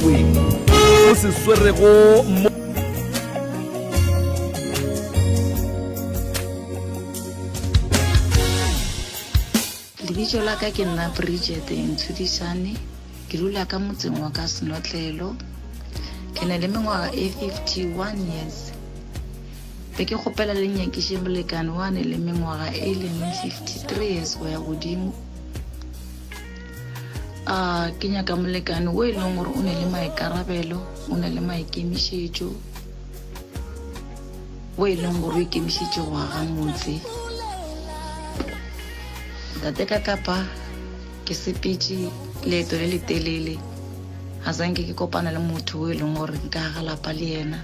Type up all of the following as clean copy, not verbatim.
Lebatweng o se swerego mo. Lebitso la ka ke nna Bridget Ntshudisane, ke dula ka motseng wa ka Senotlelo. Ke na le mengwaga e 51 years. Be ke kgopela le nyakiše molekane wa ne le mengwaga e leng 53 years go ya godimo. A ke nyaka molekane o e leng gore o ne le maikarabelo, o ne le maikemišetšo, o e leng gore o ikemišetše go aga motse. Tate ka kapa ke sepetše leeto le letelele ga sanke ke kopana le motho o e leng gore nka aga lapa le yena.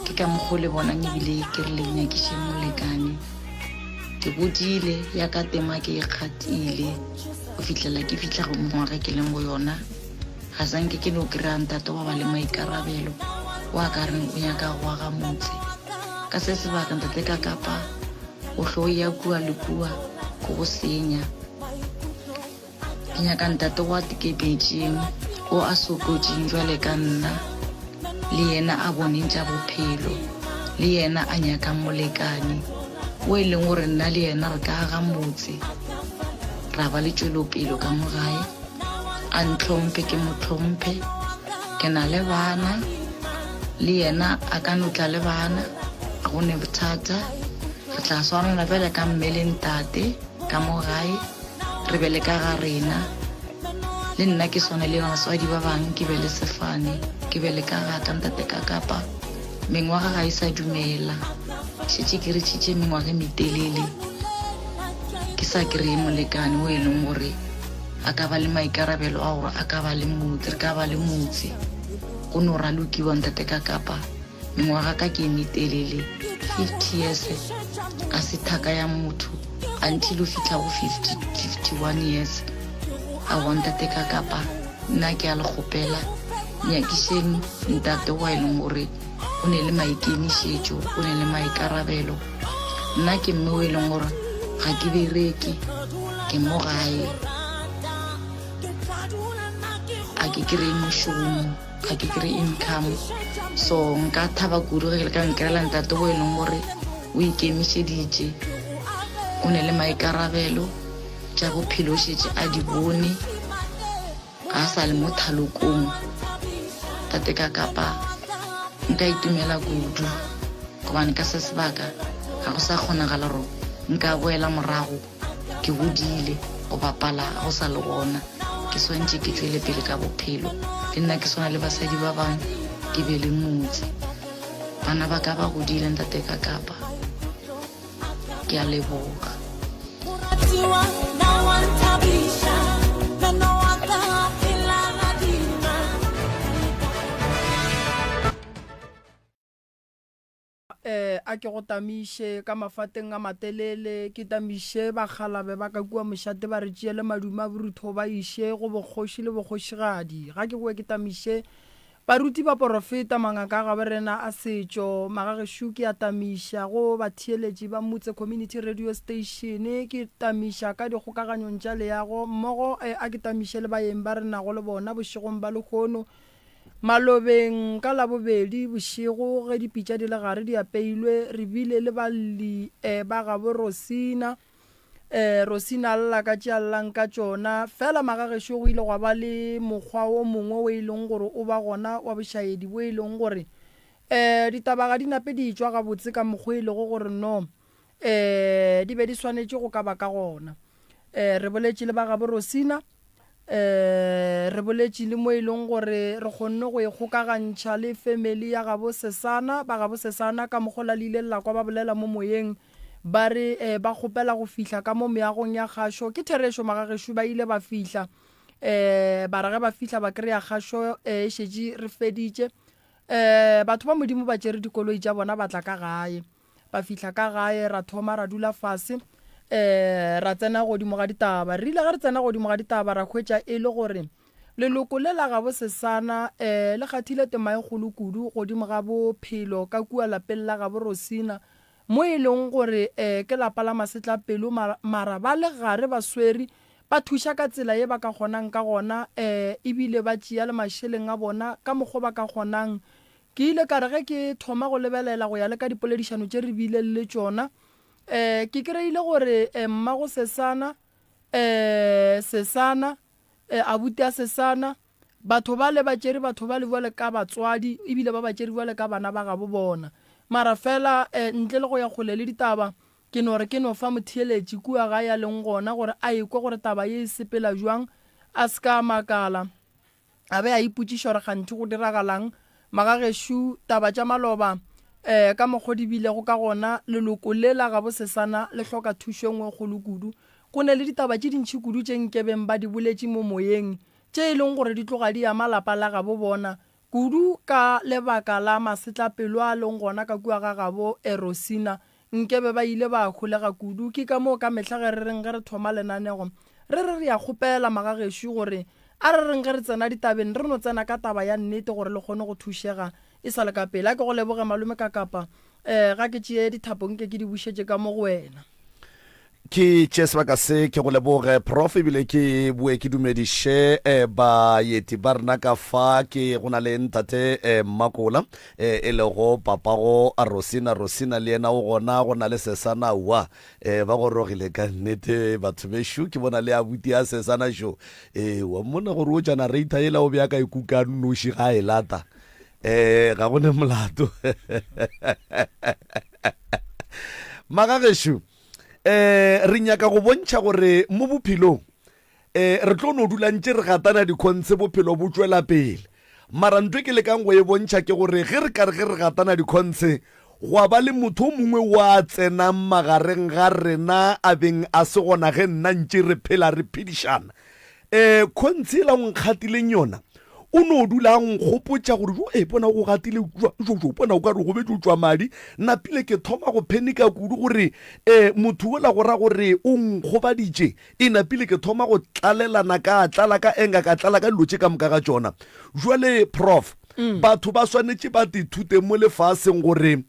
Ke ka mokgwa o le bonang ebile ke re le nyakiše molekane. Ke godile ya ka tema ke e kgatile go fihlela ke fihla go mengwaga ke leng go yona. Ga sanke ke no kry-a ntate wa ba le maikarabelo wa ka reng o nyaka go aga motse. Ka se sebaka ntate ka kapa o hlo ya kua le kua ko go senya. Ke nyaka ntate wa tekepetšeng o a sokotšeng jwale ka nna, le yena a boneng tša bophelo, le yena a nyakang molekane o e leng gore nna le yena re ka aga motse, ra ba le tšwelopelo ka mo gae. A ntlhomphe ke mo tlhomphe. Ke na le bana, le yena a ka no tla le bana, ga go ne bothata. Re tla swarana bjale ka mme le ntate ka mo gae. Re be le ka ga rena. Le nna ke swane le baswadi ba bang, ke be le sefane, ke be le ka ga ka ntate ka kapa. Mengwaga ga e sa dumela. Šetše ke retšhitše mengwaga e metelele ke sa kry-e molekane o e leng gore a ka ba le maikarabelo a gore a ka ba le motse, re ka ba le motse. Go no ralokiwa ntate ka kapa. Mengwaga ka ke e metelele, 50 years ga se thaka ya motho until o fitlha go 50, 51 years. Aowa ntate ka kapa nna ke a le kgopela nyakišeng ntate wa e leng gore o ne le maikemišetšo, o ne le maikarabelo. Nna ke mme o e leng gore ga ke bereke, ke mo gae, a ke kry-e mošomo. Ga ke kry income, so nka thaba kudu ge le ka nkrela ntate o e leng gore o ikemišeditše, o ne le maikarabelo, tša bophelo o šetše a di bone, ga a sa le mo thalokong. Tate ka kapa nka itumela kudu gobane ka se sebaka ga go sa kgonagala gore nka boela morago. Ke godile, go bapala ga go sa le gona. Ke swantše ke tšwele pele ka bophelo. Le nna ke swana le basadi ba bangwe, ke be le motse. Bana ba ka ba godile, ntate ka kapa. Ke a leboga. Eh, a ke go tamiše ka mafateng a matelele, ke tamiše bakgalabe ba ka kua mošate ba re tšeele madume a borutho ba iše go bokgoši le bokgošigadi. Ga ke boe ke tamiše baruti baporofeta, mangaka a gabo rena a setšo, magagešo ke a tamiša go batheeletši ba Motse Community Radio Station, ke tamiša ka dikgokaganyong tša leago mmogo, eh, a ke tamiše le baeng ba re nago le bona bošegong ba lehono. Malobeng ka Labobedi bošego ge dipitša di le gare di apeilwe, re bile le balli ba gabo Rosina. Rosina a lla ka tše a llang ka tšona. Fela magagešo go ile gwa ba le mokgwa o mongwe o e leng gore o ba gona wa bošaedi bo e leng gore ditaba ga di nape di etšwa gabotse ka mokgwa e lego gore no di be di swanetše go ka ba ka gona. Re boletše le ba gabo Rosina. Um re boletše le mo e leng gore re kgonne go ikgokagantšha le family ya gabo Sesana, ba gabo Sesana ka mokgwa le ile la kwa ba bolela mo moyeng ba re um ba kgopela go fihla ka mo meagong ya kgašo. Ke therešo magagešo ba ile ba fihla um ba re ge ba fihla ba kry-a kgašo e šetše re feditše. Um batho ba Modimo ba tšere dikoloi tša bona ba tla ka gae. Ba fihla ka gae, ra thoma ra dula fase, um ra tsena godimo ga ditaba. Re ile ge re tsena godimo ga ditaba ra hwetša e le gore leloko le la gabo Sesana um le kgathile tema e kgolo kudu godimo ga bophelo ka kua lapeng la gabo Rosina, mo e leng gore um ke lapa la masetlapelo mara ba le gare ba swere. Ba thuša ka tsela ye ba ka kgonang ka gona um ebile ba tšea le mašeleng a bona ka mokgo ba ka kgonang. Ke ile ka re ge ke thoma go lebelela go ya le ka dipoledišano tše re bileng le tšona um ke kry-ile gore um mmago Sesana um Sesana um abuti a Sesana batho bale ba tšere batho bale bjale ka batswadi ebile ba ba tšere bjale ka bana ba gabo bona. Mara fela um ntle le go ya kgole le ditaba Ke no re ke no fa motheeletši kua gae a leng gona gore a ekwe gore taba ye e sepela bjang, a se ka a makala a be a ipotšiša gore kganthe go diragalang. Magagešo, taba tša maloba um ka mokgo di bilego ka gona, leloko le la gabo Sesana le hloka thušo e nngwe e kgolo kudu. Go ne le ditaba tše dintši kudu tše nkebeng ba di boletše mo moyeng, tše e leng gore di tloga di ama lapa la gabo bona Kudu ka lebaka la masetlapelo a leng gona ka kua ga gabo Erosina, nkebe ba ile ba holega kudu. Ke ka moo ka mehla ge re reng ge re thoma lenanego, re re re a kgopela magagešo gore a re reng ge re tsena ditabeng re no tsena ka taba ya nnete gore le kgone go thušega e sa le ka pele. A ke go leboge malome Kakapa. Um ga ke tšee dithapo nke ke di bušetše ka mo go wena. Ke tšee sebaka se ke go leboge Prof ebile ke boe ke dumediše eh, baeti ba rena ka fa. Ke go na le ntate eh, Mmakola eh, e lego papago Rosina. Rosina le yena o gona, go na le Sesana wa eh, ba gorogile ka nnete batho bešo. Ke bona le abuti ya Sesana šo eh, wa mmona gore o generator yela o bea ka e kuka nnoši ga e lata eh, ga go ne molato. Magagešo, eh re nyaka go bontšha gore mo bophelong eh re tlo no dula ntše re gatana dikhontshe bophelo bo tšwela pele. Mara ntho e ke lekang go e bontšha ke gore ge re ka re ge re gatana dikhontshe gwa ba le motho o mongwe wa tsenang magareng ga rena a beng a se gona ge nna ntše re phela re phedišana. Eh, khontshe yela o nkgatileng yona, o no dula a nkgopotša gore jo, e bona o gatile jo, jo, jo, bona o ka re o gobetše o tšwa madi. Napile ke thoma go phenika kudu gore eh, motho yola go ra gore o nkgobaditše. E napile ke thoma go tlalelana ka tlala ka anger, ka tlala ka dilo tše ka moka ga tšona. Jwale Prof, batho ba swanetše ba tithute mo lefaseng gore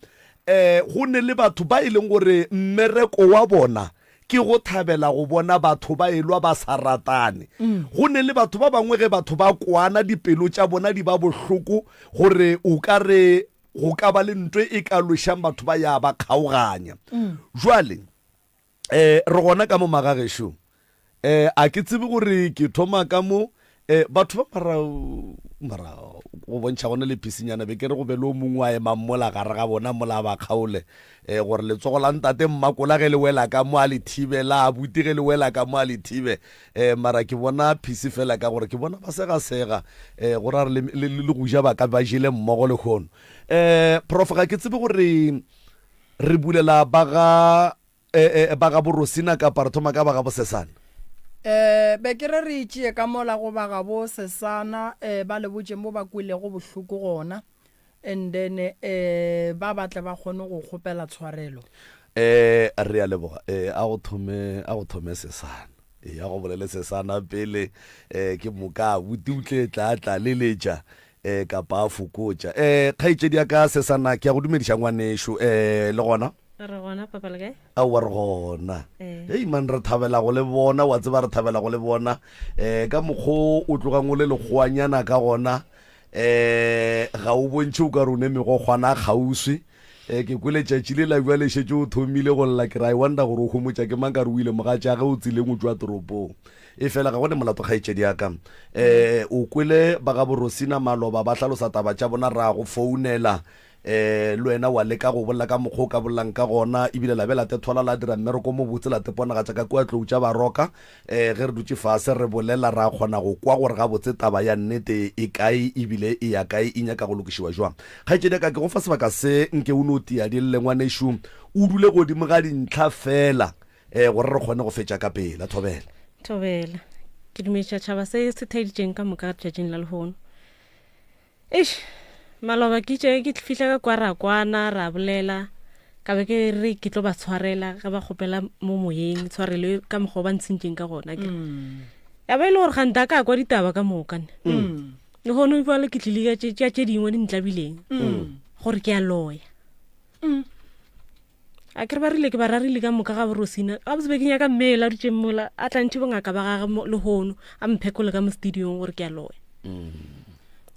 eh, go ne le batho ba e leng gore mmereko wa bona Ke go thabela go bona batho ba elwa ba sa ratane. Go ne le batho ba bangwe ge batho ba kwana dipelo tša bona di ba bohloko gore o ka re go ka ba le ntwe e ka lwešang batho ba ya ba kgaoganya. Jwale um re gona ka mo magagešo. Um a ke tsebe gore ke thoma ka mo um batho ba mara mara go bontšha gone le phisinyana be ke re go be le o mongwe wa emang mola gare ga bona mola ba kgaole um gore letsogo la ntate mmakola ge le wela ka mo a le thibe la abuti ge le wela ka mo a le thibe um mara ke bona phisi fela ka gore ke bona ba segasega um go ra re le go ja ba ka ba jele mmogo lehono um prof ga ke tsebe gore re bulela ba ga E, e, ba ga Borosina kapa re thoma ka ba ga Bosesana? E, be ke re re itšee ka mola go ba ga Bosesana, e, ba le botše mo ba kwelego bohloko gona, and then e, ba ba tle ba kgone go kgopela tshwarelo. E, re a leboga. E, a go thome, a go thome Sesana. E, a go bolele Sesana pele, e, ke moka abuti o tle tla tla leletša. E, kapa a fokotša. E, kgaetšedi ya ka Sesana, ke a go dumediša ngwanešo. E, le gona? Re gona, papa, le kae? Aowa, re gona. Eh. Hei man, re thabela go le bona, wa tseba re thabela go le bona. Eh, ka mokgo o tlogang o le lekgoanyana ka gona, eh, ga o bontšhe o ka re o ne megokgwana kgauswi. Eh, ke kwele tšatši le la bjale šetše o thomile go lla, ke re I wonder gore o homotša ke mang ka re o ile mogatšage o tseleng o tšwa toropong. E fela ga go ne molato kgaetšedi ya ka. Eh, o kwele ba ga Borosina maloba ba hlalosa taba tša bona ra go founela. Eh, le wena wa leka go bolela ka mokgwa o ka bolelang ka gona, ebile la be la tethola la dira mmereko o mobotse la teponagatša ka kua tlou tša Baroka. Eh, ge re dutše fase re bolela ra kgona go kwa gore gabotse taba ya nnete e kae ebile e ya kae, e nyaka go lokišiwa jwang. Kgaetšedi ya ka, ke go fa sebaka se nke o no tia di lle ngwanešu, o dule godimo ga dintlha feela. eh gore re kgone go fetša ka pela. Thobela. Thobela. Ke dumediša tšhaba se se thaeditšeng ka moka letšatšing la lehono. Eish, maloba ke itše ke fihla ka kwa ra kwana ra bolela ka be ke re ke tlo ba tshwarela ge ba kgopela mo moyeng tshwarelo e ka mokgwa o ba ntshentšeng ka gona ke ya ba e le gore ganta ka kwa ditaba ka moka ne lehono jwale ke tlile ka tše dingwe di ntlabileng gore ke a loya. A ke re ba rile ke ba rarile ka moka ga borosina. Gabotse be ke nyaka mme ela dutšeng mola a tla ntšhe bongaka ba gage lehono a mphekole ka mo studiong gore ke a loya.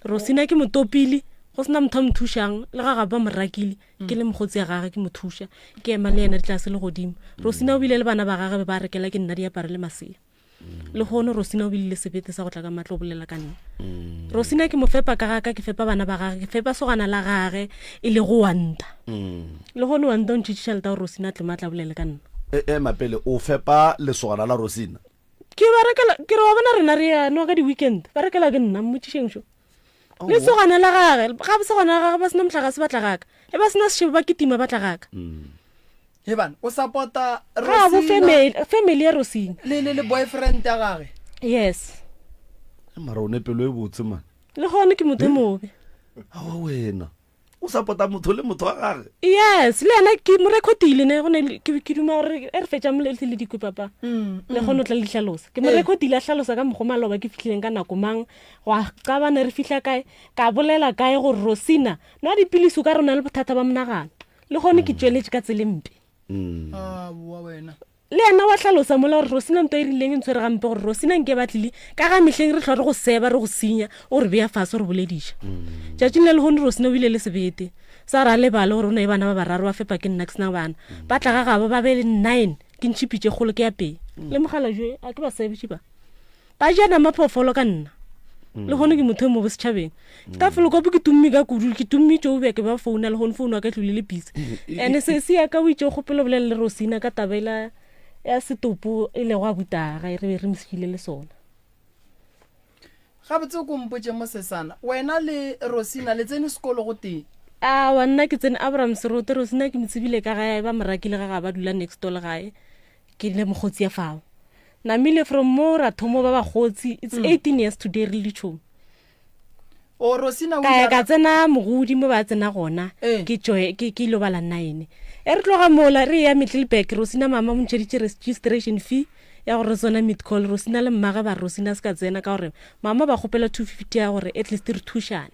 Rosina ke motopile go sena motho a mo thušang le ga gabo ba mo rakile ke le mokgotsi ya gage ke mo thuša ke ema le yena ditlase le godimo. Rosina o bile le bana ba gage be ba rekela ke nna diaparo le masea. Le hono Rosina o bile le sebete sa go tla ka matlo o bolela ka nna. Rosina ke mo fepa ka gaka ke fepa bana ba gage ke fepa sogana la gage e le go wanta. Le hono wanta o ntšhitše tšhelete gore Rosina a tle mo a tla bolele ka nna. E ema pele o fepa lesogana la Rosina. Ke ba rekela ke re wa bona rena re ya nwa ka di-weekend ba rekela ke nna mmotšišeng šo. Le sogana la gage ga sogana la gage ba sena mohlagase ba tla gaka e ba sena sešebo ba kitima ba tla gaka. He bana o support-a Ga bo family family ya Rosina. Le le le boyfriend ya gage. Yes. Mara o ne pelo e botse man. Le gone ke motho e mobe. Aowa wena. O support-a motho le motho wa gage. Yes, le yena ke mo recordile ne go ne ke ke duma gore e re fetša mo le le dikwe papa. Le gone o tla le hlalosa. Ke mo recordile a hlalosa ka mokgo maloba ke fihlileng ka nako mang gwa qabana re fihla kae ka bolela kae gore Rosina nwa dipilisi o ka re o na le bothata ba monagano. Le gone ke tšweletše ka tsele mpe. Aowa wena. Le yena wa hlalosa mola gore Rosina nto e rileng e ntshwere gampe gore Rosina nke ba tlile ka ga mehleng re hlwa re go seba re go senya o re bea fase o re bolediša. Tšatšing la lehono Rosina o bile le sebete sa gore a lebale gore o na le bana ba bararo ba fepa ke nna ke sena bana. Ba tla ga gabo ba be le nine ke ntšhe pitše kgolo ke apee. Le mokgalabje a ke ba sebetše ba. Ba ja nama phoofolo ka nna. Le gone ke motho e mobe setšhabeng. Ka folokopo ke tumme ka kudu, ke tumme tšo ke ba founa le gone founu wa ka e tlole le busy. Ene se se ya ka o itše o kgopela bolela le Rosina ka taba ela ya setopo e lego a butaga e re be re mosegile le sona. Gabotse o ko mpotše mosesana, wena le Rosina le tsene sekolo go tee? Aowa nna ke tsene Abraham Serote, Rosina ke mo tsebile ka gae ba mo rakile ga ga ba dula next door le gae. Ke le mokgotsi ya fao. Namile from mo ra thomo ba bakgotsi. It's 18 years today re le ditšhomi. O Rosina o Ka ya ile ka a- tsena mogodi mo ba tsena gona. Eh. Ke tšoe ke ke ilo bala 9. E re tloga mola re ya Middelburg Rosina mama mo ntšheditše registration fee ya gore re tsena mid call Rosina le mmage ba re Rosina se ka tsena ka gore mama ba kgopela 250 ya gore at least re thušane.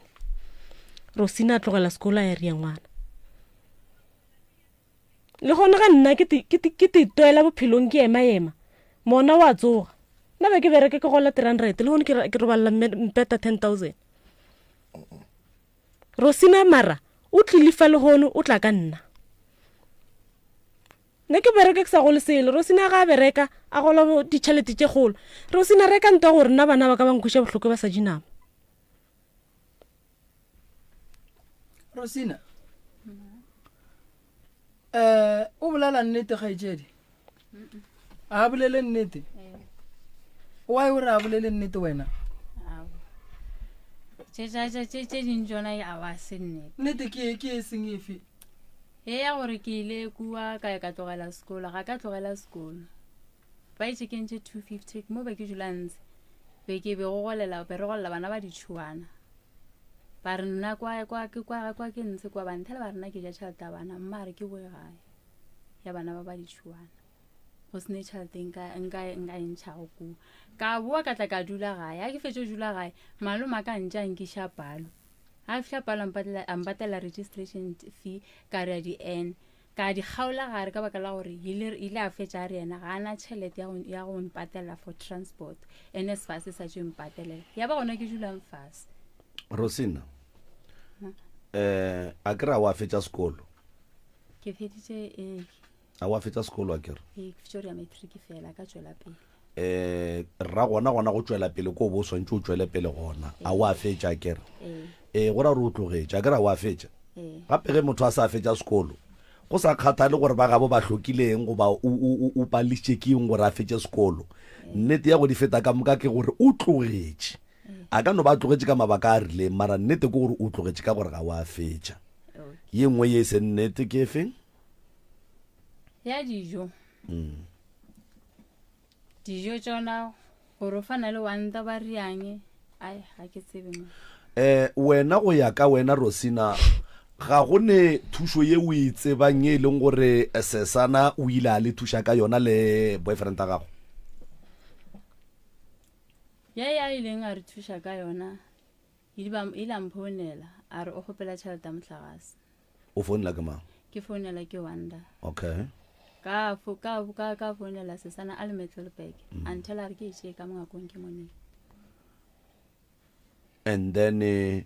Rosina a tlogela sekolo a ya ria ngwana. Le gona ga nna ke te, ke te, ke te twela bophelong ke ema-ema, mona wa tsoga. Nna be ke bereke ke gola 300, le gone ke, ke robalela mpeta 10,000. Rosina mara o tlile fa le gone o tla ka nna. Nna ke bereke ke sa gole selo, Rosina ga a bereka a gola ditšhelete tše kgolo. Rosina reka ntwa gore nna bana ba ka ba nkweša bohloko ba sa je nama. Rosina eh o bolela nnete kgaetšedi a bolele nnete why o re a bolele nnete wena tše ding tsona a wa se nnete nnete ke ke e seng efe e ya gore ke ile kua ka ya ka tlogela sekolo ga ka tlogela sekolo Ba itše ke ntše 250 mo be ke dula ntse be ke be go golela be re golela bana ba ditšhuana ba re nna kwa kwa ke kwa kwa ke ntse kwa ba nthela ba rena ke ja tšhelete ya bana mma re ke boe gae ya bana ba ba ditšhuana go sene tšhelete nka nka nka e ntšhago kua ka boa ka tla ka dula gae ga ke fetše go dula gae malome a ka ntša nkiša palo ga fihla palo a mpatela registration fee ka re ya di-n Ka di kgaola gare ka baka la gore ile, ile a fetša a re yena ga a na tšhelete ya go, ya go mpatelela for transport. NSFAS e sa tšo mpatelela. Ya ba gona ke dulang fase. Rosina, eh, a ke re a wa fetša sekolo? Ke feditše, ee. A wa fetša sekolo a ke re? Ee, ke fetše gore ya matric fela, ka tšwela pele. Eh, ra gona gona go tšwela pele ko bo swantše o tšwele pele gona. A wa fetša a ke re? Ee, go ra gore o tlogetše, a ke re a wa fetša? Gape ge motho a sa fetša sekolo, go sa kgathale gore ba gabo ba hlokile eng goba o, o, o, o pališitše ke eng gore a fetše sekolo, nnete ya go di feta ka moka ke gore o tlogetše. A ka no ba a tlogetše ka mabaka a rileng, mara nnete ke gore o tlogetše ka gore ga wa fetša. Ye nngwe ye e seng nnete ke efe? Ya dijo. Dijo tšona gore o fana le wanta ba riang ai ga ke tsebe mo. Eh wena go ya ka wena Rosina ga go ne thušo ye o e tsebang ye e leng gore Sesana o ile a le thuša ka yona le boyfriend ya gago? Ye a ileng a re thuša ka yona ile a mphounela a re o kgopela tšhelete ya mohlagase. O founela ke mang? Ke founela ke Wonder. Okay. Ka fo ka ka ka founela sesana a le Metlelberg. Mm. Until a re ke e tšee ka mongakong ke moneng. And then eh,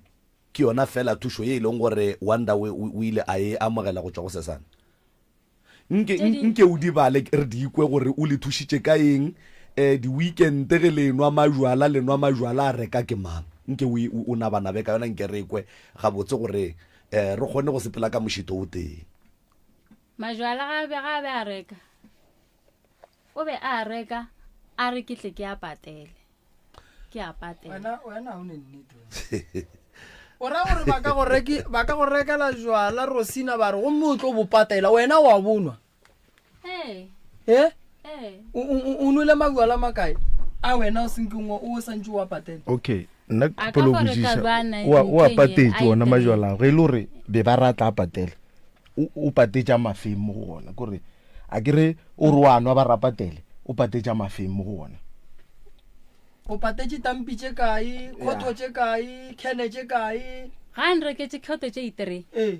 ke yona fela thušo ye e leng gore Wonder o ile a e amogela go tšwa go sesana. Nke nke o di bale re di kwe gore o le thušitše ka eng um di-weekend ge le nwa majwala le nwa majwala a reka ke mang nke o nabanabe ka yona nke re kwe gabotse gore um re kgone go sepela ka mošito o tee. Majwala ga be ga be a reka o be a reka a re ke tle ke a patele ke a patela. Wena wena o ne nnete wena. O ra gore ba ka go reki ba ka go rekela jwala Rosina ba re gomme o tlo bo patela wena wa bonwa. Ee. Eh? Ee. O o o nwele majwala makae? A wena o senkeng o santse o a patela. Okay, nna A ka kgopelo fo reka botšiša bjana o a- o a ntleng ye, patetše a ona e majwala ao ge e le gore be ba ratla a patele o o patetša mafeng mo go ona kore a ke re o re wa nwa ba rapatele o patetša mafeng mo go ona O patetše tampi tše kae, khotho tše kae, khene tše kae? Ga a nreketše khotho tše itere. Ee.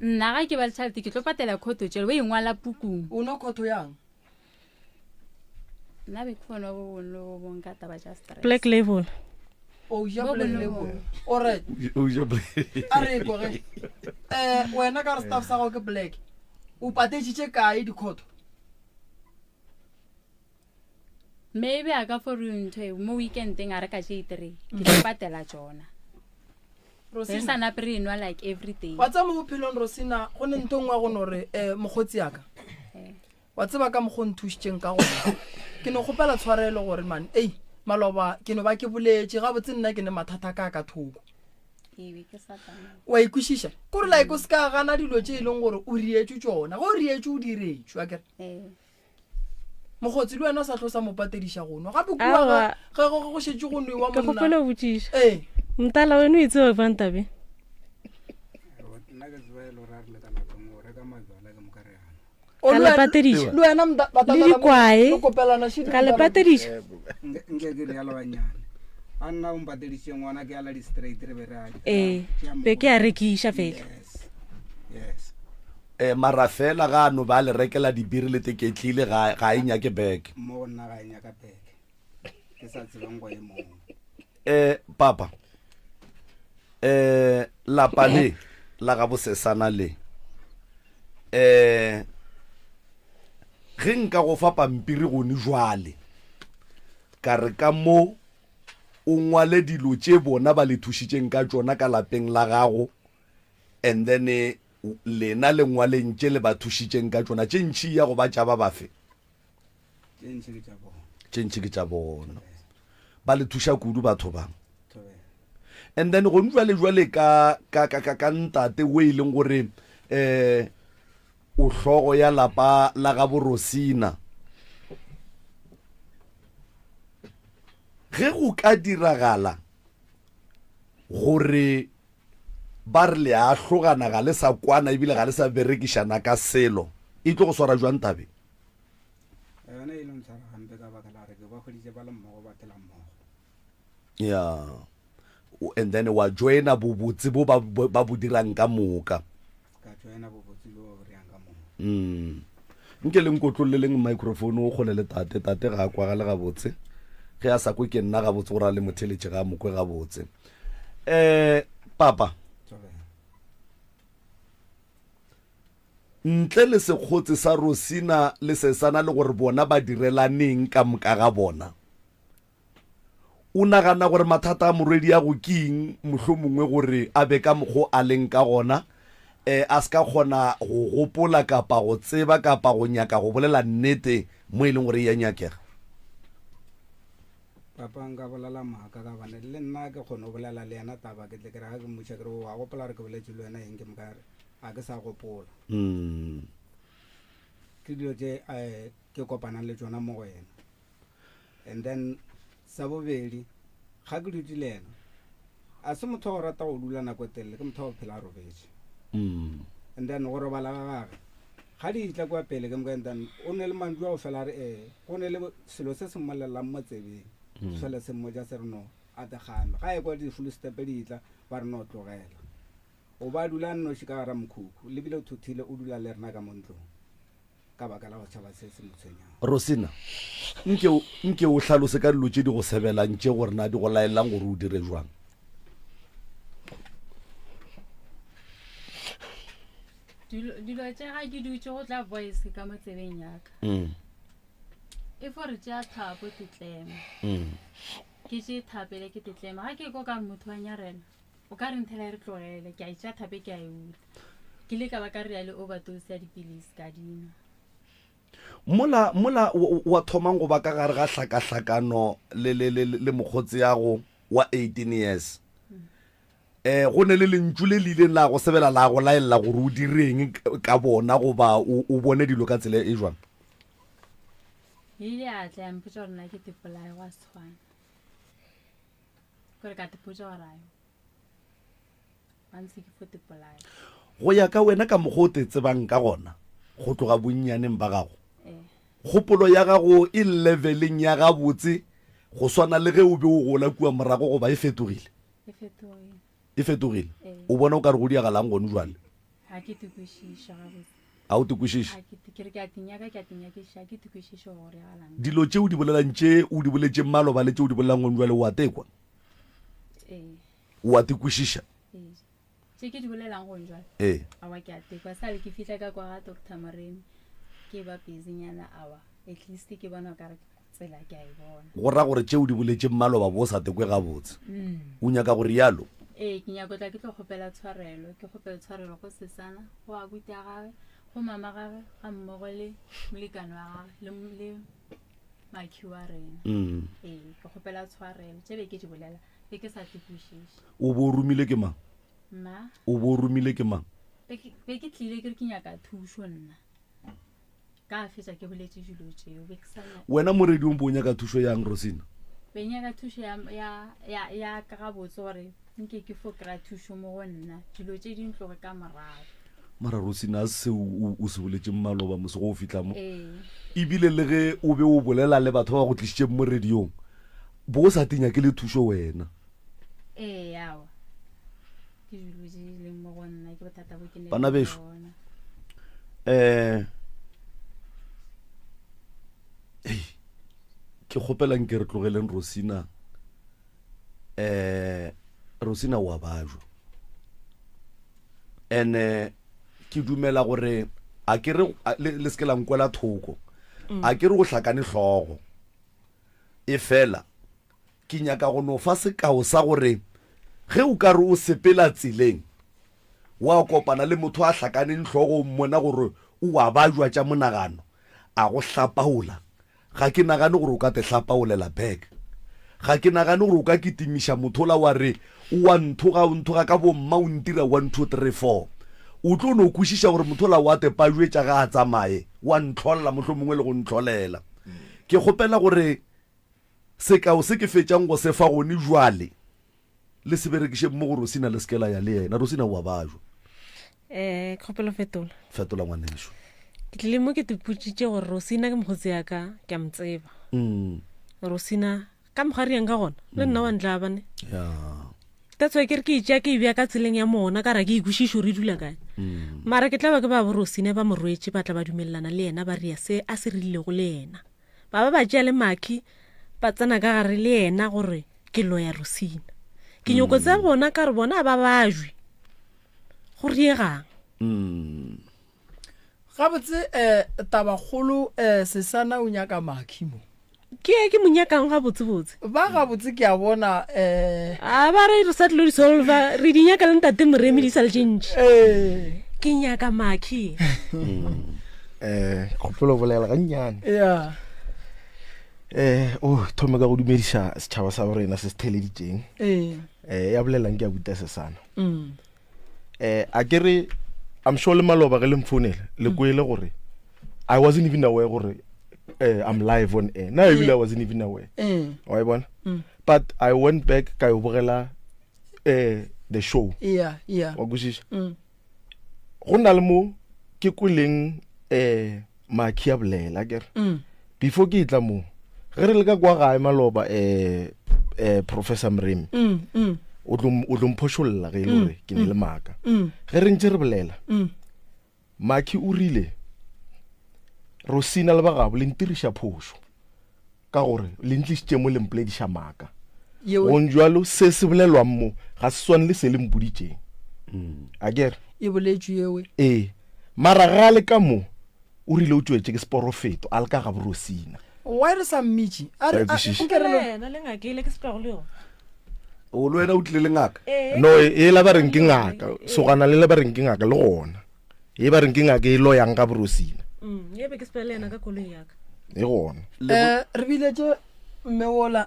Nna ga ke ba le tšhelete ke tlo patela khotho tšele, o e ngwala pukung. O nwa khotho yang? Nna be ke fona bo bong le bo bong ka taba tša stress. Black label. O ja Bo black bong le label. bong. Alright. O ja black. A re ko ge. Eh wena ka re staff sa gago ke black. O patetše tše kae dikhotho? Maybe a ka fo re ntho e mo weekendeng a reka tše itere ke tlo patela tšona. Re sa nape re enwa like every day. Wa tseba mo bophelong Rosina go ne ntho nngwe ya go no re eh mokgotsi ya ka. Wa tseba ka mokgo nthušitšeng ka gona. Ke no kgopela tshwarelo gore man ei maloba ke no ba ke boletše gabotse nna ke ne mathata ka ka thoko. Wa ikwešiša? Kore like o se ka gana dilo tše e leng gore o rietšwe tšona. Ge o rietšwe o diretšwe akere. Mokgotsi le wena o sa tlo sa mo patediša go nwa. Gape kua Aowa. ge ge go šetše go nwewa Ke monna. kgopela go botšiša. Ee. Mtala wena o itseba bjang tabe? Nna ke tseba e le gore a re le ka lapeng o reka majwala ke moka re ana. O Ka le le wena- patediša. Le wena mda- Le batatala mo- dikwae. le kopelana šidi Ka le motala. patediša. Nke ke rialo banyane. A nna o mpateditše ngwana ke ala di-straight re be re a. Ee, be ke a rekiša fela. Yes. Yes. Eh, mara fela ga a no ba le rekela dibiri le teketlile ga ga e nyake bag. Mo go nna ga e nyaka bag. Ke sa tsebeng go e mong. Eh, papa. Eh, lapa le la ga bosesana le. Eh, ge nka go fa pampiri gone jwale ka re ka mo o ngwale dilo tše bona ba le thušitšeng ka tšona ka lapeng la gago and then eh, lena le ngwaleng tše le ba thušitšeng ka tšona tše ntši ya go ba tša ba bafe? Tše ntši ke tša bona. Tše ntši ke tša bona. Ba le thuša kudu batho ba. And then gone jwale jwale ka ka ka ka ka ntate o e leng gore eh o hlogo ya lapa la ga borosina. Ge go ka diragala gore Ba re le a hlogana, ga le sa kwana ebile ga le sa berekišana ka selo. E tlo go swara jwang tabe? Yona e ile ntshwara gampe ka baka la gore ke ba hweditše ba le mmogo ba phela mmogo. Ya. And then wa joina bobotse bo ba ba bo dirang ka moka. Ka joina bobotse bo ba bo dirang ka moka. Mm. Nke le nkotlolleleng microphone o kgole le tate, tate ga a kwagale gabotse. Ge a sa kwe ke nna gabotse go ra le motheletše ga a mo kwe gabotse. Eh papa. Ntle le sekgotse sa Rosina le Sesana le gore bona ba direlaneng ka moka ga bona. O nagana gore mathata a morwediago ke eng mohlomongwe gore a be ka mokgo a leng ka gona eh a se ka kgona go gopola kapa go tseba kapa go nyaka go bolela nnete mo e leng gore e ya nyakega? Papa nka bolela maaka ka gobane le nna ke kgone go bolela le yena taba ke tle ke re ga ke mmotša ke re wa gopola gore ke boletše le wena eng ke moka re ga ke sa gopola. Mm. Ke dilo tše eh, ke kopanang le tšona mo go yena. And then sa bobedi ga ke dutše le yena a se motho wa go rata go dula nako e telele ke motho wa go phela a robetše. Mm. And then go robala ga gage ga di tla kwa pele ke moka and then o ne le mantšu a go fela re eh go ne le selo se se mmolelelang mo tsebeng Mm. fela se mmotša se re no a te game ga e kwa di-full step di tla ba re no tlogela. O ba dula a nnoši ka gara mokhukhu, le bile o thothile o dula le rena ka mo ntlong ka baka la go tšhaba se se mo tshwenyago. Rosina, nke o, nke o hlalose ka dilo tše di go sebelang tše gore na di go laelang gore o dire jwang. Dilo, dilo tše ga ke dutše go tla voice ka mo tsebeng ya ka. Mm. E fo re tšea thapo ke tlema. Mm. Ke tšee thapo ele ke te tlema. Ga ke kwa ka re motho wa nyarela. O ka re nthela e re tlogele. Ke a e tšea thapo e ke a e uta. Ke ile ka ba ka rea le overdose ya dipilisi ka dinwa. Mola, mola wa, wa thomang go ba ka gare ga hlakahlakano le, le, le, le mokgotsi-ago wa 18 years. Eh, go ne le lentšu le le ileng la go sebela la go laelela gore o direng ka bona goba o, o bone dilo ka tsela e jwang? E ile ya tla ya mpotša gore nna ke tepolae gwa se tshwana. Kore ka tepotša gore ayo. Gantsi ke fo tepolae. Go ya ka wena ka mokgwa o te tsebang ka gona go tloga bonnyaneng ba gago, Eh. kgopolo ya gago e leveleng ya gabotse go swana le ge o be o gola kua morago goba e fetogile? E fetogile. E fetogile? Ee. O bona o ka re go diagalang gone jwale? Ga ke te kwešiše gabotse. Ga o te kwešiše? Ga ke te, ke re ke a te nyaka, ke a te nyakišiša, ga ke te kwešiše gore go diagalang. Dilo tše o di bolelang tše o di boletšeng maloba le tše o di bolelang gone jwale o a tekwa? Ee. O a te kwešiša? Ee. Tše ke di bolelang gone jwale? Ee. Aowa ke a tekwa. Sa le ke fihla ka kwa ga Doctor Moremi, ke ba busy nyana aowa, at least ke bona o ka re tsela ke a e bona. Go ra gore tše o di boletšeng maloba bo sa tekwe gabotse. Mm. O nyaka go rialo? Ee, ke nyaka go tla ke tlo kgopela tshwarelo. Ke kgopele tshwarelo go Sesana, go abuti a gagwe, go mama gagwe, ga mmogo le molekane wa gagwe, le, le makhi wa rena. Mm. Ee, ke kgopela tshwarelo. Tše be ke di bolela, be ke sa di kwešiše. O bo o romile ke mang? Mma? O bo o romile ke mang? Be ke, be ke tlile ke re ke nyaka thušo nna. Ka fetša ke boletše dilo tšeo, be ke sa nyaka. Wena mo radiong bo o nyaka thušo yang, Rosina? Be nyaka thušo ya, ya, ya, ya ka gabotse gore nke ke fo kry-a thušo mo go nna, dilo tše di ntloge ka morago. Mara Rosina, a se seo o, o se boletšeng maloba mose go o fihla mo? Ee. Ebile le ge o be o bolela le batho ba ba go tlišitšeng mo radiong, bo o sa te nyake le thušo wena. Ee, aowa. Ke dilo tše di leng mo go nna, ke bothata bo ke neng Bana le bešo, bona. eh, hei, ke kgopela nke re tlogeleng Rosina. Eh, Rosina o a bajwa. Ene ke dumela gore a ke re le, le se ke la nkwela thoko. A ke re o hlakane hlogo. E fela Ke nyaka go no fa sekao sa gore ge o ka re o sepela tseleng wa kopana le motho a hlakaneng hlogo o mmona gore o a bajwa tša monagano a go hlapaola, ga ke nagane gore o ka te hlapaolela back. Ga ke nagane gore o ka kitimiša motho ola wa re o a nthoga, o nthoga ka bomma, o ntira one, two, three, four. O tlo no kwešiša gore motho ola wa te pajwetša ga a tsamaye, wa ntlholela mohlomongwe le go ntlholela. Ke kgopela gore Sekao se ke fetšang go se fa gone bjale, le se berekišeng mo go Rosina le se ke la ya le yena. Rosina o a bajwa. Eh, ke kgopela go fetola. Fetola ngwanešu. Ke tlile mo ke te potšitše gore Rosina ke mokgotsi ya ka, ke a mo tseba. Mm. Rosina, ka mokgwa re yang ka gona, le nna wa ntlaba ne. Ya. That's why ke re ke e tšea ke e bea ka tseleng ya mona, ka ra ke e kwešiše gore e dula kae. Mm. Mara ke tla ba ke ba bo Rosina ba mo rwetše, ba tla ba dumelelana le yena, ba rea se a se rilego le yena. Ba ba ba tšea le Maki ba tsena ka gare le yena gore ke loya Rosina. Ke nyoko tsea bona ka re bona ba bajwe. Go riegang. Mm. Gabotse eh tabakgolo eh Sesana o nyaka Maki mo. Ke ye ke mo nyakang gabotsebotse. Ba gabotse ke a bona eh. A ba re re sa tlilo di solva re di nyaka le ntate Moremi di sa le tše ntši. Eh. Ke nyaka Maki. Eh, kgopolo bolela gannyane. Yeah. Eh, o thome ka go dumediša setšhaba sa borena se se theleditšeng. Eh. Eh, ya bolelang ke a buta sesana. Mm. Eh, a ke re I'm sure le maloba ge le mfounela le mm. kwele gore I wasn't even aware gore eh, I'm live on air. Na ebile I wasn't even aware. Mm. Wa e bona? Mm. But I went back ka yo bogela eh the show. Yeah, yeah. Wa kwešiša? Mm. Go na le mo ke kweleng um Makhi a bolela akere mm. before ke etla mo ge re le ka kwa gae maloba um um Professor Mremi mm, mm. O tlo o tlo mphošolla ge e le gore ke ne le maaka. Ge re ntše re bolela, Maki o rile Rosina le bagabo le ntiriša phošo ka gore le ntlišitše mo le mpolediša maaka. Gong jwalo se se bolelwang mo ga se swane le se le mpoditšeng. A kere? E boletšwe yewe. Ee. Mara ga le ka mo o rile o tšwetše ke seporofeto a le ka ga borosina. Why re sa mmitše? A re, a, nke re no. Wena le ngaka ele ke sepego le yona. O le wena o tlile le ngaka? No, e la ba reng ke ngaka. Sogana le la ba reng ke ngaka le gona. E ba reng ke ngaka e loyang ga borosina. Mm, e be ke sepela le yena ka koloi ya ka. E gona. Eh, re biletše mme wola.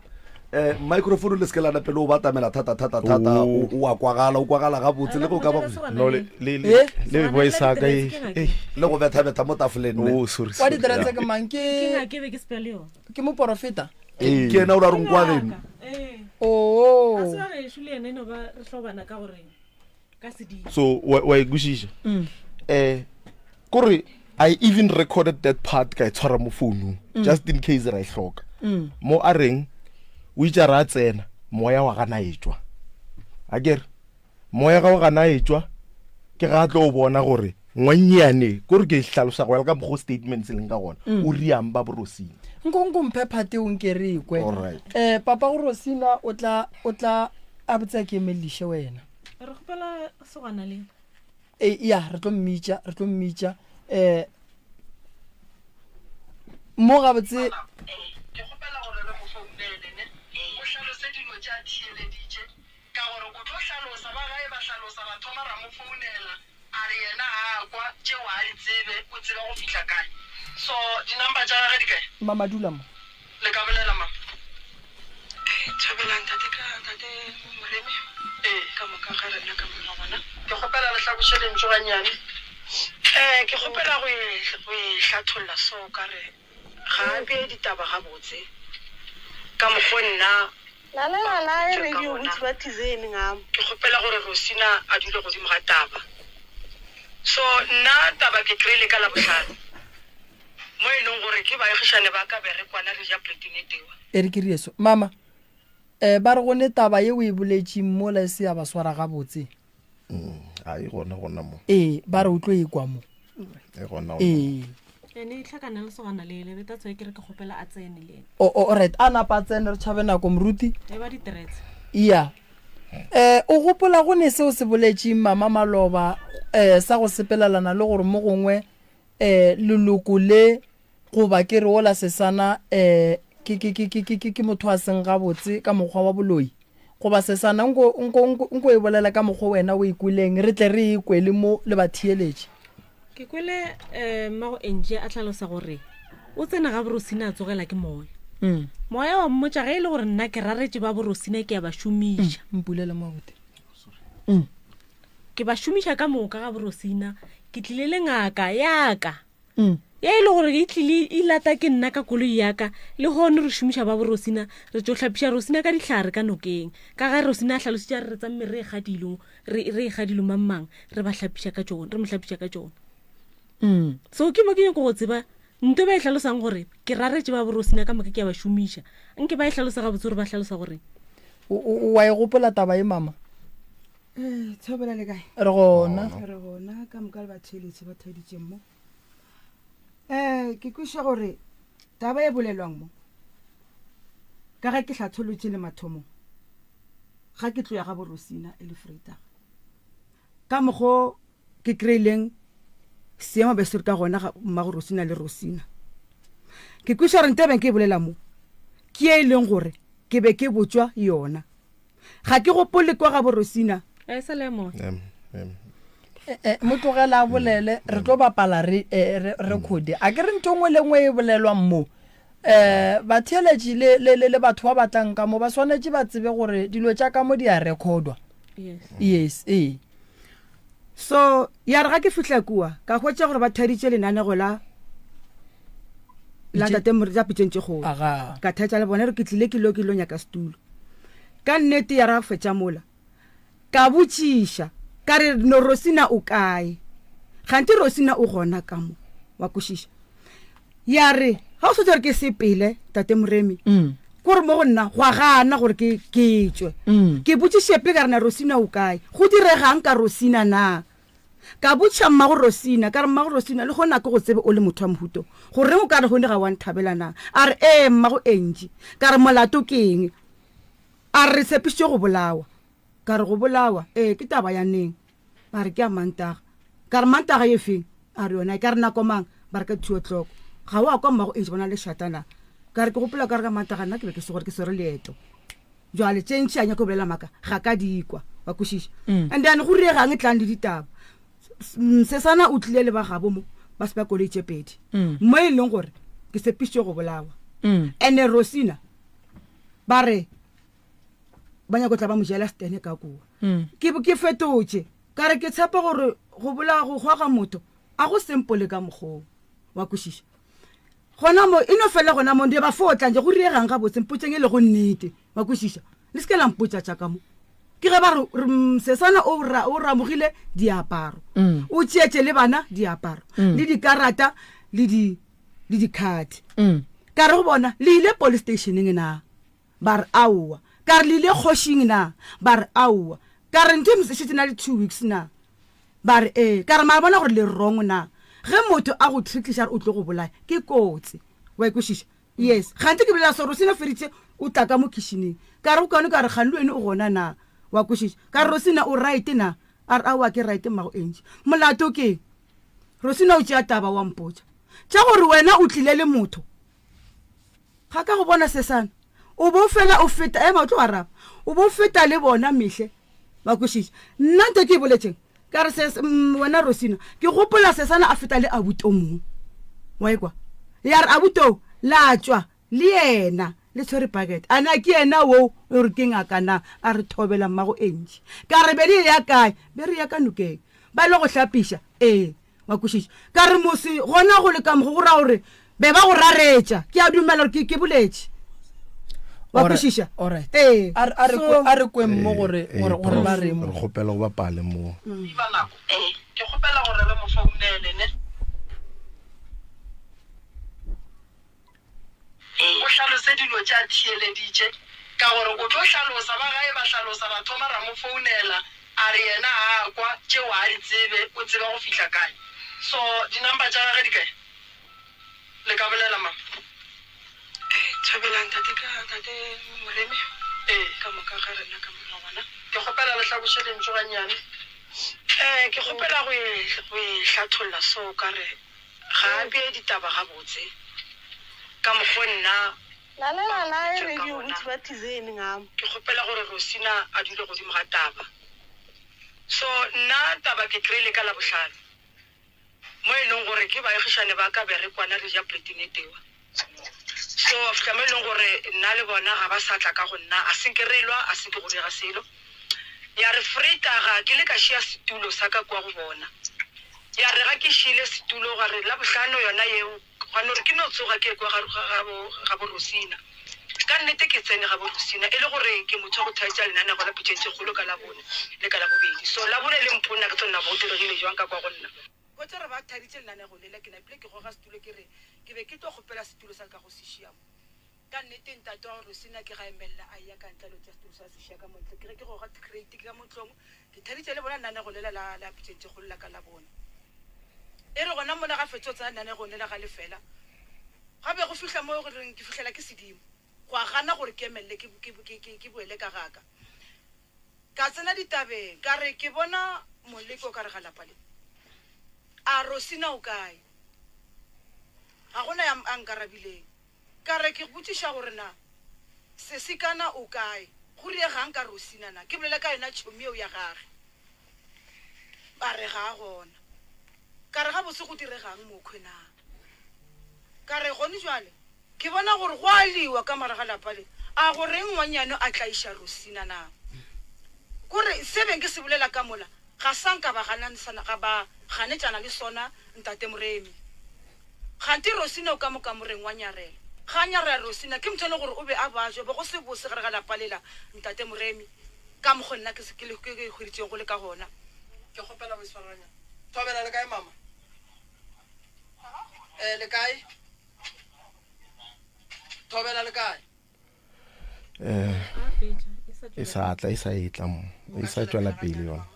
Eh, microphone le se ke la napele o batamela thata thata thata Oh. o a kwagala o kwagala gabotse le go ka ba go- No le le le Eh? le voice ya ka e. eh. le go betha betha mo tafoleng ne. Oh, sorry. Wa sorry. ditretse ke mang? Ke Ke ngaka e be ke sepela le yona. ke moporofeta. Ke ke yena o la reng kwa geno. Ee. Oo. A se wa gešo le yena e no ba re hlobana ka gore ka sedimo. So wa wa e kwešiša? Eh kore I even recorded that part ka e tshwara mo founung just in case ra e hloka. Mo a reng o itše a re a tsena moya wa gana etšwa. A kere moya ga o gana etšwa ke ga a tlo bona gore ngwannyane kore ke hlalosa go ya ka mokgwa statement se leng ka gona o riang ba borosina. Nko nko mphe phate o nke re kwe. Alright. Eh papa go Rosina o tla o tla a botsa ke emeliše wena. Re kgopela sogana le. E ya re tlo mmitša re tlo mmitša eh mo gabotse Ke kgopela gore re mo founele ne o hlalose dilo tše a theeleditše ka gore o tlo hlalosa ba gae ba hlalosa ra thoma ra mo founela a re yena ga a kwa tšeo ga a di tsebe o tseba go fihla kae so di number tša gage di kae Mama dula mo. Le ka bolela ma. Thobela ntate ka ntate Moremi. Ee. Ka moka ga rena ka moka gona. Ke kgopela le hlaboše lentšu gannyane. Eh, ke kgopela go e go e hlatholla so ka re ga a bee ditaba gabotse ka mokgo nna Lalela ba la e mpoditšeng ka radio gona. ukuthi bathizeni ngami. Ke kgopela gore Rosina a dule godimo ga taba. So nna taba ke kry-ile ka Labohlano. Mo e leng gore ke baagišane ba ka be re kwana re ja poleteng e tewa. E re ke rie so. Mama, eh, ba re go ne taba ye o e boletšeng mola e se ya ba swara gabotse. A e gona gona mo. Ee, ba re o tlo e kwa mo. E gona gona. Ee. Ene e hlakana le sogana lele, be that's why ke re ke kgopela a tsene le yena. O, o, alright, a napa a tsene re tšhabe nako moruti. E ba di-threats. Iya. Eh, o gopola go ne seo se boletšeng mama maloba eh, sa go sepelelana le gore mo gongwe eh, leloko le goba ke re ola sesana eh, ke, ke, ke, ke, ke, ke, ke motho a seng gabotse ka mokgwa wa boloi goba sesana nko, nko, nko, nko e bolela ka mokgwa wena o e kweleng re tle re e kwe le mo le batheeletše. Ke kwele um mmago Angie a hlalosa gore o tsena ga borosina a tsogela ke moya. Mm. Moya wa mmotša ge e le gore nna ke raretše ba borosina ke a ba šomiša. Mpulele mo abuti. Ke ba šomiša ka moka ga borosina, ke tlile le ngaka yaka Mm. ya e le gore e tlile e lata ke nna ka koloi yaka le gone re šomiša ba borosina re tlo hlapiša rosina ka dihlare ka nokeng ka ga rosina a hlalositše a re re tsamme re e ga dilo re re e ga dilo mang mang re ba hlapiša ka tšona re mo hlapiša ka tšona Mm. so ke mo ke nyako go tseba nto ba e hlalosang gore ke raretše ba borosina ka moka ke a ba šomiša nke ba e hlalosa gabotse gore ba hlalosa gore O, o, wa e gopola taba e mama? Eh, thobela le kae? Re gona. Re gona ka moka le batheeletši ba theeditšeng mo. Eh, ke kweša gore taba e bolelwang mo ka ge ke hlatholotše le mathomong ga ke tlo ya ga borosina e le Vrydag ka mokgo ke kry-ileng seemo be se re ka gona ga mmago Rosina le Rosina ke kweša gore nte beng ke e bolela mo ke e leng gore ke be ke botšwa yona Ga ke gopole kwa gabo Rosina. E sa le mo. Eh, eh, mo tlogela a bolele re tlo bapala re eh, re recorde a ke re ntho nngwe le nngwe e bolelwang mo um batheeletši le, le, le, le batho ba batlang ka mo ba swanetše ba tsebe gore dilo tša ka mo di a recordwa Yes. yes ee So ya re ga ke fihla kua ka hwetša gore ba thaditše lenanego la la Pitše- tate More- la pitšeng tše kgolo. Aga. Ka thetša le bona re ke tlile ke lo ke lo nyaka setulo. Ka nnete ya ra fetša mola ka botšiša ka re no Rosina o kae? Kganthe Rosina o gona ka mo wa kwešiša. Ya re ga o setse gore ke sepele tate Moremi Mm. Kore mo go nna gwa gana gore ke ke tšwe. Ke botšiše pele ka re na Rosina o kae? Go diregang ka Rosina na? Ka botšiša mmago Rosina ka re mmago Rosina le gona ke go tsebe o le motho wa mohuto. Goreng o ka re gone ga wa nthabela na? A re ee mmago Angie. Ka re molato ke eng? A re re tshepišitšwe go bolawa. Ka re go bolawa? Ee ke taba ya neng? Ba re ke ya Mantaga. Ka re Mantaga ye feng? A re yona. Ka re nako mang? Ba re ka 2 o'clock. Ga wa kwa mmago Angie bona lešata na? Ka re ke gopola ka re ka Mantaga nna ke be ke se gore ke swere leeto. Jwale tše ntši a nyaka go bolela maaka ga ka di kwa. Wa kwešiša? And then go riegang e tlang le ditaba. Sesana o tlile le ba gabo mo ba sepa koloi tše pedi. Mo e leng gore ke tshepišitšwe go bolawa. And-e Rosina ba re ba nyako tla ba mo jela stene ka kua. Ke ke fetotše ka re ke tshepa gore go bolaya go hwa ga motho a go simple ka mokgoo. Wa kwešiša? Gona mo e no fela gona mo ndi ba fo tla nje go riegang gabotse mpotseng e lego nnete. Wa kwešiša? Le se ke la mpotša tša ka mo. Ke ge ba re, re, Sesana o ra, o ramogile diaparo. O tšeetše le bana diaparo, le dikarata, le di, le di-card. Ka re go bona, le ile police stationeng na? Ba re, Aowa. Ka re, Le ile kgošing na? Ba re, Aowa. Ka re, Ntho e šetše na le 2 weeks na? Ba re, Ee. Ka re, Mara bona gore le wrong na? Ge motho a go threatliša a re o tlo go bolaya, ke kotsi. Wa e kwešiša? Yes. Kganthe ke bolela so, Rosina o feditše o tla ka mo kitcheneng. Ka re go kaone ka re, Kgane le wene o gona na? Wa kwešiša? Ka re, Rosina o right na? A re, Aowa ke right mmago Angie. Molato ke eng? Rosina o tšea taba wa mpotša. Tša gore wena o tlile le motho. Ga ka go bona sesana. O bo fela o feta, ema o tlo araba. O bo feta le bona mehle. Ba kwešiša. Nna nto ke e boletšeng, ka re ses, wena Rosina, ke gopola sesana a feta le abuti o mongwe. Wa ekwa? Ya re abuti oo, la tšwa le yena le tshwere bucket. A na ke yena wo o re ke ngaka na? A re thobela mmago Angie. Ka re be le ya kae? Be re ya ka nokeng. Ba ile go hlapiša. Ee. Wa kwešiša? Ka re mose gona go le ka mogo go ra gore be ba go raretša. Ke a dumela gore ke, ke boletše. Wa kwešiša? Alright. Ee. A re, a re So, kwe, a re kweng mo Ee, gore, ee, gore, gore prof, ba reng re mo. kgopela o bapale mo. Ba nako. Ke kgopela gore re mo founele ne. O hlalose dilo tše a theeleditše ka gore o tlo hlalosa, ba gae ba hlalosa, ra thoma ra mo founela a re yena ga a kwa, tšeo ga a di tsebe, o tseba go fihla kae? So di number tša gage di kae? Le ka bolela mama? Thobela ntate ka ntate Moremi. Ee. Ka moka ga rena ka moka gona. Ke kgopela le hlaboše lentšu gannyane. Ke kgopela go e go e hlatholla so ka re Ga a bee ditaba gabotse ka mokgo nna ba Lalela la mpoditšeng ka radio gona. ukuthi bathizeni ngami. Ke kgopela gore Rosina a dule godimo ga taba. So nna taba ke kry-ile ka Labohlano mo e leng gore ke baagišane ba ka be re kwana re ja poleteng e tewa. So wa fihla mo e leng gore nna le bona ga ba sa tla ka go nna, a senke re lwa, a senke go direga selo. Ya re Vrydag ke le ka šia setulo sa ka kua go bona. Ya re ga ke šiile setulo, gwa re Labohlano yona yeo, gwa no re ke no tsoga ke ekwa ga, ga bo, ga bo Rosina. Ka nnete ke tsene ga bo Rosina e le gore ke motho wa go thaetša lenanego la Pitšeng tše Kgolo ka Labone le ka Labobedi. So Labone le mponna ke tlo nna bo diregile jwang ka kwa go nna. Botse re ba thaditše lenanego lela, ke napile ke goga setulo ke re ke be ke tlo kgopela setulo sa ka go se šia mo. Ka nnete ntate wa Rosina ke ga emelela a eya ka ntle a lo tšea setulo sa se šia ka mo ntle. Ke ge ke goga crate ke ka mo ntlong ke thaditše le bona lenanego lela la la pitšeng tše kgolo la ka Labone. E re gona mola ga fetša go tsena lenanegong lela ga lefela ga be go fihla mo go reng ke fihlela ke sedimo gwa gana gore ke emelele ke ke ke ke boele ka ga ka. Ka tsena ditabeng, ka re ke bona moleko ka re ga lapa le. A Rosina o kae? Ga go na ya a nkarabileng. Ka re ke botšiša gore na Sesikana o kae, go riegang ka Rosina na? Ke bolela ka yona tšhomi yeo ya gage. Ba re ga a gona. Ka re gabotse go diregang mokhwe na? Ka re gone jwale Ke bona gore go a liwa ka morago ga lapa le. A go reng ngwanyano a tlaiša Rosina na? Kore se beng ke se bolela ka mola ga sa nka ba gananisana, ga ba ganetšana le sona Ntate Moremi. Kganthe Rosina o ka mo kamoreng wa nyarela. Ga a nyarela Rosina ke motho e le gore o be a bajwa, be go se bose gare ga lapa lela Ntate Moremi, ka mokgo nna ke ke le ke hweditšeng go le ka gona. Ke kgopela boitshwarelanyana. Thobela le kae mama? Eh, le kae? Thobela le kae? Eh, e sa tla e sa etla mo e sa tswela pele yona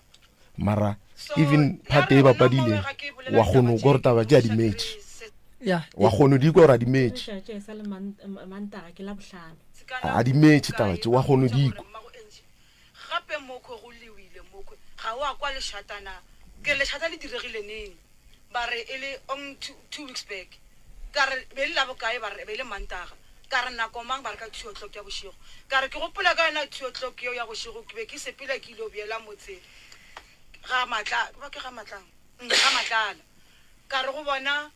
mara even part e bapadileng wa kgone go gore taba tše a di match wa kgone di kwa gore a di match a di match taba tše wa kgone di kwa gape mokwe go lewile mokwe ga o a kwa lešatana ke lešata le diregile neng ba re e le on two weeks back Ka re, Be e le labokae? Ba re, E be e le Mantaga. Ka re, Nako mang? Ba re, Ka two o'clock ya bošego. Ka re, Ke gopola ka yona two o'clock yeo ya bošego ke be ke sepela ke ile boela motse ga Matla, ba ke ga Matlang? Mm, ga Matlala. Ka re go bona,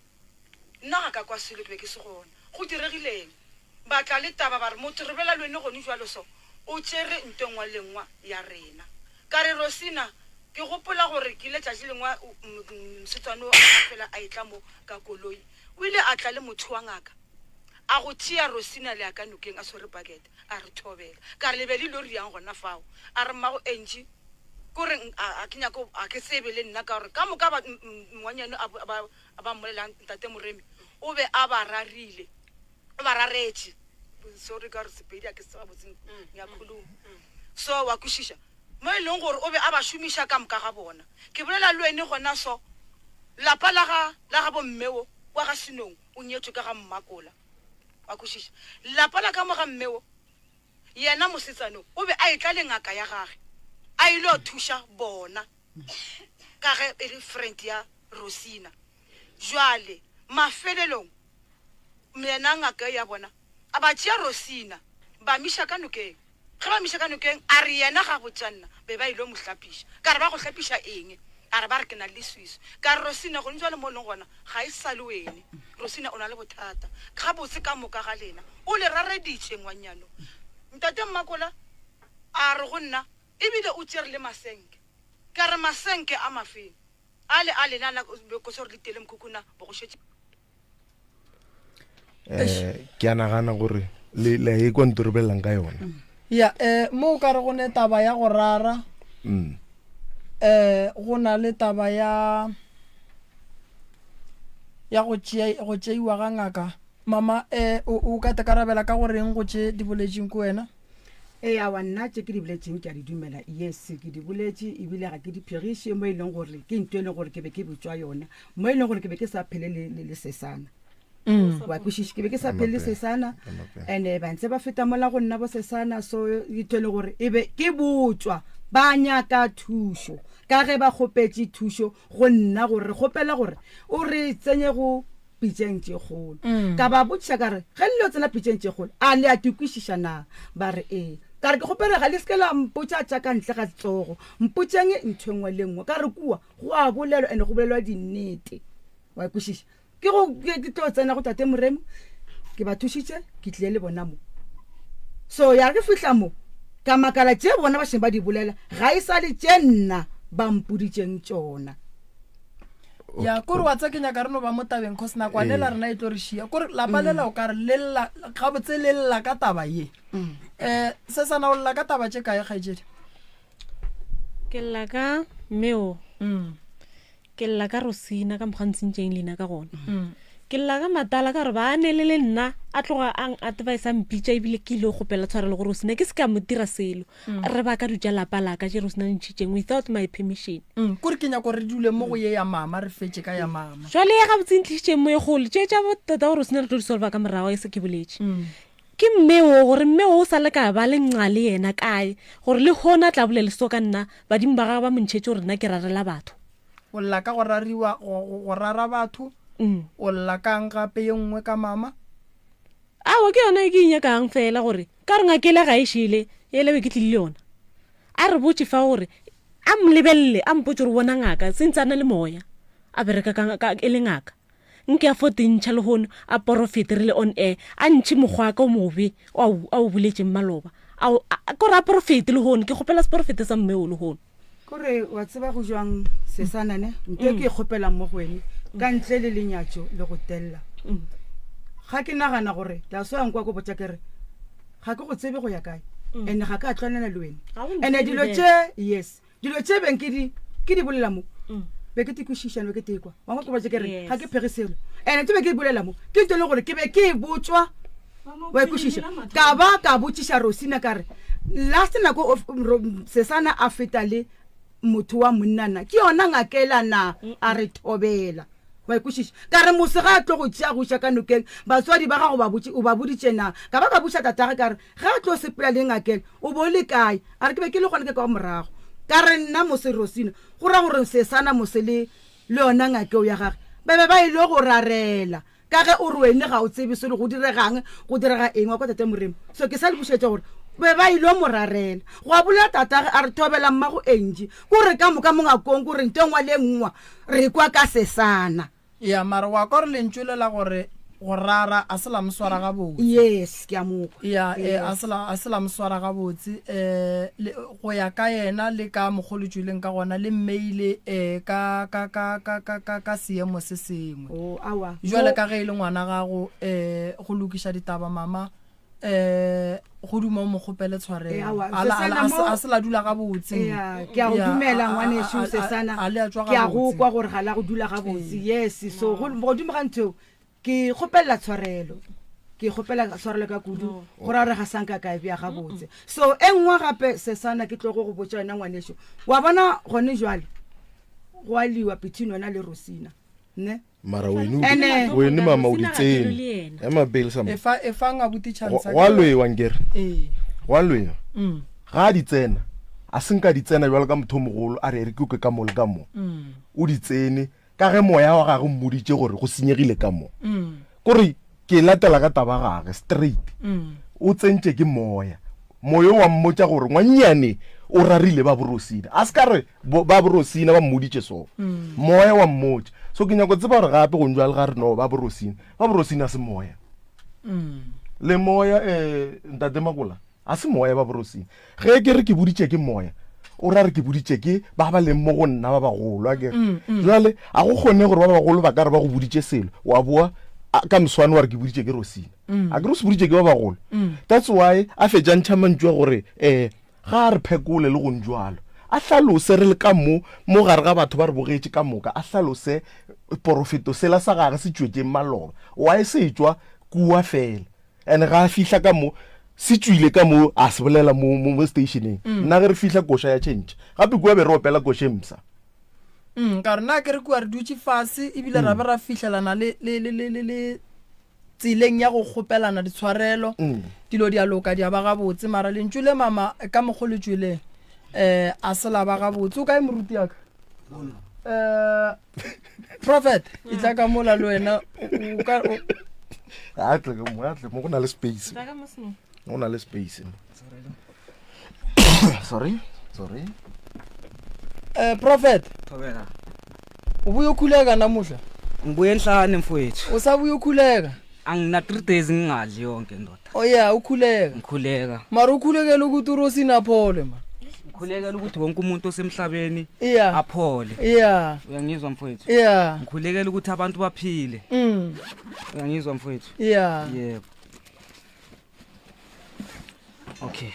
Nna ga ka kwa selo, ke be ke se gona. Go diregileng? Ba tla le taba ba re, Motho re bolela le wene gone jwalo so, o tšere nto engwa le engwa ya rena. Ka re, Rosina, ke gopola gore ke letšatši lengwe mosetsana o a fela a etla mo ka koloi. O ile a tla le motho wa ngaka. A go tšea Rosina le ya ka nokeng a swere bucket, a re thobela. Ka re, Le be le ilo riang gona fao? A re, Mmago Angie, ko re a ke nyake, a ke tsebe le nna ka gore ka moka ba ngwanyana a ba ba mmolelang Ntate Moremi o be a ba rarile. O ba raretše. Sorry ka gore Sepedi a ke se tseba botse, ngiyakhuluma. So wa kwešiša? Mo e leng gore o be a ba šomiša ka moka ga bona. Ke bolela le wene gona so, lapa la ga, la ga bomme wo, wa ga Senong, o nyetšwe ka ga Mmakola. Wa kwešiša? Lapa la ka mo ga mme wo, yena mosetsana wo, o be a etla le ngaka ya gage, a ile thuša bona, ka ge e le friend ya Rosina. Jwale, mafelelong, yena ngaka ya bona, a ba tšea Rosina, ba miša ka nokeng. Ge ba miša ka nokeng, a re yena ga botša nna, be ba ilo mo hlapiša. Ka re ba go hlapiša eng? A re ba re ke na le leswiswi. Ka re Rosina, gone jwale mo o leng gona ga e sa le wene. Rosina o na le bothata. Gabotse ka moka ga lena o le rareditše ngwannyano. Ntate Mmakola a re go nna, Ebile o tšere le masenke. Ka re masenke a mafeng? Ale a lena na be ko se gore le tiele mokhukhu na bo go šetše. Eh, ke a nagana gore le le e kwa nto re bolelelang ka yona ya eh mo o ka re go ne taba ya go rara mm. eh go na le taba ya ya go tšea go tšeiwa ga ngaka mama eh o o ka tekarabela ka goreng go tše di boletšeng ko wena Ee, aowa, nna tše ke di boletšeng ke a di dumela. Yes, ke di boletše ebile ga ke di phegiše mo e leng gore ke nto e leng gore ke be ke botšwa yona, mo e leng gore ke be ke sa phele le, le, le sesana. Wa kwešiša? Ke be ke sa phele le sesana and-e ba ntse ba feta mola go nna bo sesana, so ke ntho e leng gore e be ke botšwa ba nyaka thušo ka ge ba kgopetše thušo go nna gore re kgopela gore o re tsenye go pitšeng tše kgolo. Mm. Ka ba botšiša ka re, ge le lo tsena pitšeng tše kgolo, a le a ke kwešiša na? Ba re, ee. Ka re, ke kgopela ga le se ke la mpotša tša ka ntle ga tsogo, mpotšeng ntho e nngwe le nngwe. Ka re, kua go a bolelwa ene go bolelwa dinnete. Wa kwešiša? Ke go ke tlo tsena go tate Moremi, ke ba thušitše, ke tlile le bona mo. So ya re ke fihla mo, ka makala tše bona ba šeng ba di bolela, ga e sa le tše nna ba mpoditšeng tšona. Ya kore wa tsa ke nyaka re no ba mo tabeng cause nakwane la rena e tlo re šia kore lapa lela o ka re le lla gabotse le lla ka taba ye um se sana o lla ka taba tše kae kgaetšedi Ke lla ka mmeo. Ke lla ka Rosina ka mokgwa ntshentšeng leina ka gona. Ke lla ka matala ka gore ba nele le nna a tloga a advice a mpitša ebile ke ile go kgopela tshwarelo gore Rosina ke se ka mo dira selo. Re ba ka dutša lapa la ka tše Rosina ntšhitšeng without my permission. Mm, kore ke nyako re dule mo go ye ya mama re fetše ka ya mama. Jwale ya gabotse ntlišitšeng mo e golo tše tša bo tata gore Rosina re tlo di solva ka morago e se ke boletše. Ke mme wo gore mme wo o sa le ka ba le nqa le yena kae gore le hona tla bolele so ka nna badimo ba gagwe ba mo ntšhetše gore nna ke rarela batho. O lla ka go rariwa, go, go, go rara batho. Mm. O lla ka'ng gape ye nngwe ka mama? Aowa, ke yona e ke e nyakang fela gore ka gore ngaka ele ga e šele, yela be ke tlile le yona. A re botše fa gore a mlebelele, a mpotše gore o bona ngaka sentse a na le moya, a bereka ka, ka, e le ngaka. Nke a fo tentšha lehono, a porofete re le on air, a ntšhe mokgwa ka o mobe o a o, a o boletšeng maloba. A o, a, kore a porofete lehono, ke kgopela seporofete sa mme o lehono. Kore wa tseba go jwang sesana ne nto e ke e kgopelang mo go wene ka ntle le lenyatšo le go tella ga ke nagana gore tla so ya nkwa ko botša ke re ga ke go tsebe go ya kae and ga ka tlwanela le wene and dilo tše yes dilo tše beng ke di ke di bolela mo be ke te kwešišane be ke tekwa wa nkwa ko botša ke re ga ke phege selo and tse be ke di bolela mo ke nto e le gore ke be ke e botswa. Wa e kwešiša? Ka ba ka botšiša Rosina ka re, Last nako Sesana a feta le motho wa monna na ke yona ngakela na? A re thobela. Wa e kwešiša? Ka re mose ga a tlo go tšea go iša ka nokeng, batswadi ba gago ba botše, o ba boditše na? Ka ba ka botšiša tatagwe ka re, Ge a tlo sepela le ngakela, o be o le kae? A re, Ke be ke le gona ke kwa morago. Ka re, Nna mose Rosina, go ra gore Sesana mose le le yona ngakeo ya gage ba be ba ile go rarela. Ka ge o re wene ga o tsebe selo go diregang, go direga eng, wa kwa Tate Moremi? So ke sa le bušetša gore be ba ile mo rarela. Gwa bolela tatage a re thobela mmago Angie. Ko re ka moka mo ngakong ko re nto engwa le engwa re kwa ka sesana. Ya mara wa kwa gore lentšu le la gore go rara a se la mo swara gabotse. Yes, ke a mo kwa. Ya, eh, a se la, a se la mo swara gabotse. Eh, le, go ya ka yena le ka mokgwa le tšweleng ka gona le mmeile eh, ka, ka, ka, ka, ka, ka, ka seemo se sengwe. Oh, aowa. Jwale Mo- ka ge e le ngwana gago eh, go lokiša ditaba mama eh, go duma o mo kgopele Eh, tshwarelo. aowa, A la- a la- Sesana a se- mo- a se la dula gabotse. Ea, ke a go Ya, dumela a- a- ngwanešu a- a- Sesana. a le a tšwa Ke a go gabotse. kwa gore ga la go dula gabotse. Yes, so go godimo ga ntho eo, Ke kgopelela tshwarelo. Ke kgopela tshwarelo ka kudu, go ra gore ga sa nka ka e bea gabotse. So e nngwe gape sesana ke tlogo go botša yona ngwanešu, wa bona gone jwale go a liwa between wena le Rosina, ne? Mara wene Ene- wene mama o di Rosina ga ke lwe le tsene. yena. Ema pele sa E fa e fang abuti chance. Go a lwewa nkere. Ee. Go a lwewa. Mm. Ga a di tsena, a se nka di tsena bjalo ka motho o mogolo a re e re ke kwe ka mo le ka mo. O di tsene Ka ge moya wa gage o mmoditše gore go senyegile ka mo. Kore ke latela ka taba gage straight. O tsentše ke moya. Moyo wa mmotša gore ngwannyane o rarile ba borosina. A se ka re ba borosina ba mmoditše so. Moya wa mmotša. So ke nyako tseba gore gape go njwale ga re no ba borosina. Ba borosina se moya. Le moya eh ntate Makola. A se moya ba borosing. Ge ke re ke boditše ke moya, o ra re ke boditše ke ba ba leng mo go nna ba bagolo, a ke re. Mm, mm. Jwale a go kgone gore ba bagolo ba ka re ba go boditše selo, wa boa ka moswane wa re ke boditše ke Rosina. A ke re o se boditše ke ba bagolo. That's why a fetša ntšha mantšu a gore um ga a re phekole le gong jwalo. A hlalose re le ka mo, mo gare ga batho ba re bogetše ka moka, a hlalose porofeto sela sa gage se tšwetšeng maloba. Why se tšwa kua fela? And ga a fihla ka mo, se tšwile ka mo, a se bolela mo, mo, mo stationeng. Mm. Nna ge re fihla koša ya change. Gape kua be re opela koša e mpsha. Mm, ka re na ke re kua re dutše fase ebile ra be ra fihlelana le, le, le, le, le, le tseleng ya go kgopelana ditshwarelo. Mm. Dilo di a loka di a ba gabotse mara lentšu le mama ka mokgo le tšweleng eh a se la ba gabotse. O kae moruti ya ka? Eh prophet e tla ka mola le wena o ka a tle ka mo a tle mo go na le space go na le space sorry sorry eh prophet thobela o buye ukhuleka namuhla ngibuye enhlane mfowethu o sa buye ukhuleka angina 3 days ngingadli yonke ndoda oh yeah ukhuleka ngikhuleka mara ukhulekela ukuthi urosina aphole ma ngikhulekela ukuthi wonke umuntu osemhlabeni yeah aphole yeah uyangizwa mfowethu yeah ngikhulekela ukuthi abantu baphile uyangizwa mfowethu yeah yebo okay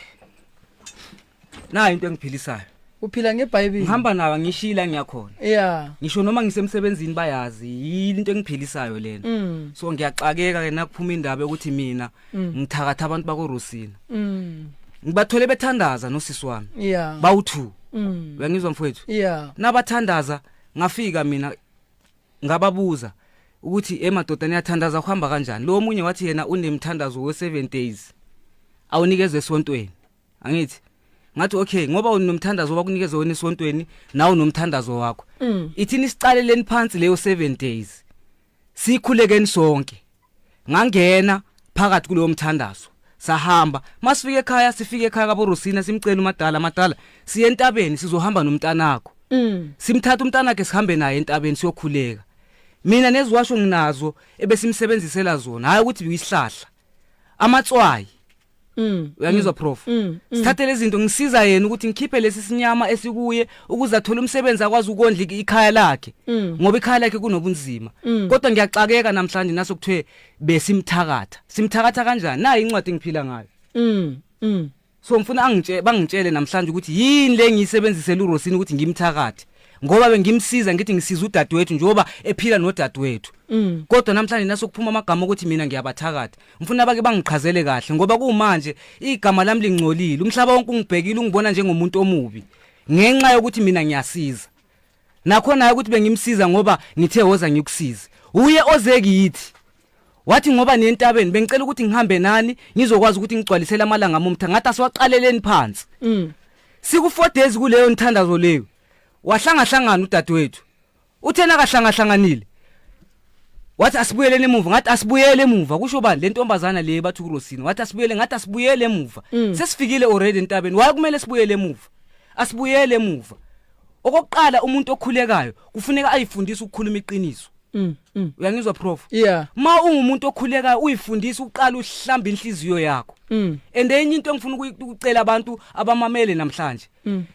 nayo into engiphilisayo uphila ngebhayibheli ngihamba nayo ngishila ngiyakhona yeah ngisho noma ngisemsebenzini bayazi yini into engiphilisayo lena so ngiyaxakeka ke nakuphuma indaba yokuthi mina ngithakatha abantu bakorosina ngibathole bethandaza nosisi wami yeah bawu-two uyangizwa mfowethu yeah nabathandaza ngafika mina ngababuza ukuthi emadoda niyathandaza kuhamba kanjani lo omunye wathi yena unemthandazo we-seven days awunikezwe esontweni angithi ngathi okay ngoba unomthandazo wakunikeza wena esontweni nawe unomthandazo wakho ithini sicaleleni phansi leyo 7 days sikhulekeni sonke ngangena phakathi kulowo mthandazo sahamba masifike ekhaya sifike ekhaya kaborosina simcela umadala madala siye entabeni sizohamba nomntanakho simthatha umntanakhe sihambe naye entabeni siyokhuleka mina neziwasho nginazo ebesimsebenzisela zona hayi ukuthi biyisihlahla amatswayi uyangizwa prof sithathe lezi zinto ngisiza yena ukuthi ngikhiphe lesi sinyama esikuye ukuze athole umsebenzi akwazi ukondla ikhaya lakhe ngoba ikhaya lakhe kunobunzima kodwa ngiyaxakeka namhlanje naso kuthiwe besimthakatha simthakatha kanjani nayi incwadi engiphila ngayo so ngifuna angitshele bangitshele namhlanje ukuthi yini le ngiyisebenzisela uRosini ukuthi ngimthakathe. Ngoba bengimsiza ngithi ngisiza udadewethu njengoba ephila nodadewethu. Kodwa namhlanje nasokuphuma amagama ukuthi mina ngiyabathakatha. Ngifuna bake bangichazele kahle ngoba kumanje igama lami lingcolile. Umhlaba wonke ungibhekile ungibona njengomuntu omubi. Ngenxa yokuthi mina ngiyasiza. Nakhona ukuthi bengimsiza ngoba ngithe woza ngikusize. Uye oze kithi. Wathi ngoba niyentabeni bengicela ukuthi ngihambe nani ngizokwazi ukuthi ngigcwalisele amalanga amumtha ngathi asiwaqaleleni phansi. Siku 4 days kuleyo nthandazo leyo. Wahlangahlangana udadewethu. Uthe nakahlangahlanganile. Wathi asibuyeleni emuva ngathi asibuyele emuva kusho bani le ntombazana le bathi uRosina wathi asibuyele ngathi asibuyele emuva. Sesifikile already entabeni waye kumele sibuyele emuva. Asibuyele emuva. Okokuqala umuntu okhulekayo kufuneka ayifundise ukukhuluma iqiniso. Uyangizwa prof? Yeah. Ma ungumuntu okhulekayo uyifundisa uqala uhlamba inhliziyo yakho. And enye into engifuna ukucela abantu abamamele namhlanje.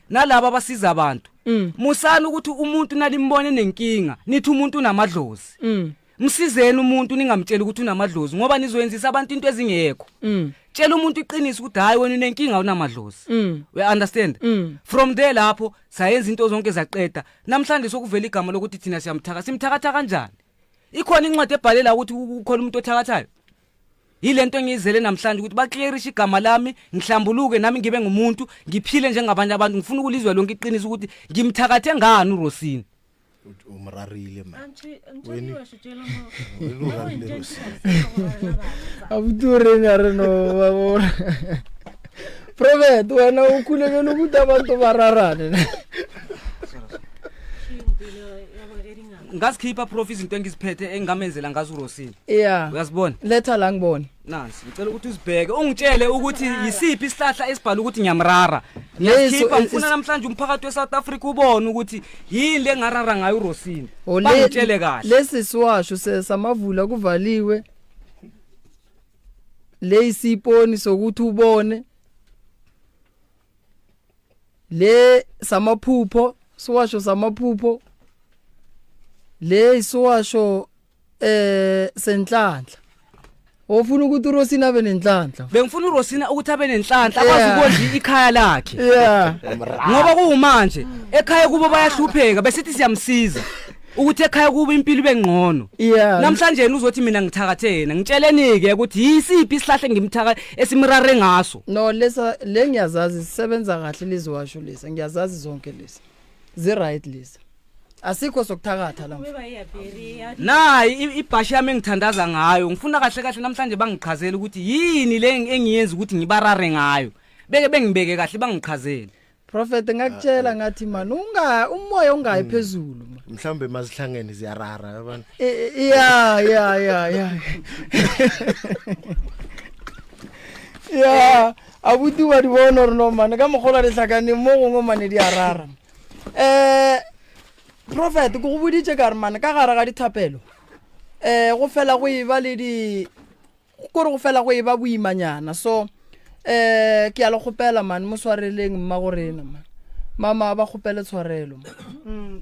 Nalabo abasiza abantu. Musani ukuthi umuntu nalimbone nenkinga nithi umuntu unamadlozi. Msizeni umuntu ningamtsheli ukuthi unamadlozi ngoba nizoyenzisa abantu into ezingekho. Tshela umuntu iqiniso ukuthi hayi wena unenkinga unamadlozi. We understand? From there lapho sayenza into zonke zaqeda. Namhlanje sokuvela igama lokuthi thina siyamthaka. Simthakatha kanjani? Ikhona incwadi ebhalela ukuthi kukhona umuntu othakathayo. Yilento engiyizele namhlanje ukuthi baclearishe igama lami, ngihlambuluke nami ngibe ngumuntu, ngiphile njengabanye abantu. Ngifuna ukulizwa lonke iqiniso ukuthi ngimthakathe ngani uRosini. Umrarile man. Wena urarile Rosini. Abuti o reng a re no ba bona. Prophet wena o khulekele ukuthi abantu ba rarane. Ngazikhipha prof izinto engiziphethe engamenzela ngazo uRosini. Yeah. Uyazibona? Letha la ngibone. Nansi ngicela ukuthi uzibheke ungitshele ukuthi yisiphi isihlahla esibhala ukuthi ngiyamrara. Leso- Ngiyakhipha ngifuna namhlanje umphakathi weSouth Africa ubone ukuthi yini le ngarara ngayo uRosini. O, le- Bangitshele kahle. Lesi siwasho samavula kuvaliwe. Le isiponi sokuthi ubone. Le samaphupho, siwasho samaphupho. Le isiwasho senhlanhla. Ofuna ukuthi uRosina abe nenhlanhla. Bengifuna uRosina ukuthi abe nenhlanhla akwazi ukondla ikhaya lakhe. Yeah. Ngoba kuwumanje ekhaya kubo bayahlupheka besithi siyamsiza ukuthi ekhaya kubo impilo ibe ngcono. Yeah. Namhlanje yena uzothi mina ngithakathe yena. Ngitsheleni ke ukuthi yisiphi isihlahla engimthaka esimrare ngaso. No lesa le ngiyazazi zisebenza kahle leziwasho lesa ngiyazazi zonke lesa. Zi right lesa. Asikho sokuthakatha la. Nayi ibhashi yami engithandaza ngayo ngifuna kahle kahle namhlanje bangichazele ukuthi yini le engiyenza ukuthi ngibarare ngayo. Beke bengibeke kahle bangichazele. Prophet ngakutshela ngathi man unga umoya ungayi phezulu man. Mhlambe mazihlangene ziyarara abantu. Yeah yeah yeah yeah. Yeah, abuti wa di bona gore no man ka mogola le hlakane mo gongwe mane di a rara. Prophet ke go boditše ka re man ka gare ga dithapelo. Go fela go e ba le di kore go fela go e ba boimanyana so ke a le kgopela man mo swareleng mma go rena man. Mama ba kgopele tshwarelo man.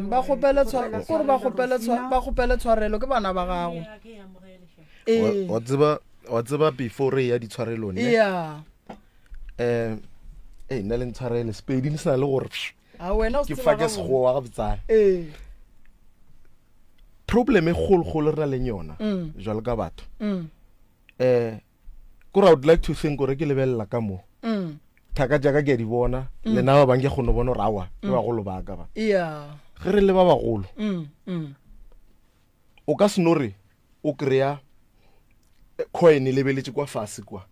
Ba kgopele tshwarelo kore ba kgopele tshwarelo ba kgopele tshwarelo ke bana ba gago. Wa tseba wa tseba before re ya ditshwarelong ne? Yeah. Nna le ntshwarele Sepedi ne se na le gore A wena o se ke tseba fa ke gabotse. sekgowa ga botsana. Problem e kgolokgolo re na leng yona jwalo ka batho. Kore I would like to think gore ke lebelela ka mo. Thaka jaaka ke a di bona, le nna ba bang ke kgone go bona gore aowa, ke bagolo ba ka ba. Yeah. Ge re le ba bagolo, o ka se no re o kry-a coin e lebeletše kwa fase kwa.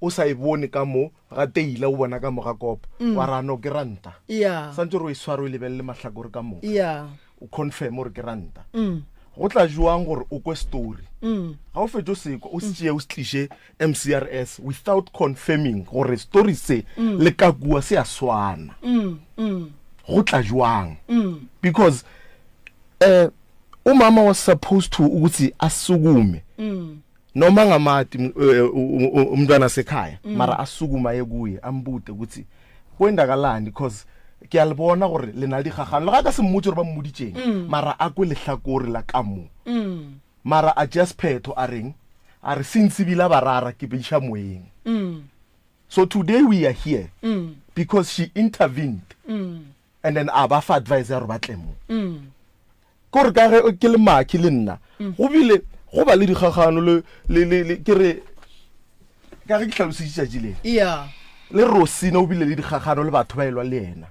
O sa e bone ka mo ga teila o bona ka mo ga kopo. Wa ra no ke ranta. Yeah. Santse gore o e sware o e lebelele mahlakore ka moka. Yeah. O confirm gore ke ranta. Go tla jwang gore o kwe story. Ga o fetše o se kwa, o se tšee o se tliše MCRS without confirming gore story se le ka kua se a swana. Go tla jwang? Because umama was supposed to ukuthi asukume. Noma ngamati umntwana sekhaya mara asukuma ye kuye ambute ukuthi kwendakalani because ke a le bona gore le na le dikgagano le ga ka se mmotse gore ba mmoditseng mara a kwe lehlakore la ka mo. Mara a just phetho a reng a re since ebile ba rara ke beisha moyeng. So today we are here because she intervened. And then a ba fa advice ya gore ba tle mo. Ke gore ka ge ke le maki le nna, go bile go ba le dikgagano le, le, le, le, ke re, ka ge ke hlalositše tšatši le. Yeah. Le Rosina o bile le dikgagano le batho ba elwa le yena.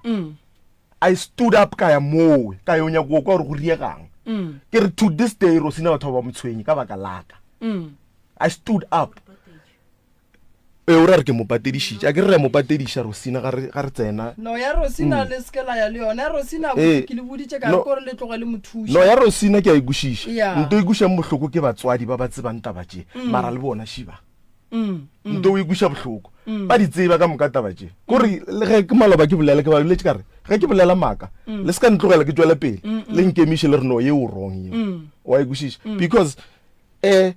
I stood up ka ya mowe, ka yo nyaka go kwa gore go riegang. Ke re to this day Rosina batho ba ba mo tshwenye ka baka laka. I stood up. Ee, o ra re ke mo patedišitše. A ke re re a mo patediša Rosina ga re ga re tsena. No ya Rosina le se ke la ya le yona. Ya Rosina Ee. ke le boditše ka re No. kore le tloge le mo thuša. No ya Rosina ke a e kwešiša. Yeah. Nto e kwešang bohloko ke batswadi ba ba tsebang taba tše. Mara le bona šiba. Nto o e kweša bohloko. Ba di tseba ka moka taba tše. Kore le ge ke maloba ke bolela ke ba boletše ka re ge ke bolela maaka le se ka ntlogela ke tšwele pele le nkemiše le re no ye o wrong yeo. Wa e kwešiša? Because eh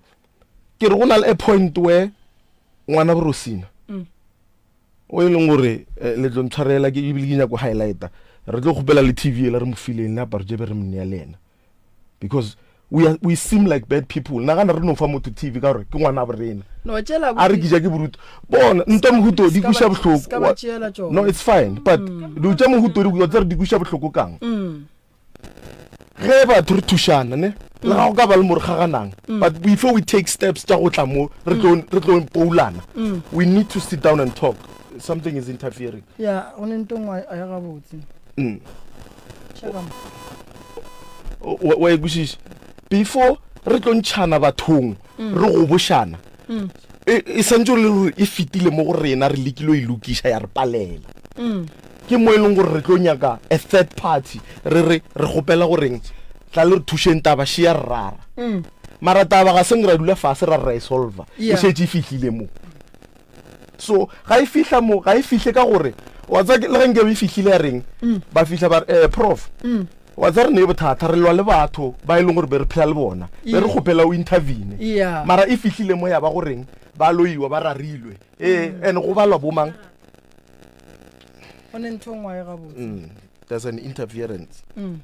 ke re go na le a point where ngwana borosina mm. o e leng gore eh, le tlo ntshwarela ke ebile ke nyako highlighta re tlo kgopela le tv ela re mo fileng le aparo jebe re mo nea le ena because we, are, we seem like bad people nagana re no fa motho tv ka gore ke ngwana borena a re ke ja ke boruto bona nto mohuto di kweša bohloko no it's fine but mm. dilo tša mohuto di tsere di kweša bohloko kang mm. Ge batho re thušana ne le ga go ka ba le mo re kgaganang mm. but before we take steps tša go tla mo re tlo mm. re tlo poulana mm. we need to sit down and talk something is interfering ya go ne nto nngwe a ya gabotse mm. wa e kwešiša before re tlo ntšhana bathong re gobošana e, e santse le gore e fetile mo go rena re lekile e lokiša ya re palela Ke mo e leng gore re tlo nyaka a third party, re re re kgopela goreng tla le re thušeng taba še ya re rara. Mara taba ga se ra dula fase ra re ra e solva, e šetše e fihlile mo. So ga e fihla mo, ga e fihle ka gore wa tseba le ge nkabe e fihlile ya reng, ba fihla ba re eh prof, wa tseba re ne bothata re lwa le batho ba e leng gore be re phela le bona, be re kgopela o intervene. Mara e fihlile mo ya ba goreng ba loiwa ba rarilwe, ee and go balwa bo mang? go ne ntho nngwe e gabotse mm, there's an interference mm.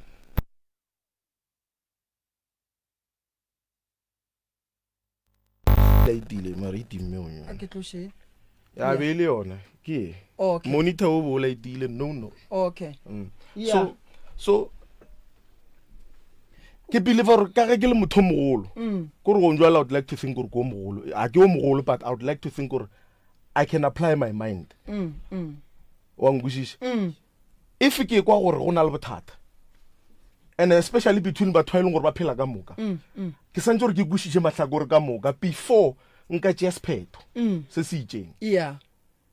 laitile mara e timme o a ke tloše ya be e le yona ke e okay monitor o bo o laitile no no okay mm. yeah. so so ke believe gore ka ge ke le motho mogolo mm. kore go njwala i would like to think gore ke o mogolo a ke o mogolo but i would like to think gore i can apply my mind mm, mm. wa nkwešiša mm. if ke kwa gore go na le bothata and especially between batho ba e leng gore ba phela ka moka mm, mm. ke santse gore ke kwešiše mahlakore ka moka before nka tšea sephetho mm. se se itšeng yeah.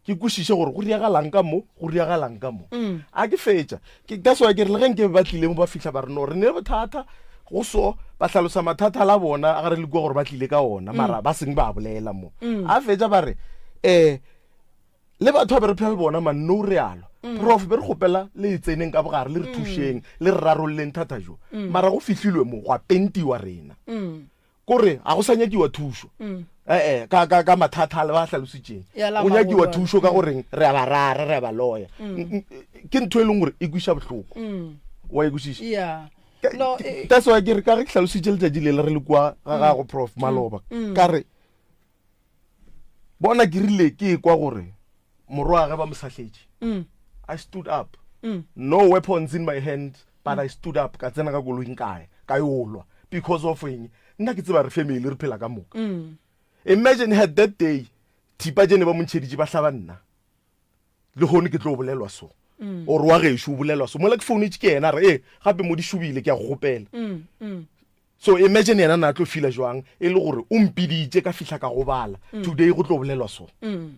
ke kwešiše gore go riagalang ka mo go riagalang ka mo mm. a ke fetša that's why ke re le ge nke ba tlile mo ba fihla ba re no re ne bothata go so ba hlalosa mathata la bona a ga re le kua gore ba tlile ka ona mara ba seng ba bolela mo a fetša ba re um le batho ba be re phela le bona man no realo prof be re kgopela le e tseneng ka bogare le re thušeng le re rarolleng thata jo mara go fihlilwe mo gwa pentiwa rena kore ga go sa nyakiwa thušo ee ka, ka, ka mathata a le ba hlalositšeng Ya la go nyakiwa magolwane. thušo ka goreng re a ba rara re a ba loya Ke ntho e leng gore e kweša bohloko wa e kwešiša yeah no e- that's why ke re ka ge ke hlalositše letšatši lela re le kua ga gago prof maloba ka re bona ke rile ke kwa gore morwage ba mo sahletše i stood up no weapons in my hand but i stood up ka tsena ka koloing ka ya ka yo lwa because of eng nna ke tseba re family re phela ka moka imagine had that day thipa jene ba mo ntšheditše ba hlaba nna le gone ke tlo bolelwa so mm. or wa gešo o bolelwa so mola ke founetše ke yena re e gape mo di šobile ke a go gopela mm, mm. so imagine yena na tlo fila jwang e le gore o mpiditše ka fihla ka gobala mm. today go tlo bolelwa so mm.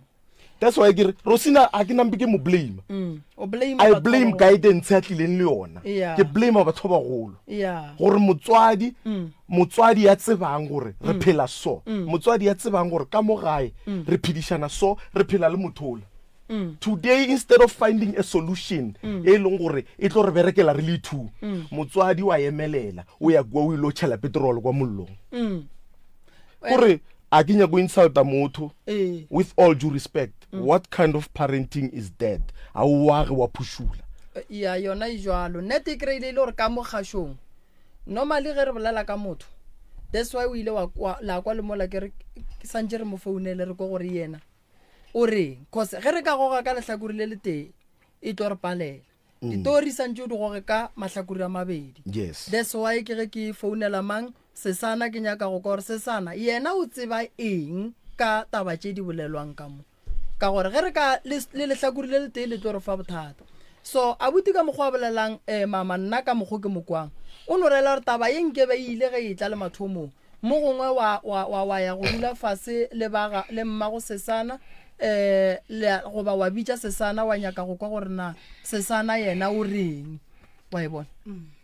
that's why ke re rosina a ke nampe ke mo blame mm. o blame i blame guidance ya tlileng le yona yeah. ke blame batho ba bagolo yeah. gore motswadi mm. motswadi ya tsebang gore re mm. phela so mm. motswadi ya tsebang gore ka mo gae mm. re phedišana so re phela le mothola mm. today instead of finding a solution mm. e leng gore e tlo re berekela re le two mm. motswadi wa emelela o ya kua o ile o tšhela petrol kwa mollong mm. kore a ke nyako insulta motho eh. with all due respect mm. what kind of parenting is that a o age wa phušula ya yona e jalo nnete e kry-ile e le gore ka mo kgašong normally ge re bolela ka motho that's why o ile wa kwa la kwa le mola ke re ke santše re mo founele re ko gore yena o reng cause ge re ka goga ka lehlakore le letee e tlo re palela. Ditori santše o di goge ka mahlakore a mabedi. Yes. That's why ke ge ke founela mang Sesana ke nyaka go kwa gore Sesana yena o tseba eng ka taba tše di bolelwang ka mo. Ka gore ge re ka le, le lehlakore le letee le tlo re fa bothata. So abuti ka mokgwa a bolelang eh, mama nna ka mokgo ke mo kwang. O no rela gore taba ye nke be e ile ge e tla le mathomong. Mo gongwe wa, wa, wa, wa ya go dula fase le ba ga, le mmago Sesana eh, le, goba wa bitša Sesana wa nyaka go kwa gore na Sesana yena o reng. Wa e bona?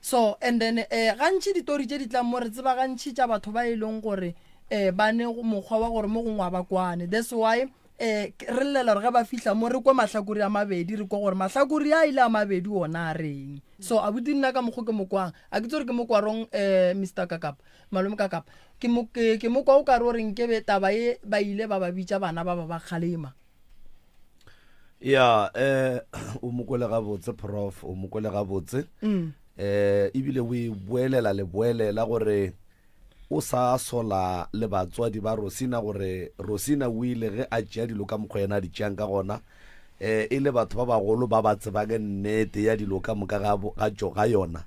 So and then eh, gantši ditori tše di tlang mo re tseba gantši tša batho ba e leng gore eh, ba ne mokgwa wa gore mo gongwe ga ba kwane. That's why eh, re llela gore ge ba fihla mo re kwe mahlakore a mabedi, re kwe gore mahlakore a ile a mabedi ona a reng. So abuti nna ka mokgwa ke mo kwang, a ke tse gore ke mo kwarong eh, Mister Kakapa, malome Kakapa, ke mo, ke, ke mo kwa o kare o re nkebe taba ye ba ile ba ba bitša bana ba ba ba kgalema. Ya, eh, o mo kwele gabotse prof, o mo kwele gabotse. Mm. Eh, ebile o e boelela le boelela gore o sa sola le batswadi ba Rosina gore Rosina o ile ge a tšea dilo ka mokgwa yena a di tšeang ka gona, eh, e le batho ba bagolo ba ba tsebang nnete ya dilo ka moka ga, ga, tšo, ga yona.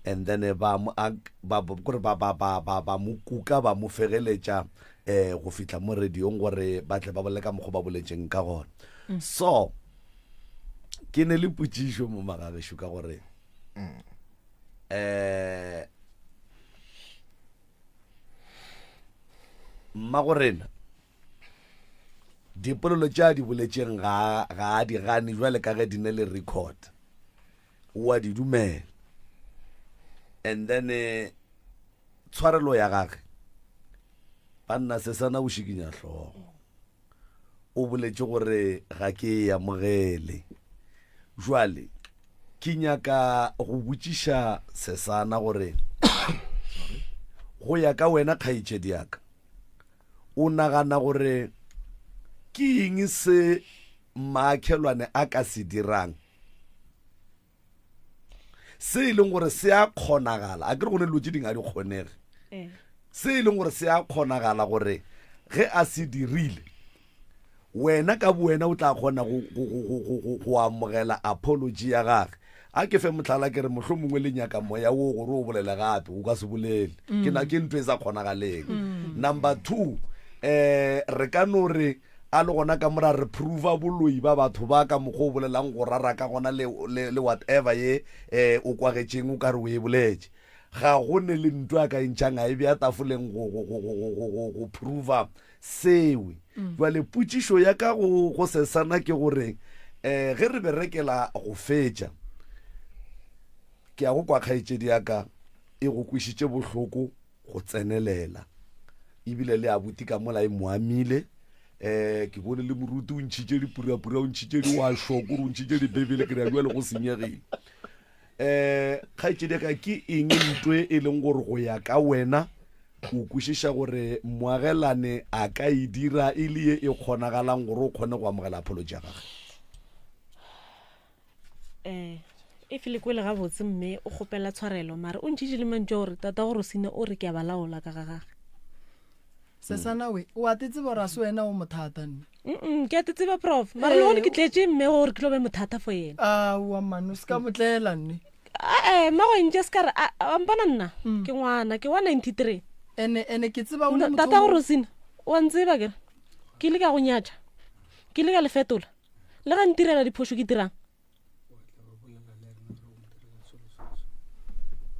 And then ba mo, a, ba, kore ba, ba, ba, ba, ba mo kuka, ba mo fegeletša, eh, go fihla mo radiong gore ba tle ba bolele ka mokgwa ba boletšeng ka gona. So, ke ne le potšišo mo magagešo ka gore, eh, mmagorena dipolelo tše a di boletšeng ga, ga a di gane jwale ka ge di ne le record, o a di dumela. And then, eh, tshwarelo ya gage, banna Sesana o šikinya hlogo, o boletše gore ga ke e amogele. Jwale ke nyaka go botšiša Sesana gore go ya ka wena kgaetšedi ya ka, o nagana gore ke eng se maakhelwane a ka se dirang se e leng gore se a kgonagala? A ke re go ne dilo tše dingwe ga di kgonege. Se e leng gore se a kgonagala gore ge a se dirile, wena ka bowena o tla kgona go amogela apology ya gage. A ke fe mohlala, ke re mohlomongwe le nyaka moya wo gore o bolele gape, o ka se bolele. Ke na ke ntho e sa kgonagaleng. Number 2, eh, re ka no re a le gona ka mora re prova boloi ba batho ba ka mokgwa o bolelang go rara ka gona le, le, le whatever ye, eh, o kwagetšeng o ka re o e boletše. Ga go ne le ntwa a ka e ntšhang a e bea tafoleng go, go, go, go, go, go, go prova sewe. Jwale potšišo ya ka go, go Sesana ke gore, eh, ge re berekela go fetša, ke ya go kwa kgaetšedi ya ka e go kwešitše bohloko go tsenelela, ebile le abuti ka mola e mo amile. Eh, ke bone le moruti o ntšhitše dipurapura, o ntšhitše diwašo, kore o ntšhitše dibebele, ke re bjale go senyegile. Eh, kgaetšedi ya ka, ke eng ntwe e leng gore go ya ka wena o kwešiša gore moagelane a ka e dira e le ye e kgonagalang gore o kgone go amogela apology ya gage? Eh, if le kwele gabotse mme o kgopela tshwarelo, mare o ntšhitše le mantšu a gore tata go Rosina o re ke a ba laola ka ga gage. Sesana we, o a te tseba gore a se wena o mothata nne. Mm, ke a te tseba prof, mare le gone ke tletše mme gore ke tlo be mothata for yena. Aowa man, o se ka motlela nne. Ee, mmago ntše se ka re, a, a mpona nna, ke ngwana, ke wa 93. Ene, ene ke tseba o le motho Tata o go Rosina, o a ntseba kere, ke ile ka go nyatša, ke ile ka le fetola, le ga ntirela diphošo ke dirang?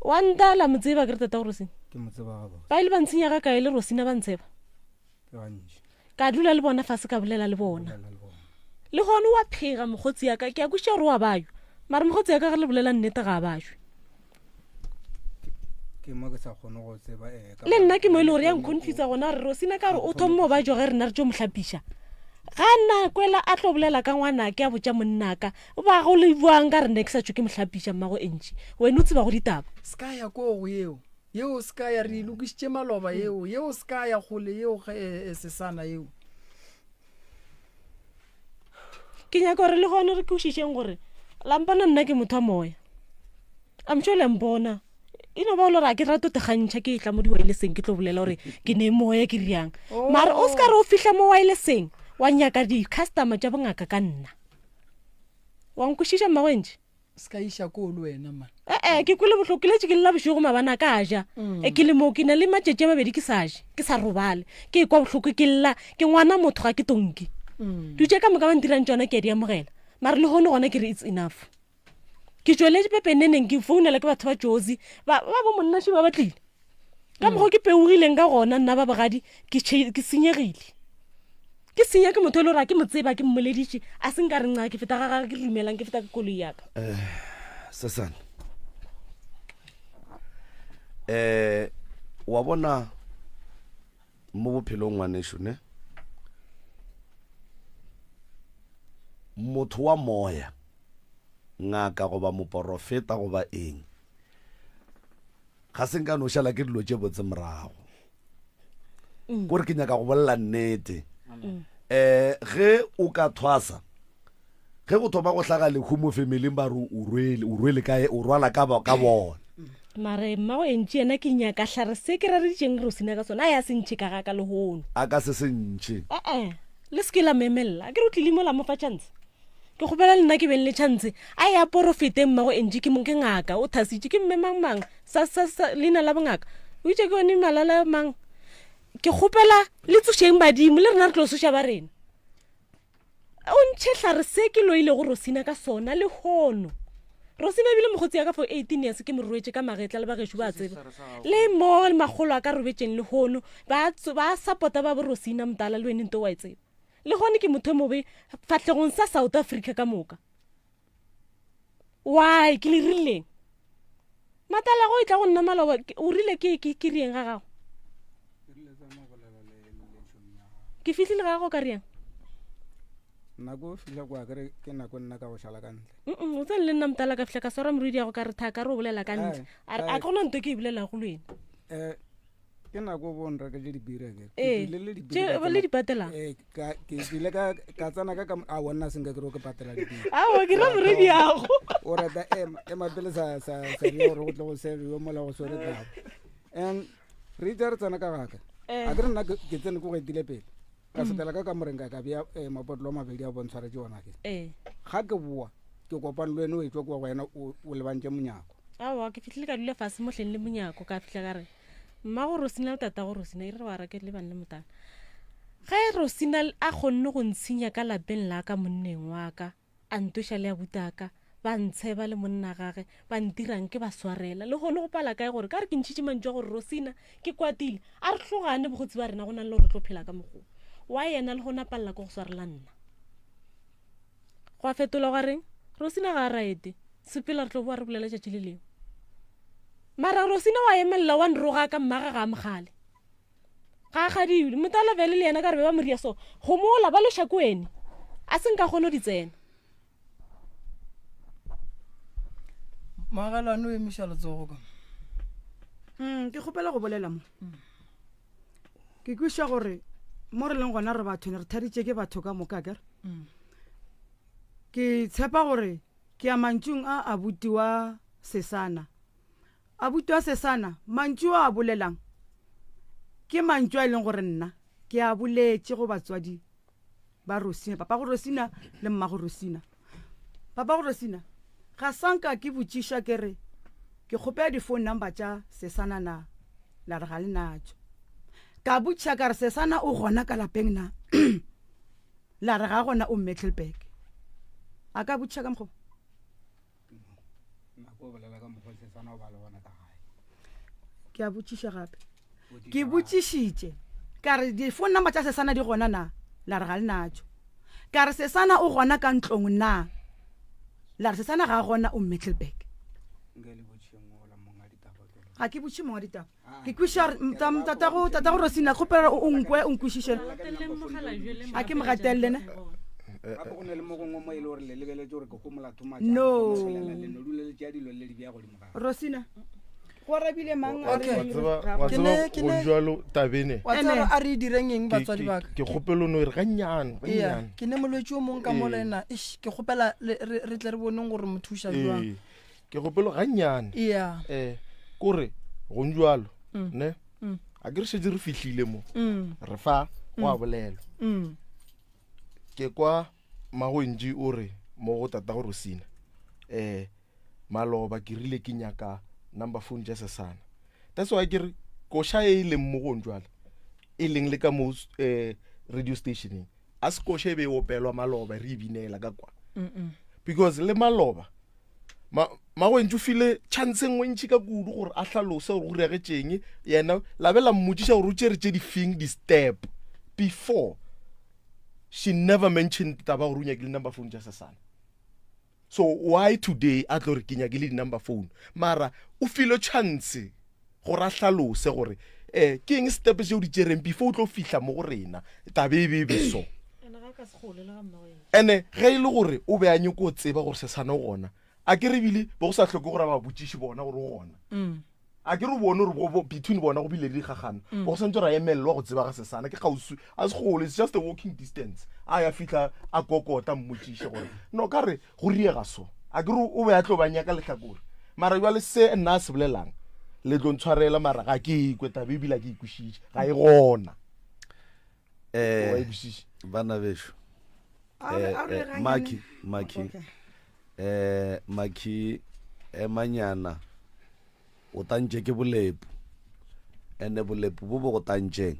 Wa ntala mo tseba kere tata go Rosina? Ke mo tseba gabotse. Ba ile ba ntshenya ga kae le Rosina ba ntsheba? Ke gantši. Ka dula le bona fase ka bolela le bona. Le gone wa phega mokgotsi ya ka, ke a kwešiša gore wa bajwa, mare mokgotsi ya ka ge le bolela nnete ga a bajwe. Ke mo ke sa kgone go tseba, eh, ka Le nna ke mo e le gore ya gore nkhonfisa gona gore Rosina ka gore o thomme o bajwa ge rena re tšo mo hlapiša. Ga nna kwela a tlo bolela ka ngwanake a botša monnaka, ba go le bjang ka re nna ke sa tšo ke mo hlapiša mmago Angie. Wena o tseba go ditaba. Se ka ya koo go yeo, yeo se ka ya, re e lokišitše maloba yeo, yeo se ka ya kgole yeo ge, eh, eh, sesana yeo. Ke nyaka gore le gone re kwešišeng gore la mpona nna ke motho wa moya. I'm sure le a mpona. E no ba o le gore a ke rate go gantšha ke tla mo di-wirelesseng ke tlo bolela gore ke ne moya ke riang. Mara o se ka re o fihla mo wirelesseng wa nyaka di-customer tša bongaka ka nna. Wa nkwešiša mmagwentši? Se ka iša koo le wena man. Ee, ke kwele bohloko ke letše ke lla bošego mabana ka ja. Mm. E ke le mo ke na le matšatši a mabedi ke sa je, ke sa robale. Ke ekwa bohloko ke lla, ke ngwana motho ga ke tonki. Mm. Dilo tše ka moka ba ntirang tšona ke a di amogela. Mara le hono gona ke re it's enough. Ke tšweletše pepeneneng ke founela ke batho ba Jozi, ba ba bo monna ba ba tlile. Ka mokgwa ke peogileng ka gona nna ba bogadi ke ke senyegile. Ke senya ke motho e le gore a ke mo tseba ke mmoleditše a se nka re nca ke feta ga gage ke dumelang ke feta ka koloi ya ka. Eh, Sesane. Eh, wa bona mo bophelong ngwanešu ne? Motho wa moya, ngaka goba moporofeta goba eng, ga se nka no šala ke dilo tše botse morago. Mm. Kore ke nyaka go bolela nnete. Um ge o ka thwasa, ge go thoma go hlaga lehu mo familing ba re o rwele, o rwele ka, o rwala ka ba, ka bona. Mare mmago Entši yena ke nyaka hlare se ke rareditšeng Rosina ka sona, a ya se ntšhe ka ga ka lehono. A ka se se ntšhe. E-e, le se ke la mo emelela. A ke re o tlile mo la mo fa chance. Ke kgopela le nna ke beng le chance. A ya porofete mmago Entši ke mong ke ngaka, o thasitše ke mme mang mang, sa, sa, sa, leina la bongaka. O itše ke yone malala mang. Ke kgopela le tsošeng badimo, le rena re tlo tsoša ba rena. O ntšhe hlare se ke loilego Rosina ka sona lehono. Rosina ebile mokgotsi ya ka for 18 years ke mo rwetše ka magetla le bagešo ba tseba. Le mo makgolo a ka robetšeng lehono ba ba support-a ba bo Rosina motala le wene nto wa e tseba. Lehono ke motho e mobe fahlegong sa South Africa ka moka. Why ke le rileng? Matala go e tla go nna maloba o rile ke ke ke rieng ga gago. Ke fihlile ga gago ka rieng? Nako o fihla kwa kere ke nako nna ka go šala ka ntle. Mm o tsene le nna motala ka fihla ka swara moridi ya go ka re thaka re o bolela ka ntle. A re a gona nto ke e bolelago le wena. Eh ke nako bo nreketse dibira ke Ee, tše le di patela? Ee, ka ke ile ka ka tsena ka ka a wonna senka ke re ke patela dibira. Aowa, ke ra moredi yago. O rata ema ema pele sa sa sa ria gore go tle go segiwe mola go swere taba. And re itse re tsena ka gaka. Eh. A ke re nna ke ke tsene ko go etile pele. Ka Mm. fetela ka kamoreng ka ka bea eh, mapotlelo a mabedi a bontshwaretše ona ke. Ee. Ga ke boa ke kopane le wena o etšwa kua go wena o o lebantše monyako. Aowa, ke fihlile ka dula fase mohleng le monyako ka fihla ka re mmago Rosina le tatago Rosina e re wa reke le bane le motala. Ge Rosina a kgonne go ntshenya ka lapeng la ka monneng wa ka, a ntoša le abutaka, ba ntsheba le monna gage, ba ntirang ke ba swarela. Le gone go pala kae gore ka re ke ntšhitše mantšu a gore Rosina ke kwatile, a re hlogane bogotsi ba rena go na le gore re tlo phela ka mokgwa wa yena le gona palela ke go swarela nna. Gwa fetola gwa reng? Rosina ga a raete. Sepela re tlo boa re bolela tšatši le lengwe. Mara Rosina wa emelela wa nroga ka mmaga ga a mogale. Ga a gadiwe. Motala bjale le yena ka re be ba mo ria so. Gomola ba loša ko wene. A se nka kgone go di tsena. Moagelwane o emiša letsogo ka. Ke kgopela go bolela mo. Ke kwešiša gore mo re leng gona re batho re thaditše ke batho ka moka akere. Ke tshepa gore ke ya mantšung a abuti wa Sesana. Abuti wa Sesana, mantšu a a bolelang ke mantšu a e leng gore nna ke a boletše go batswadi ba Rosina, papago Rosina le mmago Rosina. Papago Rosina, ga sa nka ke botšiša ke re ke kgopela di-phone number tša Sesana na, la re ga le natšo. Ka botšiša ka re Sesana o gona ka lapeng na, la re ga gona o Middelburg. A ka botšiša ka mokgwa? Ke a botšiša gape. Ke botšišitše ka re di-phone number tša Sesana di gona na, la re ga le natšo. Ka re Sesana o gona ka ntlong na, la re Sesana ga a gona o Middelburg. Ga ke botšiše mongwa ditaba. Ke kwešiša gore tatago, tatago Rosina, kgopela o nkwe, o nkwešiše. A ke mo gatelele ne? Gape go na le mo gongwe mo e le gore le lebeletse gore ke gomola too much. No. Le no dula le tšea dilo le di bea godimo ga. Rosina, go arabile mang? Wa A re- tseba, wa Ke tseba ne- ke go ne- jalo tabene. Wa tseba a re e direng eng batswadi ba ka? Ke kgopelo no e re gannyane, Ea, gannyane. ke ne molwetši o mongwe ka mola Ee. ena. Eish, ke kgopela le- re re tle re boneng gore mo thuša jwang. Ee. Ke kgopelo gannyane. Ea. Eh, kore go njwalo, ne? A ke re šetše re fihlile mo. Re fa go a bolelwa. Ke kwa Magontši o re mo go tatago Rosina. Eh, Maloba ke rile ke nyaka number phone tša Sesana. That's why ke re koša e e leng mo gong jwale e leng le ka mo eh, radio stationeng a se koša e be e opelwa maloba re e binela ka kwa because le maloba ma magwentši o file chance e nngwe ntši ka kudu gore a hlalose gore go reagetšeng yena la be la mmotšiša gore o tšere tše di feng di-step before she never mentioned taba gore o nyakile number phone tša sesana so why today a tlo re ke nyakile di-number phone mara o file chance gore a hlalose gore um ke eng step seo di tšereng before o tlo fihla mo go rena tabe e be e be so ene ge e le gore o be a nyako tseba gore sesane o gona a ke re bile bo go sa hloke gore a ba botšiše bona gore o gona mm. a ke re bone gore between bona go bile le dikgagano mm. go santse ra emelelwa go tseba ga sesana ke kgauswi a se gole it's just a walking distance a ya fitlha a kokota mmotšiše gore no ka re go riega so a ke re o be a tlo ba nyaka lehlakore mara jale se nna a se bolelang le tlo ntshwarela mara ga ke ikwe tabe ebile a ke ikwešiše ga e gona eh bana bešo eh, eh, maki maki eh maki emanyana o tantše ke bolepu ene bolepu bo bo go tantšeng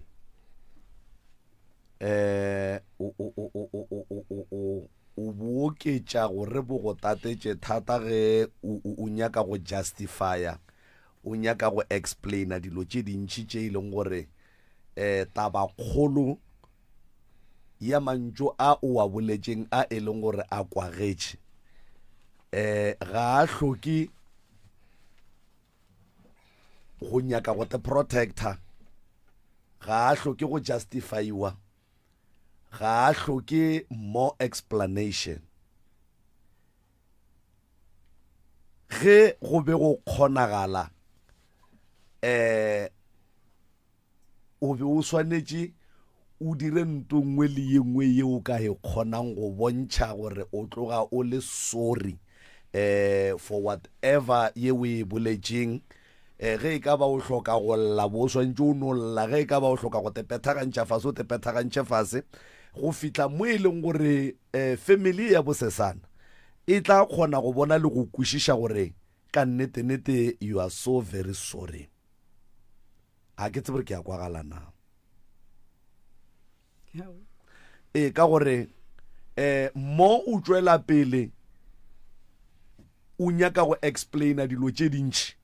eh o o o o o o o o o bo oketša gore bo go tatetše thata ge o nyaka go justifya o nyaka go explaina dilo tše dintši tše e leng gore um tabakgolo ya mantšu a o a boletšeng a e leng gore a kwagetše um ga a hloke go nyaka go te protector ga a hloke go justifyiwa ga a hloke more explanation ge go be go kgonagala eh o be o swanetše o dire nto nngwe le ye nngwe ye o ka e kgonang go bontšha gore o tloga o le sorry eh for whatever ye o e boletšeng eh ge e ka ba o hloka go lla bo o swantše o no lla ge e ka ba o hloka go tepethagantšha fase o tepethagantšhe fase go fihla mo e leng gore eh family ya bosesana e tla kgona go bona le go kwešiša gore ka nnete-nete you are so very sorry ga ke tsebe gore ke a kwagala na ee ka gore um mo o tšwela pele o nyaka go explaina dilo tše dintši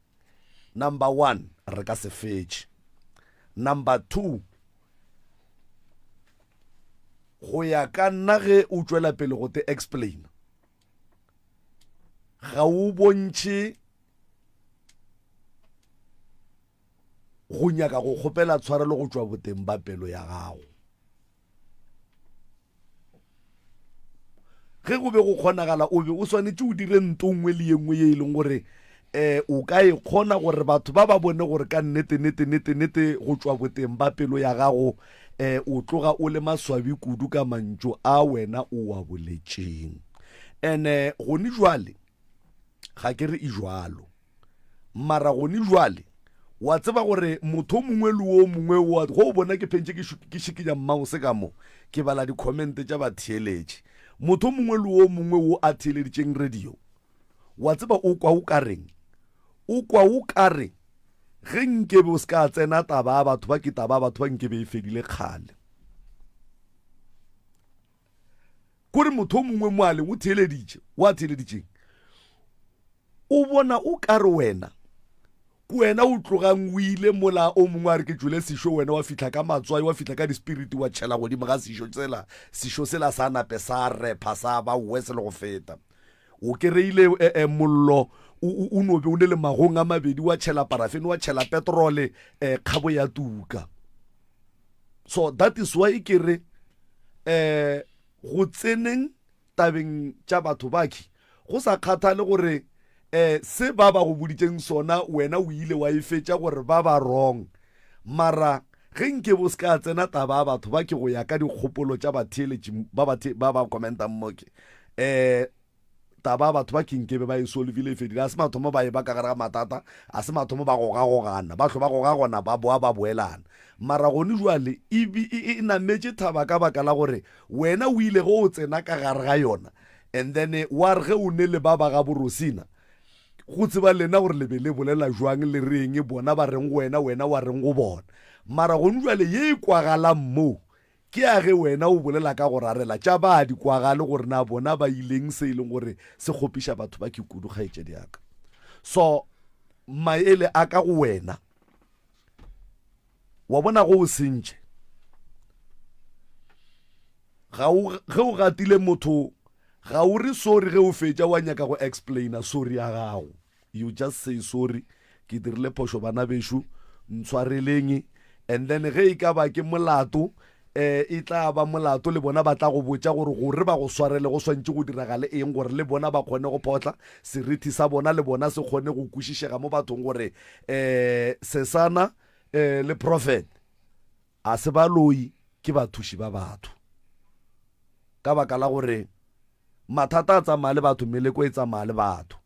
number one re ka se fetše number two go ya ka nna ge o tšwela pele go te explain ga o bontšhe go nyaka go kgopela tshwarelo go tšwa boteng ba pelo ya gago ge go be go kgonagala o be o swanetše o dire nto nngwe le ye nngwe ye e leng gore eh o ka e kgona gore batho ba ba bone gore ka nnete nete nete nete go tšwa boteng ba pelo ya gago eh o tloga o le maswabi kudu ka mantšu a wena o wa boletšeng ene gone jwale ga ke re e jwalo mara gone jwale wa tseba gore motho o mongwe le o mongwe wa go o bona ke phentše ke šikinya mouse ka mo ke bala di-comment tša batheeletši motho o mongwe le o mongwe wo a theeleditšeng radio wa tseba o kwa o ka reng o kwa o ka re ge nkebe o se ka tsena taba ya batho ba ke taba ya batho ba nkebe e fedile kgale kore motho o mongwe mo a leng o theeleditše o a theeleditšeng o bona o ka re wena ke wena o tlogang o ile mola o mongwe a re ke tšwele sešo wena wa fihla ka matswai wa fihla ka dispiriti wa tšhela godimo ga sešo tsela sešo sela sa nape sa repha sa ba wese le go feta o kereile eh, eh, mollo o no be o ne le magong a mabedi wa tšhela parafene wa tšhela petrole eh, kgabo ya tuka so that is why ke re eh go tseneng tabeng tša batho bakhi go sa kgathale gore eh se ba ba go boditseng sona wena o ile wa e fetša gore ba ba wrong mara ge nke bo se ka tsena taba ya batho ba ke go ya ka dikgopolo tša batheeletši ba ba ba commentang mo ke eh taba batho ba kinkebe ba e solvile e fedile a se mathomo ba e ba ka gare ga matata a se mathomo ba gogagogana ba hlo ba gogagona ba boa ba boelana mara gone jwale e, e, e nametše thaba ka baka la gore wena o ile ge o tsena ka gare ga yona and then wa re ge o ne le ba ba ga borosina Go tseba lena gore le be le bolela jwang le reng, bona ba reng go wena, wena wa reng go bona. Mara gone jwale ye e kwagalang mo ke ya ge wena o bolela ka go rarela tša ba di kwagale gore na bona ba ileng se e leng gore se kgopiša batho ba ke kudu kgaetšedi ya ka. So maele a ka go wena wa bona go o sentše ga o ge o gatile motho ga o re sorry ge o fetša wa nyaka go explaina sorry ya gago you just say sorry ke dirile phošo bana bešo ntshwareleng and then ge e ka ba ke molato eh e tla ba molato le bona ba tla go botša gore gore ba go swarele go swantše go diragale eng gore le bona ba kgone go photla serithi sa bona le bona se kgone go kwešišega mo bathong gore eh sesana eh le prophet a se baloi ke bathuši ba batho ka baka la gore mathata a tsamaya le batho meleko e tsamaya le batho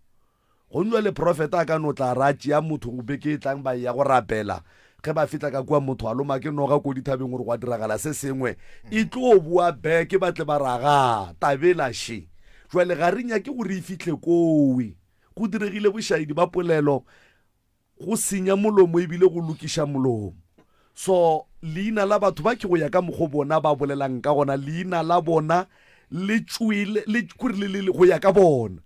Gomme bjale profeta a ka no tla ra tšea motho beke e tlang ba eya go rapela. Ge ba fihla ka kua motho a loma ke noga ko dithabeng gore gwa diragala se sengwe. E tlo boa beke ba tle ba ra ga tabela še. Jwale ga re nyake gore e fihle kowe. Go diregile bošaedi ba polelo go senya molomo ebile go lokiša molomo. So leina la batho ba ke go ya ka mokgo bona ba bolelang ka gona leina la bona le tšwele le kore le le go ya ka bona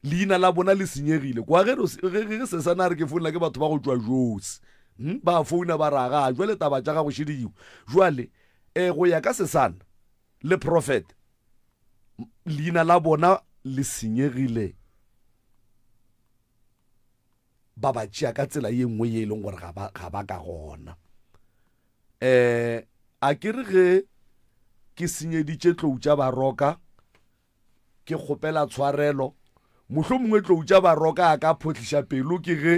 leina la bona le senyegile kwa ge ge se sana re ke founela ke batho ba go tšwa Josi hmm? ba founa ba raga jwale taba tša gago šediwa jwale eh go ya ka sesana le prophet leina la bona le senyegile ba ba tšea ka tsela ye nngwe ye e leng gore ga ba, ga ba ka gona um a ke re ge ke senyeditše tlou tša baroka ke kgopela tshwarelo mohlho mongwe tlou tša baroka a ka phohliša pelo ke ge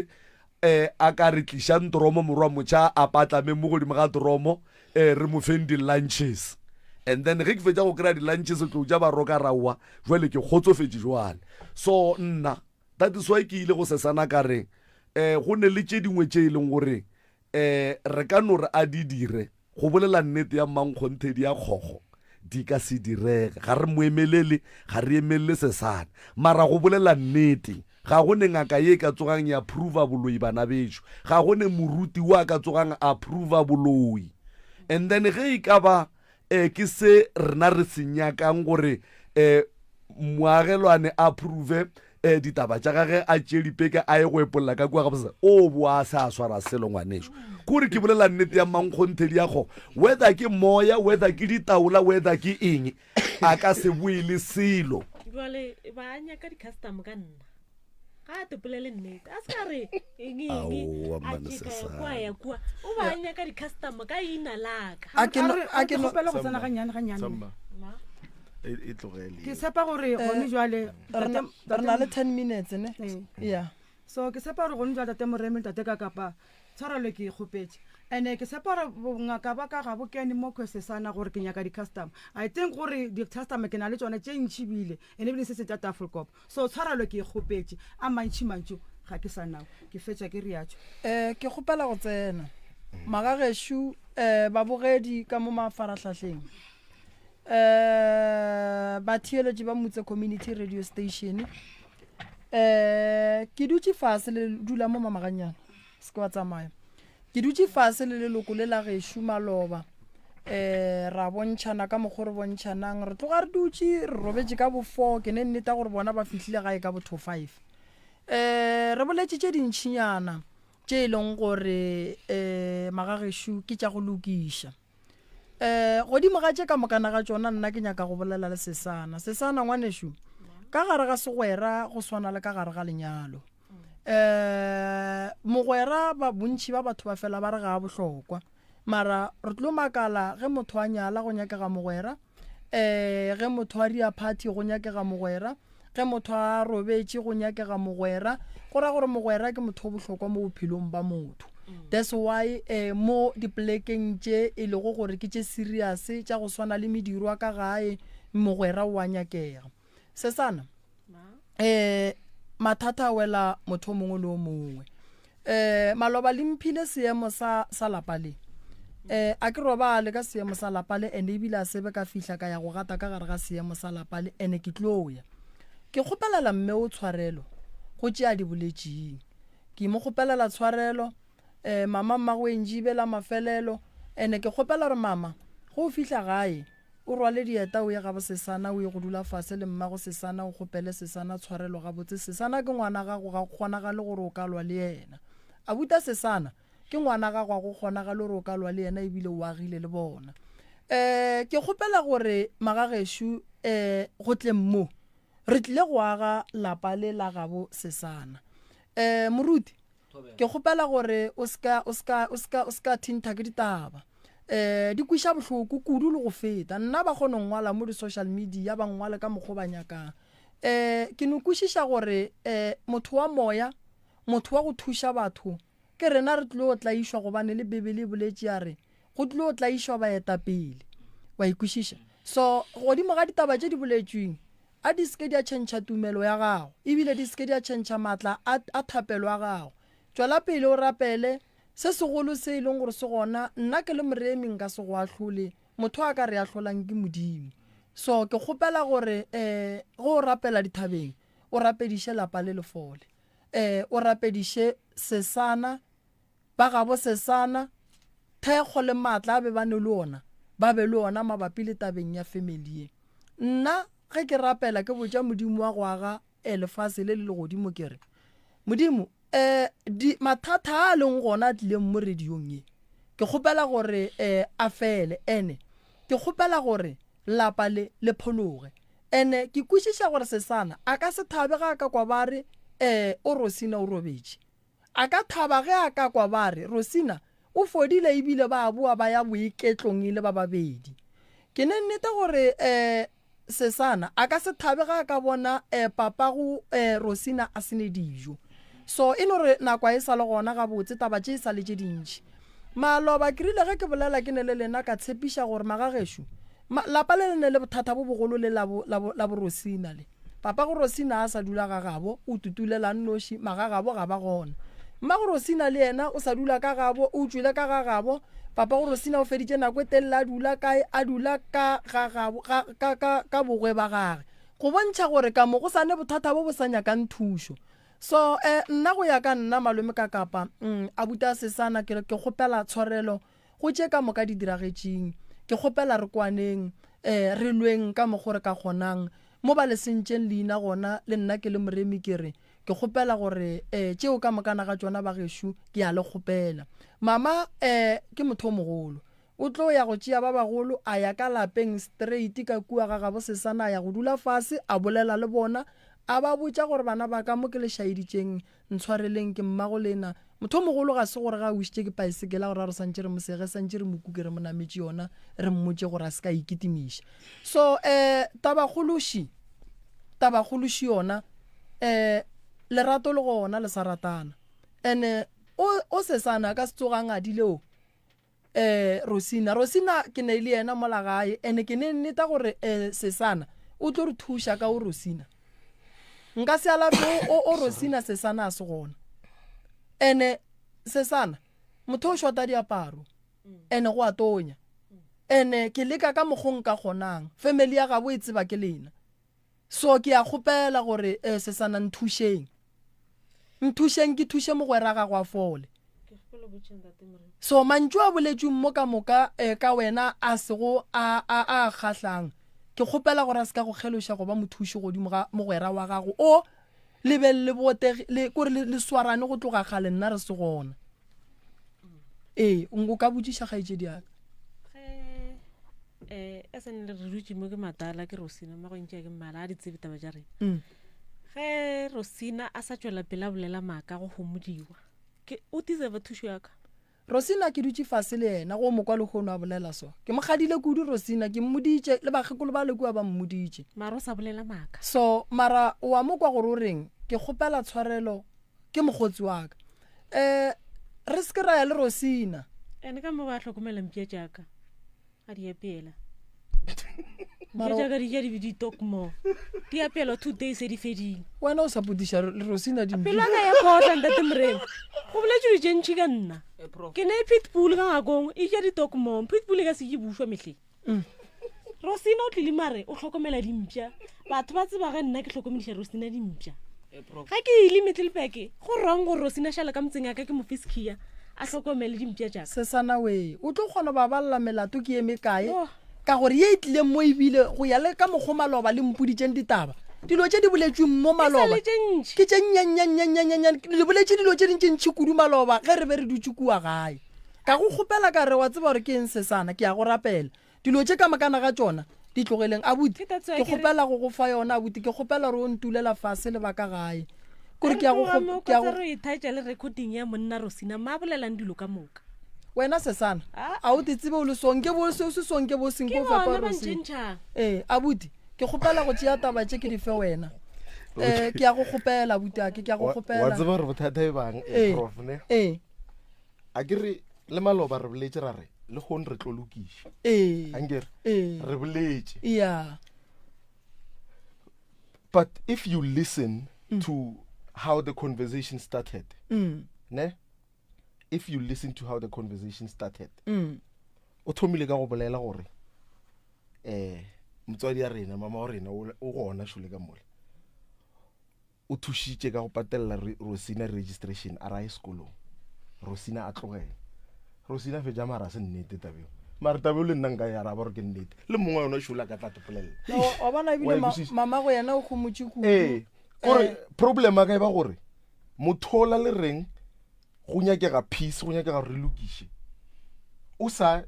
um a ka re tlišang toromo morwa motšha a patlame mo godimo ga toromo um re mo feng di-lunches and then ge ke fetša go kry-a di-lunches tlou tša baroka raowa jwale ke kgotsofetše jwale so nna That is why ke ile go sesana ka re um go ne le tše dingwe tše e leng gore um re ka no re a di dire go bolela nnete ya mmankgonthedi ya kgogo di ka se direge ga re mo emelele ga re emelele sesana mara go bolela nnete ga go ne ngaka ye e ka tsogang ya prova boloi bana bešo ga go ne moruti wa ka tsogang a prova boloi and then ge e ka ba um ke se rena re se nyakang gore um moagelwane a prove um ditaba tša gage a tšee dipeke a ye go epolla ka kua gabotse o boa a se a swara selo ngwaneso kore ke bolela nnete ya mankgonthedi ya go whether ke moya whether ke ditaola whether ke eng a ka se boe le selo jale ba nyaka di-custom ka nna ga a tepolele nnete a se ka re eng eng Aowa, a mmane tšeka ya Sesane. kua ya kua o ba nyaka di-customer ka ina laka A ke no- a ke no- kgopela go tsena gannyane gannyane Samba. E e tlogele. ke tshepa gore gone jwale re na- re na le 10 minutes ne Ee. ya so ke tshepa gore gone jwale tate moremi le tate ka kapa tshwarelo ke e kgopetše and-e ke tshepa gore bongaka ba ka ga bo kene mo khwesesana gore ke nyaka di-customer i think gore di-customer ke na le tsone tše ntšhi bile and ebile se se tša tafelkop So tshwarelo ke e kgopetše, a mantši mantšu ga ke sa nao. Ke fetša ke riatšo. Eh, ke kgopela go tsena. Magagešo, eh, babogedi ka mo mafarahlahleng. Eh, batheeletši ba Mutse Community Radio Station. Eh, ke dutše fase le dula mo mamaganyana. Se ke wa tsamaya. Ke dutše fase le leloko le la gešo maloba um ra bontšhana ka mokgwa re bontšhanang re tloga re dutše re robetše ka bo four ke ne nneta gore bona ba fihlile gae ka bo two five um re boletše tše dintšhinyana tše e leng gore um magagešo ke tša go lokiša um godimo ga tše ka mokana ga tšona nna ke nyaka go bolela le sesana sesana ngwanešu ka gare ga segwera go swana le ka gare ga lenyalo um mogwera ba bontšhi ba batho ba fela ba re ga a bohlokwa mara re tlo makala ge motho a nyala go nyakega mogwera um ge motho a ria party go nyakega mogwera ge motho a robetše go nyakega mogwera go ra gore mogwera ke motho o bohlokwa mo bophelong ba motho that's why eh, mo dipolekeng tše e lego gore ke tše serious tša go swana le mediro ka gae mogwera o a nyakega sesana eh mathata a wela motho o mongwe le o mongwe eh maloba le mphile seemo sa sa lapa le eh a ke robale ka seemo sa lapa le ene ebile a sebe ka fihla ka ya go gata ka gare ga seemo sa lapa le ene ke tlo ya ke kgopelela mme o tshwarelo go tše a di boletšeng. Ke mo kgopelela tshwarelo um mama mmago Enjibe la mafelelo ene ke kgopela gore mama go o fihla gae o rwale dieta o ye ga bosesana o ye go dula fase le mmago sesana o kgopele sesana tshwarelo gabotse sesana ke ngwana gago ga go kgonagale gore o ka lwa le yena abuta sesana ke ngwana gago ga go kgonagale gore o ka lwa le yena ebile o agile le bona um ke kgopela gore magagešo um go tleng mo re tlile go aga lapa le la gabo sesana um moruti ke kgopela gore o ska o ska o ska o ska thintha ke ditaba eh di kwiša bohloko kudu le go feta nna ba kgone go ngwala mo di-social media ba ngwale ka mokgwa ba nyakang eh ke no kwešiša gore eh motho wa moya motho wa go thuša batho ke rena re tlilo tlaišwa gobane le bibele e boletše ya re go tlilo tlaišwa baetapele wa ikwešiša so godimo ga ditaba tše di boletšweng A di se ke di a tšhentšha tumelo ya gago, ebile di se ke di a tšhentšha maatla a, a thapelo a gago. Tšwela pele o rapele. Se segolo se e leng gore se gona, nna ke le moremi nka se go ahlole, motho a ka re ahlolang ke Modimo. So ke kgopela gore um ge o rapela dithabeng, o rapediše lapa le le fole. Um o rapediše sesana, Ba gabo sesana, thekgo le maatla a be ba ne le ona, ba be le ona mabapi le tabeng ya family ye. Nna ge ke rapela ke botša Modimo wa go aga e lefase le le legodimo ke re, Modimo, e, di, mathata a a leng gona a tlileng mo radiong ye, ke kgopela gore e, a fele, ene ke kgopela gore lapa le le phologe. Ene ke kwešiša gore sesana a ka se thabe ge a ka kwa ba re, E, o Rosina o robetše. A ka thaba ge a ka kwa ba re Rosina o fodile ebile ba boa ba ya boiketlong e le ba babedi. Ke ne nnete gore um Sesana a ka se thabe ge a ka bona um papago um Rosina a se ne dijo. So e no re nako a e sa le gona gabotse taba tše e sa le tše dintši. Maloba ke rile ge ke bolela ke ne le lena ka tshepiša gore magagešo ma, lapa le le ne le bothata bo bogolo le la bo, la bo, la bo Rosina le. Papago Rosina a sa dula ga gabo, o tutulela a nnoši, magagabo ga ba gona. Mmago Rosina le yena o sa dula ka gabo, o tšwile ka ga gabo. Papago Rosina o feditše nako e telele a dula kae? A dula ka ga gabo, ga, ka, ka, ka bogwe ba gage. Go bontšha gore ka mo go sa ne bothata bo bo sa nyakang thušo. So, eh, nna go ya ka nna, malome ka kapa, mm, abuti a sesana, ke, ke kgopela tshwarelo go tše ka moka di diragetšeng. Ke kgopela re kwaneng, eh, re lweng ka mokgo re ka kgonang. Mo ba le sentšeng leina gona, le nna ke le moremi ke re, ke kgopela gore, eh, tšeo ka mokana ga tšona bagešo, ke a le kgopela. Mama, eh, ke motho o mogolo. O tlo ya go tšea ba bagolo, a ya ka lapeng straight ka kua ga gabo Sesana, a ya go dula fase, a bolela le bona, a ba botša gore bana ba ka mo ke le šaeditšeng, Ntshwareleng, ke mmago lena. Motho o mogolo ga se gore ge a wišitše ke paesekela gore a re swantše re mo sege, swantše re mo kuke re mo nametše yona, re mmotše gore a se ka ikitimiša. So eh tabakgološi, tabakgološi yona eh lerato le gona le sa ratana. Ene o o sesana a ka se tsoga a ngadile o. eh Rosina Rosina ke ne le yena mola gae ene ke ne nneta gore eh Sesana o tlo re thuša ka o Rosina nka se alafe o o Rosina Sesana a se gona ene Sesana motho o shota diaparo ene go a tonya ene ke leka ka mokgo nka kgonang family ya gabo e tseba ke lena So ke a kgopela gore eh, Sesana nthušeng. Nthušeng ke thuše mogwera gago a fole. So mantšu a boletšweng mo ka moka eh, ka wena a sego a a a kgahlang. Ke kgopela gore a se ka go kgeloša go ba mothuši godimo ga mogwera wa gago o le be le botege le kore le, le swarane go tloga kgale nna re se gona. Ee, o ka botšiša kgaetšedi ya ka. Ge eh a sane re dutše mo ke matala ke Rosina mma go ntšea ke mmala a di tsebe taba tša rena. Mm. Ge Rosina a sa tšwela pele a bolela maaka go homodiwa ke o deserve thušo ya ka. Rosina ke dutše fase le yena go mo kwa lehono a bolela so. Ke mo kgadile kudu Rosina ke mmoditše le bakgekolo ba le kua ba mmoditše. Mara o sa bolela maaka. So mara o a mo kwa gore o reng ke kgopela tshwarelo ke mokgotsi wa ka. Eh re se ke ra ya le Rosina. Ene ka mo ba hlokomela mpša tša ka. A di apeela. Mpša tša ka di ja di di tokmo. Di apeelwa 2 days e di fedile. Wena o sa podiša le Rosina di Pelo ya ka ya photla ntate Moremi. Go boletšwe dilo tše ntši ka nna. Ke ne pitbull ka ngakong e ja di-dogmom. Pitbull e ka se je bušwa mehleng. Rosina o tlile mare o hlokomela dimpša. Batho ba tseba ge nna ke hlokomediša Rosina dimpša. Ga ke ile Middleburg, go wrong gore Rosina šale ka motseng ya ka ke mo fe sekhiya a hlokomele dimpša tša ka. Sesana wee, o tlo kgona go ba balela melato ke ye mekae? Ka gore ye e tlileng mo ebile go ya le ka mokgo maloba le mpoditšeng ditaba. Dilo tše di boletšweng mo maloba ke tše nnyannyannyannyannyannyane. Le boletše dilo tše dintšintši kudu maloba ge re be re dutše kua gae. Ka go kgopela ka re, wa tseba gore ke eng Sesana, ke a go rapela. Dilo tše ka mokana ga tšona di tlogeleng. Abuti, ke kgopela go go fa yona, abuti. Ke kgopela gore o ntulela fase le ba ka gae. Kore ke ya go, ke ya go. Re ithaetša le recording ya monna Rosina ma bolelang dilo ka moka. Wena Sesana, a o te tsebe o le so, nke bo se o se so, nke bo seng, ke o fepa Rosina. Ee, abuti, ke kgopela go tšea taba tše ke di fe wena. Eh, ke ya go kgopela, abuti ake, ke ya go kgopela. Wa tseba gore bothata e bang, eh, prof, ne? Ee. A ke re le maloba re boletše ra re le kgone re tlo lokiša. Ee. Ankere? Ee. Re boletše. Yeah. But if you listen mm. to how the conversation started, mm. ne? If you listen to how the conversation started, mm. o thomile ka go bolela gore eh motswadi ya rena mama wa rena o gona šole ka mola. O thušitše ka go patelela Rosina registration a re a ye sekolong. Rosina a tlogela. Rosina a fetša mara a se nnete taba eo. Mara taba eo le nna nka e araba gore ke nnete. Le mongwe wa yona šola a ka tla topolelela. Wa bona ebile mama go yena o homotše kudu. Ee, kore eh. problem a ka e ba gore motho ola le reng go nyakega peace, go nyakega gore re lokiše. O sa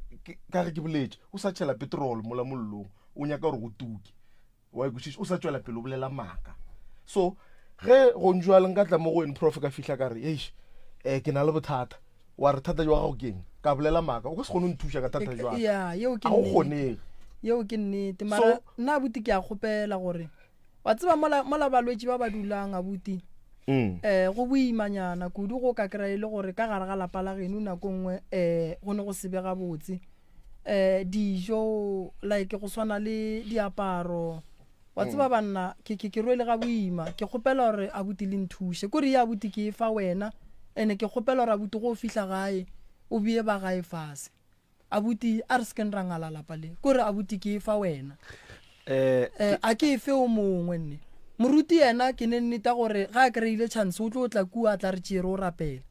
ka ge ke boletše, o sa tšhela petrol mola mollong, o nyaka gore go tuke. Wa e kwešiša? O sa tšwela pele o bolela maaka. So ge gonjwale nka tla mo go wene prof ka fihla ka re eish um ke na le bothata, wa re thata jwa gago ke eng? Ka bolela maaka, o ka se kgone go nthuša ka thata jwa ka. Ya, yeo ke Ga go nnete. kgonege. Yeo ke nnete. Mara So nna abuti ke a kgopela gore wa tseba mola mola balwetši ba ba dulang abuti Mm. eh go boimanyana kudu go ka kry-a e le gore ka gare ga lapa la geno nako nngwe um go ne go se be gabotse. eh dijo like go swana le diaparo wa tseba mm. banna ke ke ke rwele ga boima ke kgopela gore abuti le nthuše kore ye abuti ke e fa wena ene ke kgopela gore abuti go fihla gae o bie ba gae fase abuti a re sekeng ra ngala lapa le kore abuti ke e fa wena eh, eh a ke e fe o mongwe nne moruti yena ke ne nneta gore ga a kry-ile chance o tlo tla kua a tla re tšere o rapela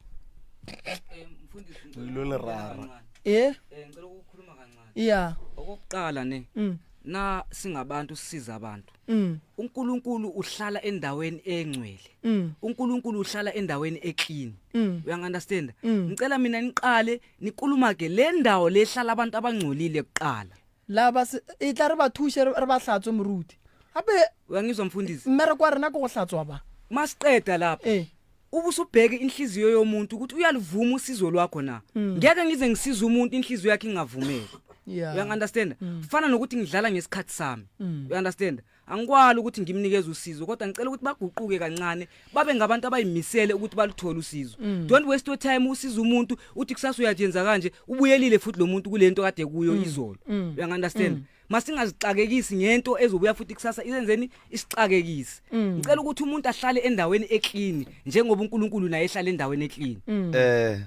lo le rara e Eh, ngicela ukukhuluma kancane. ya Okokuqala ne Mm. na singabantu sisiza abantu. Mm. uNkulunkulu uhlala endaweni engcwele. Mm. uNkulunkulu uhlala endaweni eclean. Mm. Uya understand? Mm. Ngicela mina niqale nikhuluma ke le ndawo lehlala abantu abangcolile kuqala. La ba se e tla re ba thushe re ba hlatswe moruti. Gape uyangizwa mfundisi? Mmereko wa rena ke go hlatswa ba. Masiqeda lapha. Eh. Ubusubheke inhliziyo yomuntu ukuthi uyalivuma usizo lwakho na. Mm. Ngeke ngize ngisize umuntu inhliziyo yakhe ingavumeli. Yeah. Uya understand? Fana nokuthi ngidlala ngesikhathi sami. Mm. Uya understand? Angikwali ukuthi ngimnikeze usizo kodwa ngicela ukuthi baguquke kancane babe ngabantu abayimisele ukuthi baluthole usizo. Mm. Don't waste your time usiza umuntu uthi kusasa uyajenza kanje ubuyelile futhi lo muntu kulento kade kuyo Mm. izolo. Mm. Uya understand? Mm. Masingazixakekisi ngento ezobuya futhi kusasa isenzeni isixakekisi. Mm. Ngicela ukuthi umuntu ahlale endaweni eclean njengoba uNkulunkulu naye ehlala endaweni eclean. Mm. Eh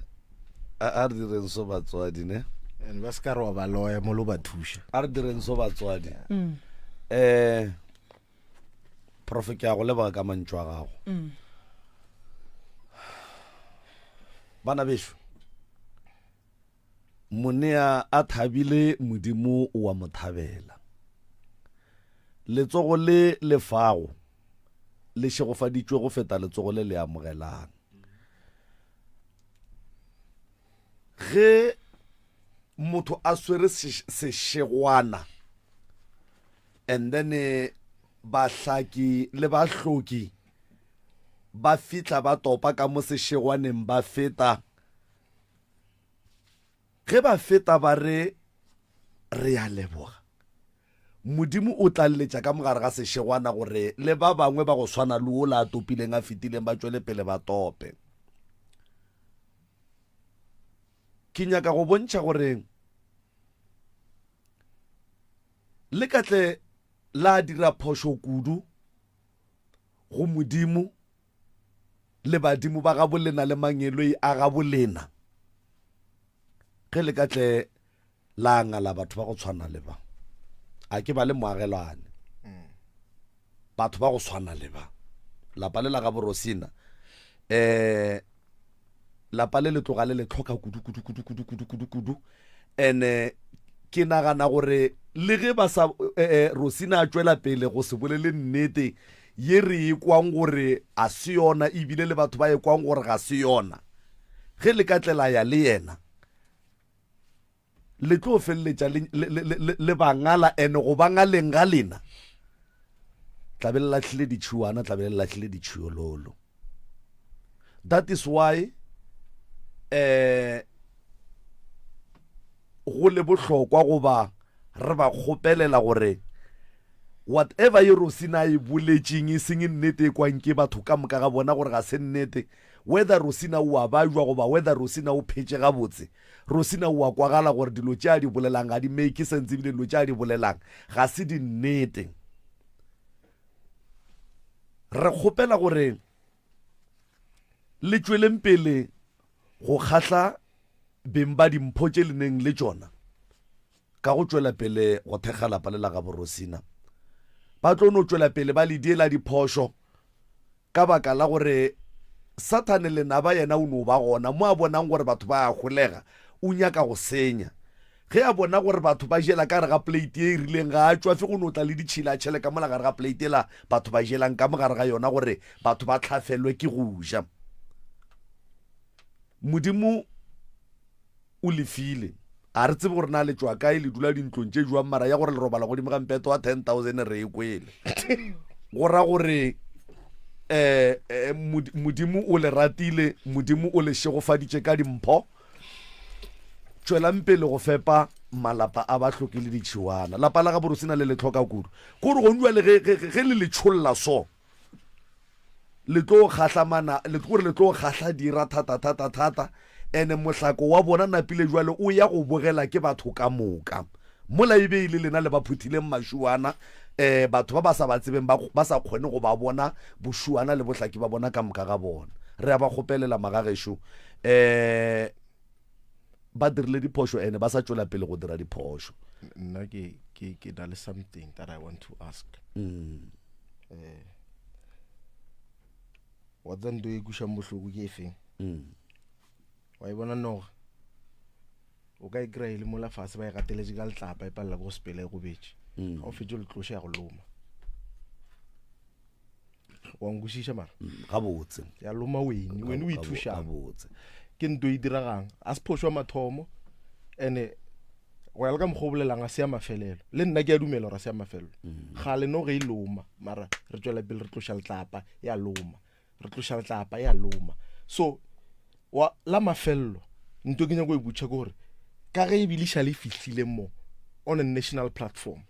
a re direng so batswadi ne and ba se ka re wa ba loya mo lo ba thuša a re direng so batswadi Mm. eh prof ke a go leboga ka mantšu a gago Mm. bana bešo monea a thabile modimo o wa mo thabela letsogo le lefago le šegofaditšwe go feta letsogo le le amogelang ge motho a swere sešegwana and then eh, bahlaki le bahloki ba fihla ba topa ka mo sešegwaneng ba feta ge ba feta ba re re ya leboga modimo o tla lletša ka mogare ga sešegwana gore le ba bangwe ba go swana le ola a topileng a fetileng ba tšwele pele ba tope ke nyaka go bontšha gore le ka tle la dira phošo kudu go modimo le badimo ba gabo lena le mangeloi a gabo lena ge le ka tle la ngala batho ba go tshwana le ba a ke ba le moagelwane batho ba go tshwana le ba Lapa le la ga Borosina eh lapa le le tloga le le tlhoka kudu kudu kudu kudu kudu kudu kudu ene ke nagana gore le ge ba sa eh, eh, Rosina a tšwela pele go se bolele nnete ye re e kwang gore a se yona ebile le batho ba e kwang gore ga se yona ge le ka tlela ya le yena le tlo feleletša le, le, le, le, le bangala ene go bangaleng ga lena tlabe le lahlile ditšhiwana tlabe le lahlile ditšhiololo that is why eh go le bohlokwa goba re ba kgopelela gore whatever ye Rosina a e boletšeng e seng nnete e kwang ke batho ka moka ga bona gore ga se nnete whether Rosina o a bajwa goba whether Rosina o phetše gabotse Rosina o a kwagala gore dilo tše a di bolelang ga di make sense ebile dilo tše a di bolelang ga se dinnete re kgopela gore le tšweleng pele go kgahla beng ba dimpho tše le neng le tšona ka go tšwela pele go thekga lapa le la gabo Rosina. Ba tlo no tšwela pele ba le diela diphošo ka baka la gore Sathane lenaba yena o no ba gona mo a bonang gore batho ba a holega, o nyaka go senya. Ge a bona gore batho ba jela ka gare ga plate ye e rileng, ga a tšwafe go no tla le ditšhila a tšhele ka mola gare ga plate yela batho ba jelang ka mo gare ga yona gore batho ba hlafelwe ke go ja. Modimo o le file. A re tsebe gore na le tšwa kae, le dula dintlong tše jwang, mara ya gore le robala godimo ga mpeto wa 10,000 re e kwele. Go ra gore eh, eh, Modimo o le ratile, Modimo o le šegofaditše ka dimpho. Tšwelang pele go fepa malapa a bahloki le ditšhiwana. Lapa la ga Borosina le le hloka kudu. Kore gong jwale ge, ge, ge le le tšholla so, le tlo kgahla mana, le kore le tlo kgahla dira thata thata thata. Ene mohlako wa bona napile jwale o ya go bogela ke batho ka moka. Mola e be e le lena le ba phuthileng mašuana, eh, batho ba ba sa ba tsebeng ba, ba sa kgone go ba bona bošuana le bohlaki ba bona ka moka ga bona. Re a ba kgopelela magagešo, eh, ba dirile diphošo ene ba sa tšwela pele go dira diphošo. Nna ke, ke, ke na le something that I want to ask. Mm. Eh, wa tseba nto e kwešang bohloko ke e feng? Mm. Wa e bona noga? O ka e kry-a e le mola fase ba e gateletše ka letlapa e palela ke go sepela e gobetše. Mm. Ga o fetše o le tloša ya go loma. Wa nkwešiša mara? Mm, gabotse. Ya loma wene, wene o ithušang. Gabotse. Ke nto e diregang, a se phošo ya mathomo, ene go ya le ka mokgwa o bolelang a se ya mafelelo. Le nna ke a dumela gore a se ya mafelelo. Mm. Gale noga e loma, mara re tšwela pele re tloša letlapa ya loma. Re tloša letlapa ya loma. So wa la mafelelo nto ke nyako e botša ke gore ka ge e bile šale e fihlile mo on a national platform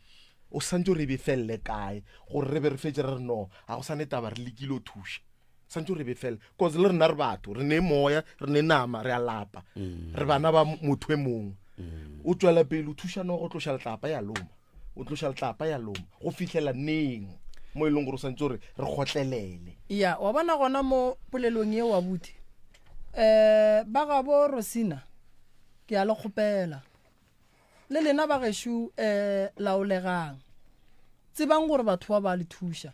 o santse re be felele kae gore re be re fetse re re no ga go sane taba re lekile o thuša santse re be felele cause le rena re batho re ne moya re ne nama re a lapa mm. re bana ba motho e mongwe mm. o tswela pele o thuša no go tloša letlapa ya loma o tloša letlapa ya loma go fihlela neng mo e leng gore o santse gore re kgotlelele ya wa bona gona mo polelong ye wa buti um ba gabo rosina ke a le kgopela le lena ba gešo um laolegang tsebang gore batho ba ba le thuša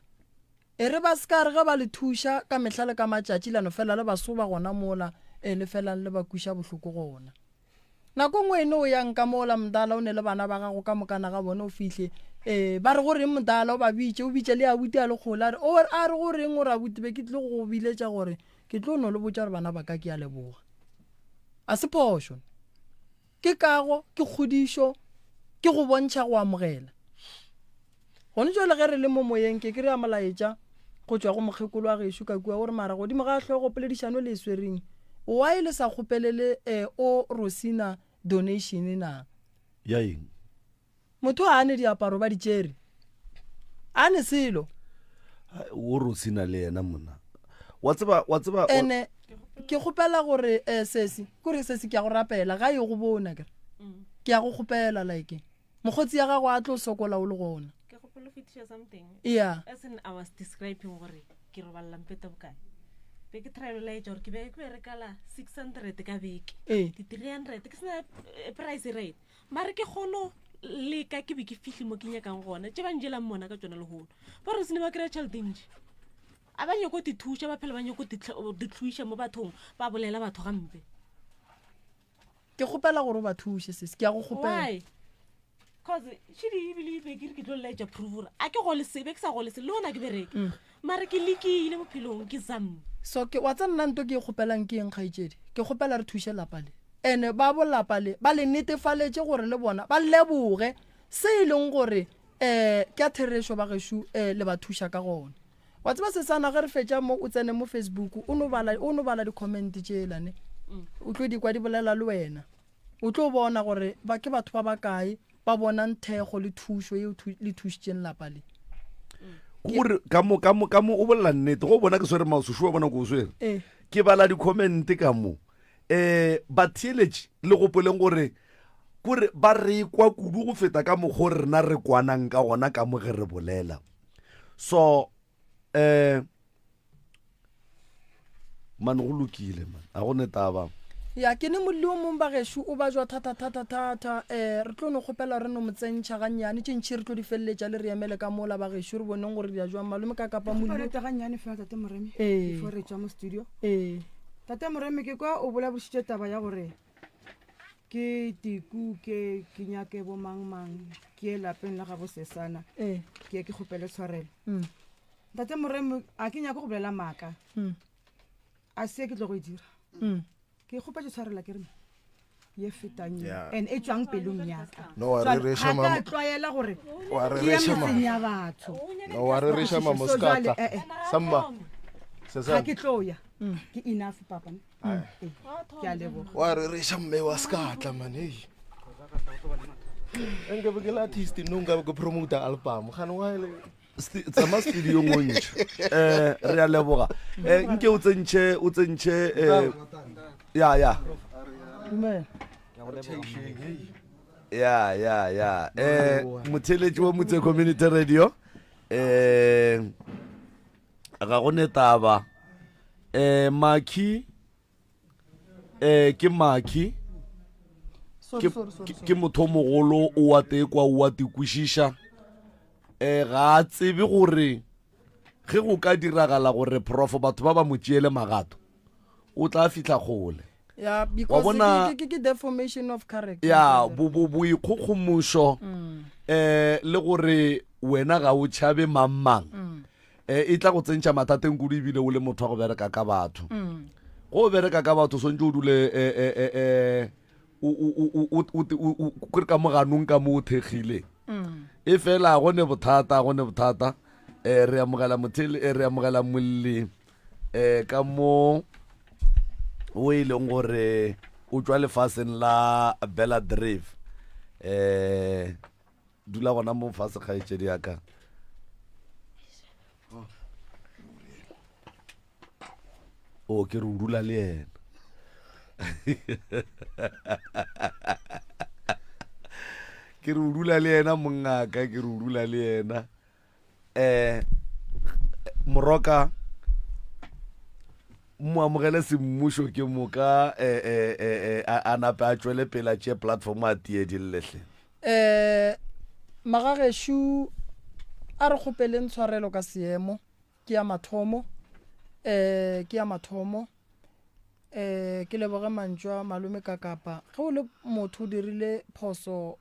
e re ba se ka re ge ba le thuša ka mehla le ka matšatši la no fela le ba soba gona mola e le felang le ba kwiša bohloko gona Nako nngwe ene o yang ka mola mdala o ne le bana ba gago ka mokana ga bona o fihle ee ba re go reng mdala o ba bitše o bitše le abuti a le kgole a re o a re go reng o re abuti be ke tlile go go biletša gore ke tlo no le botša gore bana ba ka ke a leboga a se phošo ke kago ke kgodišo ke go bontšha go amogela Gone jwale ge re le mo moyeng ke kry-a molaetša go tšwa go mokgekolo wa gešo ka kua o re mara godimo ga hlogo poledišano le e swereng why le sa kgopelele eh, o Rosina donation na? Ya eng? Motho a ne diaparo ba di tšere a ne selo. O Rosina le yena mona wa tseba wa tseba ene ke kgopela gore eh, sesi kore sesi ke a go rapela ga e go bona kere ke a go kgopela like mokgotsi ya gago a tlo sokola o le gona ke gopolo fetiša something Yeah. as in i was describing gore ke robalela mpete bokae be ke try laetša gore ke be ke berekala 600 ka beke Ee. di 300 ke sena eh, price rate mare ke kgono leka ke be ke fihle mo ke nyakang gona tše ba njelang mona ka tsona lehono ba re sene ba kry-a tšhelete ntši. A ba nyako dithuša, ba phela ba nyako ditlhoiša mo bathong, ba bolela batho gampe. Ke kgopela gore o ba thuše sis, ke a go kgopela. Why? Cause šidi ebile be ke re ke tlo laetša proof gore a ke gole se, be ke sa gole se, le gona ke bereke. Mm. Mare ke lekile bophelong, ke zamme. So ke wa tsa nna nto ke e kgopelang ke eng kgaetšedi? Ke kgopela re thuše lapa le. Ene ba bolapa le ba le netefaletše gore le bona ba leboge se e leng gore um ke a therešo ba gešo um le ba thuša ka gona. Wa tseba sesana ge re fetša mo o tsene mo Facebook o no bala o no bala di-comment tšela ne o tlo di kwa di bolela le wena o tlo bona gore ba ke batho ba bakae ba bonang thekgo le thušo yeo le thušitšeng lapa le. Gore ka mo ka mo ka mo o bolela nnete go bona ke swere mouse wa bona ko o swere eh. Ke bala di-comment ka mo eh batheeletši le gopoleng gore kore ba re kwa kudu go feta ka mokgwa o rena re kwanang ka gona ka mo ge re bolela. So eh man go lokile man a go ne taba. Ya ke ne molli o mong bagešo o bajwa thata thata thata um re tlo no kgopela re no mo tsentšha gannyane tše ntšhi re tlo di feleletša le re emele ka mola bagešo re boneng gore di ya jwang malome ka kapa molli Reta gannyane fela tate Moremi Ee. before re tšwa mo studio. Ee. Tate Moremi ke kwa o bolabošitše taba ya gore ke tikuke ke nyake bo mang mang ke ye lapeng la gabo sesana ee. Ke ye ke kgopele tshwarelo. Mm. Ntate Moremi a ke nyake go bolela maaka. Mm. A se ke tlo go e dira. Mm. Ke kgopetse tshwarelo ke re ye fetang ye. Yeah. And e tswang pelong ya ka. No, wa Jwale, rereša, ga ka mama. tlwaela gore Wa ke ye rereša, mama. metseng ya batho. No, wa rereša, mama, So o se ka jwale, tla. eh, eh. Samma. Ga ke tlo ya. Ke enough papa. Ee, ke a leboga. Wa rereša mme wa se ka tla man hey. Nka be ke le artist no nka be ke promoter album gane wa le tsama studio o ntšhe um re a leboga um nke o tsentšhe o tsentšhe um ya ya ya ya ya um motheletši wa motse community radio um ga go ne taba um maki um ke maki ke motho o mogolo o wa tekwa o wa tekwešiša um ga a tsebe gore ge go ka diragala gore profo batho ba ba mo tšeele magato o tla fihla kgole. Ya, because bona- ke, ke, ke deformation of character. Ya boikgokgomošo um le gore wena ga o tšhabe mang mang Mm. e tla go tsentšha mathateng kudu ebile o le motho wa go bereka ka batho. Mm. Go bereka ka batho swantse o dule eh o kore ka moganong ka mo o thekgile. Mm. E fela go ne bothata go ne bothata re amogela mothele re amogela molli ka mo o e leng gore o tšwa lefaseng la Bella Drive dula gona mo fase kgaetšedi ya ka. O ke re o dula le yena. Ke re o dula le yena mongaka, ke re o dula le yena. Moroka mo amogele semmušo ke moka a nape a tšwele pele a tšee platform a tie di llehle. Magagešo a re kgopeleng tshwarelo ka seemo ke ya mathomo ke ya mathomo ke leboge mantšu a malome ka kapa ge o le motho o dirile phoso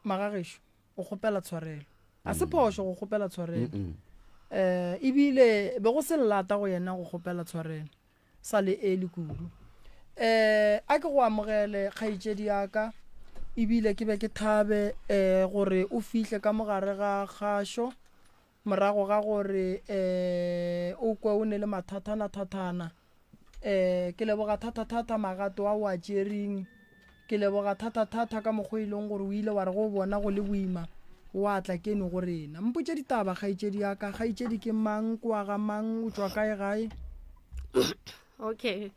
magagešo o kgopela tshwarelo a se phošo go kgopela tshwarelo ebile be go se llata go yena go kgopela tshwarelo sa le eli kudu a ke go amogele kgaetšedi ya ka ebile ke be ke thabe gore o fihle ka mogare ga kgašo morago ga gore o kwe o ne le mathathana-thathana. Ke leboga thata-thata magato a o a tšereng. Ke leboga thata-thata ka mokgwa e leng gore o ile wa re go bona go le boima wa tla keno go rena. Mpotše ditaba kgaetšedi ya ka. Kgaetšedi ke mang, ke wa ga mang, o tšwa kae gae? Okay.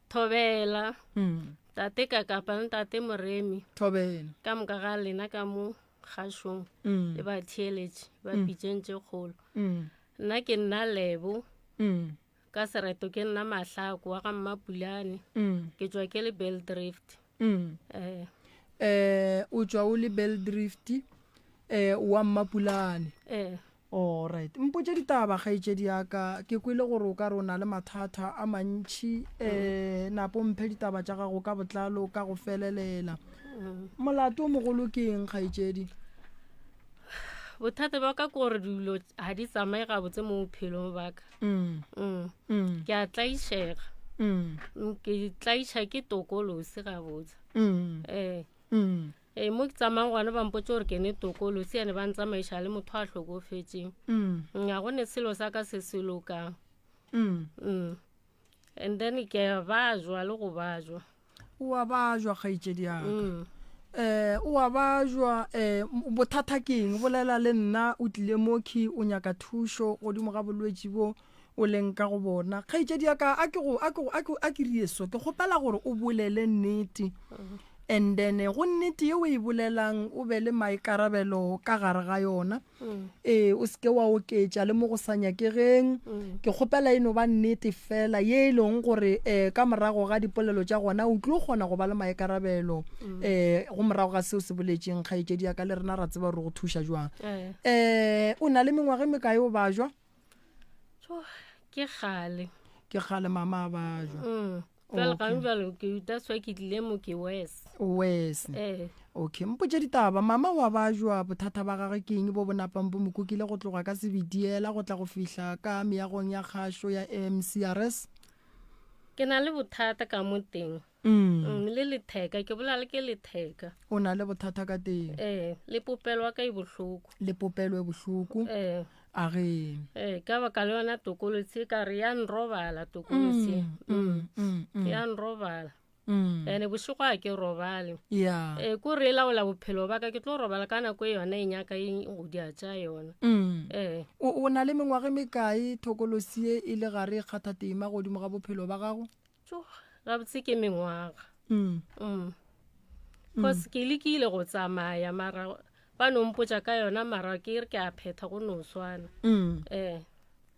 Thobela. Mm. Tate Kakapa le Tate Moremi. Thobela. Ka moka ga lena ka mo kgašong Mm. le batheeletši ba Mm. pitšeng tše kgolo. Mm. Nna ke nna Lebo. Mm. Ka sereto ke nna Mahlako wa ga Mmapulane. Mm. Ke tšwa ke le Beldrift. Mm. O tšwa o le Beldrift, wa Mmapulane. Alright. Mpotše ditaba kgaetšedi ya ka. Ke kwele gore o ka re o na le mathata a mantši. Um napo mphe ditaba tša gago ka botlalo ka go felelela. Molato o mogolo ke eng kgaetšedi? Bothata ba ka ke gore dilo ga di tsamaye gabotse mo bophelong ba ka. Mm. Mm. Mm. Ke a tlaišega. Mm. Ke tlaiša ke tokolosi gabotse. Mm. Ee. Mm. Ee, mo ke tsamayang gona ba mpotse gore ke ne tokolosi ene ba ntsamaiša le motho a hlokofetšeng. Mm. Ga go ne selo sa ka se se lokang. Mm. Mm. And then ke a bajwa le go bajwa. O a bajwa kgaetšedi ya ka. Mm. O a bajwa, bothata ke eng? Bolela le nna, o tlile mokhi o nyaka thušo godimo ga bolwetši bo o leng ka go bona. Kgaetšedi ya ka, a ke go, a ke go, a ke, a ke rie so, ke kgopela gore o bolele nnete. And then go nnete ye o e bolelang o be le maikarabelo ka gare ga yona. Mm. Ee, o seke wa oketša le mo go sa nyakegeng. Mm. Ke kgopela e no ba nnete fela ye e leng gore ka morago ga dipolelo tša gona o tlo kgona go ba le maikarabelo Mm. go morago ga seo se boletšeng kgaetšedi ya ka, le rena ra tseba gore go thuša jwang. Eh. O na le mengwaga e mekae o bajwa? Tjo, ke kgale. Ke kgale mama a bajwa. Mm. Jwale Okay. gane jwale ke that's why ke tlile mo ke worse. Worse. Eh. Okay, mpotše ditaba, mama wa bajwa bothata ba gagwe ke eng bo bo napang bo mo kukile go tloga ka sebediela go tla go fihla ka meagong ya kgašo ya MCRS? Ke na le bothata ka mo teng. Mm. Le letheka, ke bolela le ke letheka. O na le bothata ka teng? Eh, le popelo wa ka e bohloko. Le popelo e bohloko? Eh. A ge. Eh, ka baka le yona tokolotsi e ka re ya nrobala tokolotsi. Mm, mm, mm, mm. Ya nrobala. Mm. Ene bošego a ke robale. Yeah. Eh, ko re e laola bophelo ba ka, ke tlo robala ka nako e yona e nyaka e go dia tša yona. Mm. Eh. O na le mengwaga e mekae thokolosi e e le gare e kgatha tema godimo ga bophelo ba gago? Tjo, gabotse ke mengwaga. Mm. Mm. Cause ke lekile go tsamaya mara ba no mpotša ka yona mara ke re ke a phetha go no swana. Mm. Eh.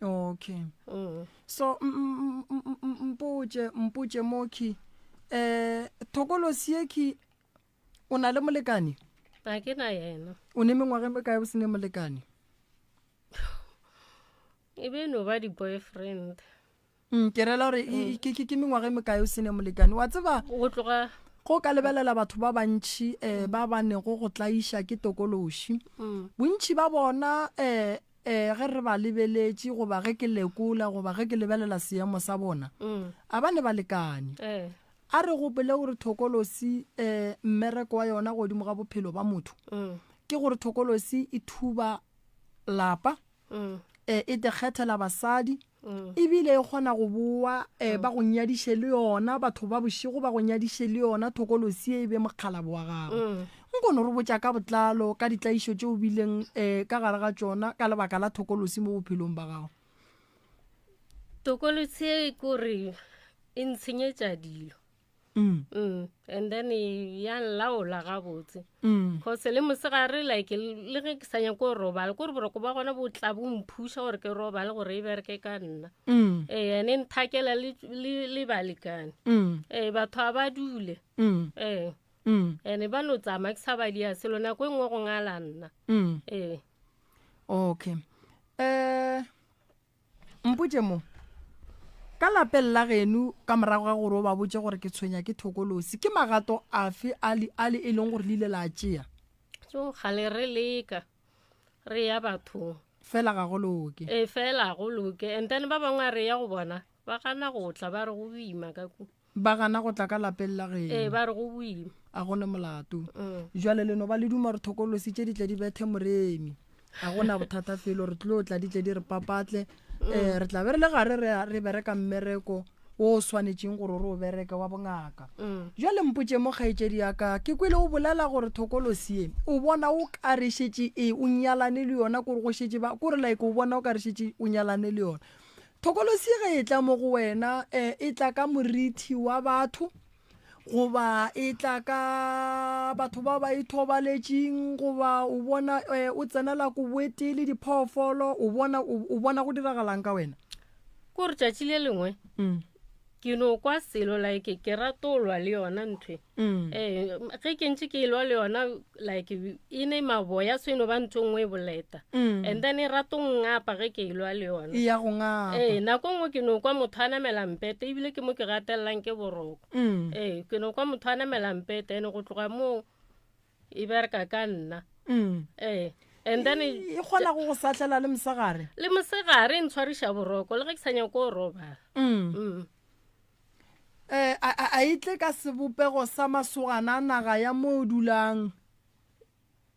Okay. Mm. So, mpotše, mpotše mokhi. Thokolosi e khi o na le molekane? A ke na yena. O ne mengwaga e mekae o se ne molekane? E be no ba di-boyfriend. Ke rela gore Mm. ke mengwaga e mekae o se ne molekane? Wa tseba, Go tloga go ka lebelela batho ba bantši ba ba nego go tlaiša ke tokološi. Mm. Bontši ba bona ge re ba lebeletše goba ge ke lekola goba ge ke lebelela seemo sa bona, Mm. a ba ne balekane. Eh. A re gopole gore thokolosi mmereko wa yona godimo ga bophelo ba motho Mm. ke gore thokolosi e thuba lapa, Mm. e te kgethela basadi, Mm. ebile e kgona go boa ba go nyadiše le yona, batho ba bošego ba go nyadiše le yona thokolosi e be mokgalabo wa gago. Mm. Nkono re botša ka botlalo ka ditlaišo tše o bileng ka gare ga tšona ka lebaka la thokolosi mo bophelong ba gago. Tokolosi e kore e ntshenyetša dilo. Mm. Mm. And then e ya nlaola gabotse. Mm. Cause le mosegare like le ge ke sa nyake go robala, kore boroko ba gona bo tla bo mphuša gore ke robale gore e bereke ka nna. Mm. Eh, ene nthakela le balekane. Mm. Eh, batho ha ba dule. Mm. Eh. Mm. Ene ba no tsamaya ke sa ba dia selo, nako e nngwe go ngala nna. Mm. Eh. Okay. Mpotše mo ka lapeng la geno ka morago ga gore o ba botše gore ke tshwenya ke thokolosi, ke magato afe a le, a le e leng gore le ile la tšea? Tso gale re leka re ya bathong. Fela ga go loke. Eh, fela ga go loke. And then ba bangwe a re ya go bona ba gana go tla, ba re go boima ka ku. Ba gana go tla ka lapeng la geno. Eh, ba re go boima. A gone molato. Mm. Jwale le no ba le duma gore thokolosi tše di tle di bethe moremi. A gona bothata felo, re tlo tla di tle di re papatle. Mm. Re tla be re le gare re bereka mmereko o swanetšeng gore re o bereke wa bongaka. Mm. Jwale mpotše mo kgaetšedi ya ka, ke kwele o bolela gore thokolosi e o bona o ka re šetše e o nyalane le yona, kore go šetše ba, kore like o bona o ka re šetše o nyalane le yona. Thokolosi ge e tla mo go wena, e tla ka morithi wa batho goba e tla ka batho ba ba ithobaletšeng, goba o bona o tsenela koboetee le diphoofolo, o bona, o bona go diragalang ka wena? Kore tšatši le lengwe Mm. Ke no kwa selo like ke ratolwa le yona nthwe. Ee, ge ke ntse ke elwa le yona like e ne maboya so e no ba ntho e nngwe e boleta. And then e rato ngapa ge ke elwa le yona. E ya go ngapa. Ee, nako nngwe ke no kwa motho a namela mpete ebile ke mo ke gatelelang ke boroko. Ee, ke no kwa motho a namela mpete ene go tloga moo e bereka ka nna. Ee, and then e kgona go go sahlela le mosegare. Le mosegare e ntshwariša boroko le ge ke sa nyako go robala. A e tle ka sebopego sa masogana a naga ya mo o dulang.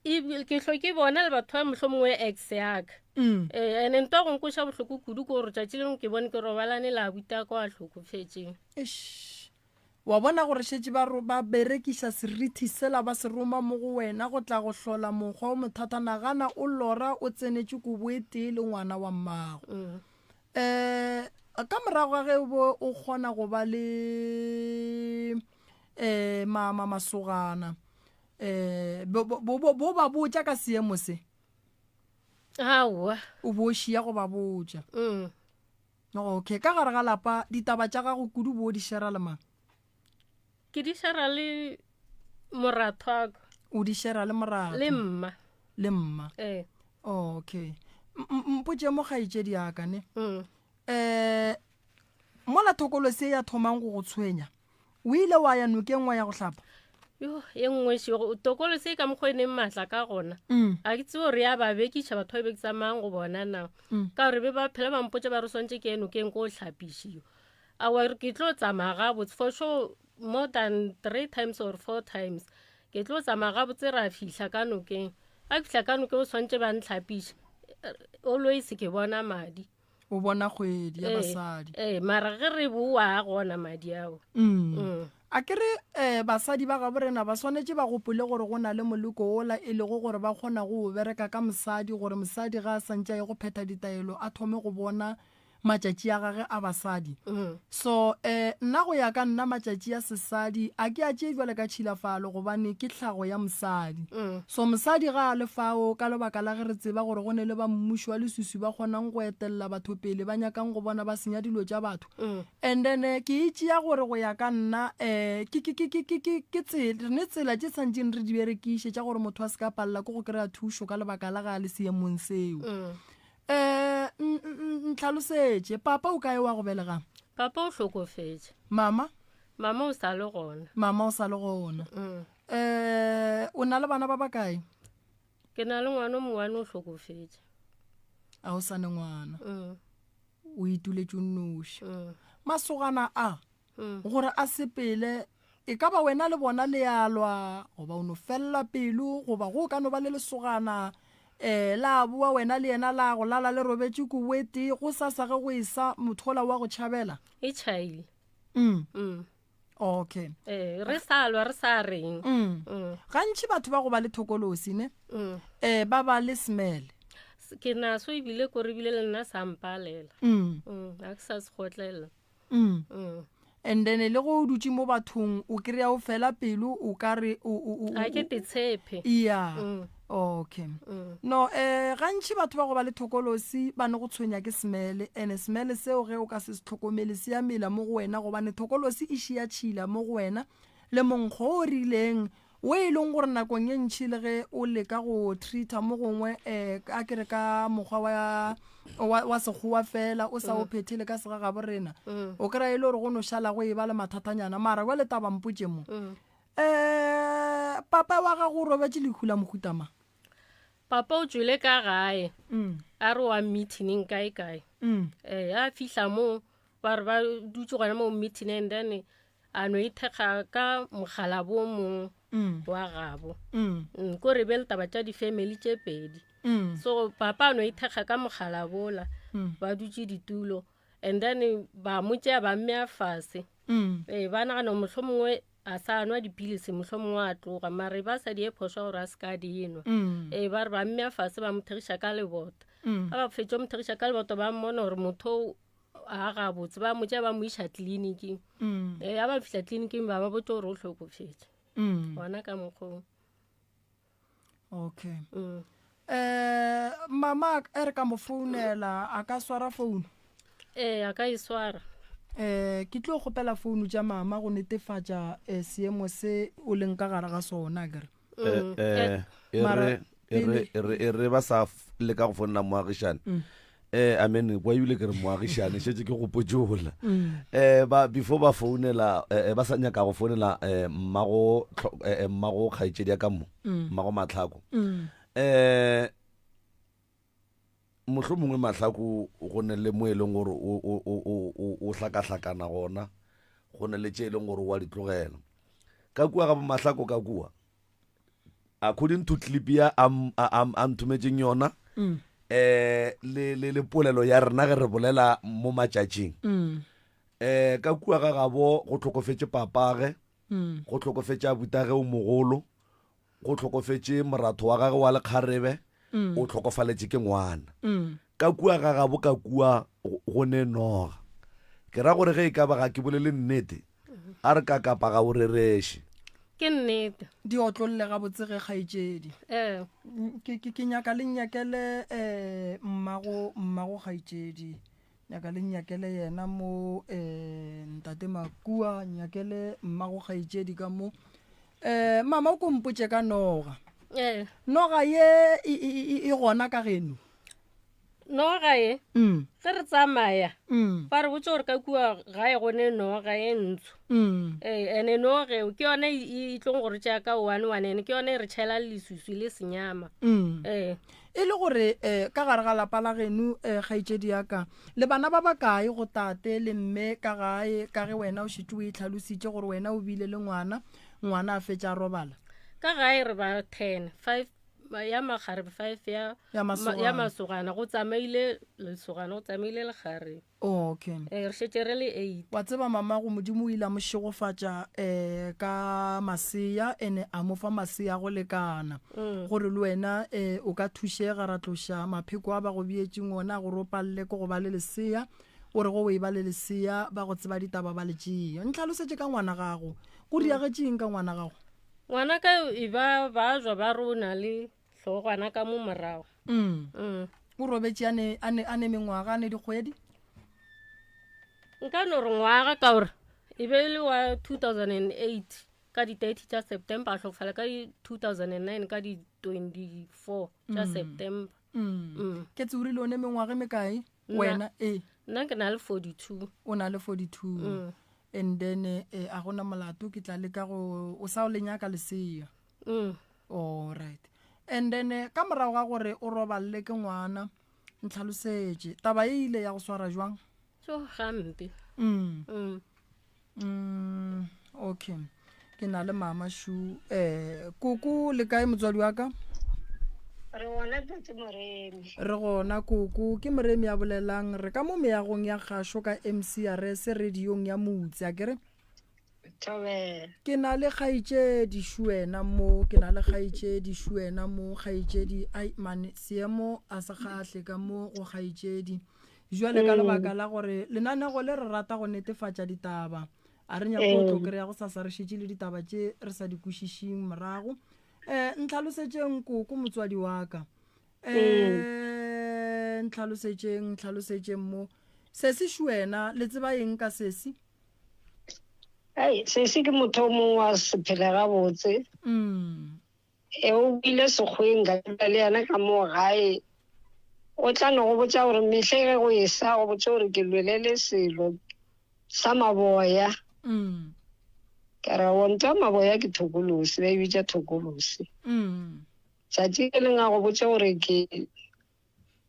Ebile ke hlo ke bona le batho ba mohlomongwe ex yaka. Ene ntwa go nkoša bohloko kudu ke gore tšatši lengwe ke bone ke robalane le abuti a ka wa hlokofetšeng. Eish. Wa bona gore šetše ba ba berekiša serithi sela ba se roma mo go wena go tla go hlola mokgwa o mothata. Nagana o lora o tsenetše kobo e tee le ngwana wa mmago. Ka morago ga ge o bo o kgona go ba le ma, ma, masogana, bo, bo, bo, bo ba botša ka seemo se? Aowa. O bo šia go ba botša. Okay, ka gare ga lapa ditaba tša gago kudu bo di shera le mang? Ke di shera le moratho wa ka. O di shera le moratho? Le mma. Le mma. Ee. Okay. Mpotše mo kgaetšedi ya ka ne. Mola thokolo se ya thomang go go tshwenya, o ile wa ya nokeng wa ya go hlapa? Yo, ye nngwe šego, tokolo se ka mokgwa e neng maatla ka gona. A ke tsebe gore ya ba bekiša batho ba be ke tsamayang go bona na. Ka gore be ba phela ba mpotša ba re swantše ke ye nokeng ko hlapišiwa. Aowa, ke tlo tsamaya gabotse for sure more than 3 times or 4 times. Ke tlo tsamaya gabotse ra fihla ka nokeng. A ke fihla ka nokeng o swantše ba ntlhapiše. Always ke bona madi. O bona kgwedi ya basadi. Ee, mara ge re boa gona madi ao. A ke re basadi ba gabo rena ba swanetše ba gopole gore go na le moleko wola e lego gore ba kgona go o bereka ka mosadi gore mosadi ga a santše a ye go phetha ditaelo a thome go bona matšatši a gage a basadi. So nna go ya ka nna matšatši a sesadi a ke a tšee bjale ka tšhilafalo gobane ke tlhago ya mosadi. So mosadi ga a le fao ka lebaka la ge re tseba gore go ne le ba mmušo wa leswiswi ba kgonang go etelela batho pele ba nyakang go bona ba senya dilo tša batho. And then ke e tšea gore go ya ka nna ke, ke, ke, ke, ke, ke, ke tsela, re ne tsela tše santšeng re di berekiše tša gore motho a se ka palela ke go kry-a thušo ka lebaka la ga a le seemong seo. Ntlhalosetše, papa o kae wa go belegang? Papa o hlokofetše. Mama? Mama o sa le gona. Mama o sa le gona. O na le bana ba bakae? Ke na le ngwana o mongwe o hlokofetše. A o sa ne ngwana. O ituletše o nnoši. Masogana a gore a sepele e ka ba wena le bona le a lwa goba o no felela pelo goba go ka no ba le lesogana la boa wena le yena la go lala le robetše kobo e tee go sasa ge go esa motho ola wa go tšhabela. E tšhaile. Okay. Re sa lwa re sa reng. Gantši batho ba go ba le thokolosi ne? Ba ba le smell. Ke naso ebile ko re bile le nna sa mpalela. A ke sa se kgotlelela. And then le go o dutše mo bathong o kry-a o fela pelo o ka re o, o, o, A ke te tshepe. Yeah. Okay. No, gantši batho ba go ba le thokolosi ba ne go tshwenya ke smell, and smell seo ge o ka se se tlhokomele se ya mela mo go wena gobane thokolosi e šia tšhila mo go wena le monkgo o rileng wo e leng gore nakong ye ntši le ge o leka go treata mo gongwe a ke re ka mokgwa wa, wa, wa sekgowa fela o sa o phethele ka segagabo rena, o kry-a e le gore go no šala go e ba le mathatanyana. Mara bjale taba mpotše mo, papa wa gago o robetše lehu la mohuta mang? Papa o tšwele ka gae, a re wa meeting kae kae. A fihla mo ba re ba dutše gona mo meeting and then a no ithekga ka mogala bo mong wa gabo. Ko re be le taba tša di-family tše pedi. So papa a no ithekga ka mogala bola, ba dutše ditulo and then ba mo tšea ba mmea fase. Ba nagana mohlomongwe a sa nwa dipilisi, mohlomongwe a tloga, mare ba sa di e phošo gore a se ka di nwa. Ba re ba mmea fase ba mo thegiša ka lebota. Ga ba fetša mo thegiša ka lebota ba mmona gore motho a gabotse, ba mo tšea ba mo iša tleliniking. A ba fihla tleliniking ba ba botša gore o hlokofetše. Gona ka mokgwa o. Okay. Mama e re ka mo founela a ka swara founu? Ee, a ka e swara. Um ke tlo kgopela founu tša mama go netefatša um seemo se o leng ka gare ga sona kere. Eh, eh, e Mara re e re e re e re ba sa leka go founela moagišane Mm. eh amen kwa ebile ke re moagišane šetše ke gopotšola Mm. eh ba before ba founela eh, eh, ba sa nyaka go founela eh mmago tlho- eh, eh, mmago kgaetšedi ya ka mo Mm. mmago matlhako Mm. eh mohlomongwe mahlako go ne le mo e leng gore o- o- o- o- o- o hlakahlakana gona go ne le tše e leng gore wa di tlogela ka kua ga bomahlako ka kua according to clip ya a m- a a- a nthometšeng yona Mm. eh le le le polelo ya rena ge re bolela mo matšatšing Mm. eh ka kua ga gabo go hlokofetše papage Mm. go hlokofetše abutage o mogolo go hlokofetše moratho wa gage wa lekgarebe Mm. o hlokofaletše ke ngwana Mm. ka kua ga gabo ka kua go go ne noga ke ra gore ge e ka ba ga ke bolele nnete a re ka kapa ga o rereše Ke nnete. Di otlolle gabotse ge kgaetšedi. Ee. Ke, ke, ke nyaka le nnyakele um mmago, mmago kgaetšedi. Nyaka le nnyakele yena mo um ntate Makua, nnyakele mmago kgaetšedi ka mo. Um mama o ko mpotše ka noga. Ee. Noga ye e, e, e, e gona ka geno? Noga ye Mm. ge re tsamaya Mm. ba re botse gore ka kua gae go ne noga e ntsho. Mm. Ee, ene noga eo ke yone e e tlong gore tšea ka one one ene ke yone e re tšhela leswiswi le senyama. Mm. Ee. E le gore um ka gare ga lapa la geno um kgaetšedi ya ka le bana ba bakae go tate le mme ka gae ka ge wena o šetše o e tlhalositše gore wena o bile le ngwana ngwana a fetša a robala? Ka gae re ba 10, 5 ya makgarebe, 5 ya Ya masogana. ya masogana go tsamaile lesogana go tsamaile lekgarebe. Oh, okay. Ee, re šetše re le 8. Wa tseba mamago Modimo o ile a mo šegofatša um ka masea ene a mo fa masea go lekana Mm. gore le wena um o ka thušega ra tloša mapheko a ba go beetšeng ona gore o palele ke go ba le lesea o re go o e ba le lesea ba go tseba ditaba ba le tšea. Ntlhalosetše ka ngwana gago go diagetšeng ka ngwana gago? Ngwana ka e ba ba jwa ba re o na le hlogwana ka mo morago. Mm. Mm. O robetše a ne, a ne, a ne mengwaga, a ne dikgwedi? Nka no re ngwaga ka gore e be e le wa 2008 ka di 30 tša September a hlokofala ka di 2009 ka di 24 tša Mm. September. Mm. Mm. Ke tse o rile o ne mengwaga e mekae? Nna- Wena, ee. Nna ke na le 42. O na le 42. Mm. And then eh, a gona molato ke tla leka go o sa o le nyaka lesea. Mm. All right. And then eh, ka morago ga gore o roballe ke ngwana ntlhalosetše taba e ile ya go swara jwang? Tso gampe. Mm. Mm. Mm, okay. Ke na le mama shu eh koko le kae motswadi wa ka? Re gona tate Moremi. Re gona koko ke Moremi a bolelang re ka mo meagong ya kgašo ka MCRS radiong ya Motse a kere? Thobela. Ke na le kgaetšedi Shuena mo, ke na le kgaetšedi Shuena mo, kgaetšedi ai mane seemo a se kgahle ka mo go kgaetšedi. Jwale ka Mm. lebaka la gore lenanego le re rata go netefatša ditaba a re nyako go tlo Ee. kry-a go sasa re šetše le ditaba tše re sa di kwešišing morago. Eh ntlhalosetšeng koko motswadi wa ka. Eh ntlhalosetšeng, ntlhalosetšeng mo. Sesi Shuena le tseba eng ka sesi? Ai, sesi ke motho o mongwe wa se phele gabotse. Mm. E o ile sekgweng ka dula le yena ka mo gae. O tla no go botša gore mehle ge go esa go botša gore ke lwele le selo sa maboya. Mm. Ka re o ntwa maboya ke thokolosi, ba e bitša thokolosi. Mm. Tšatši le leng a go botša gore ke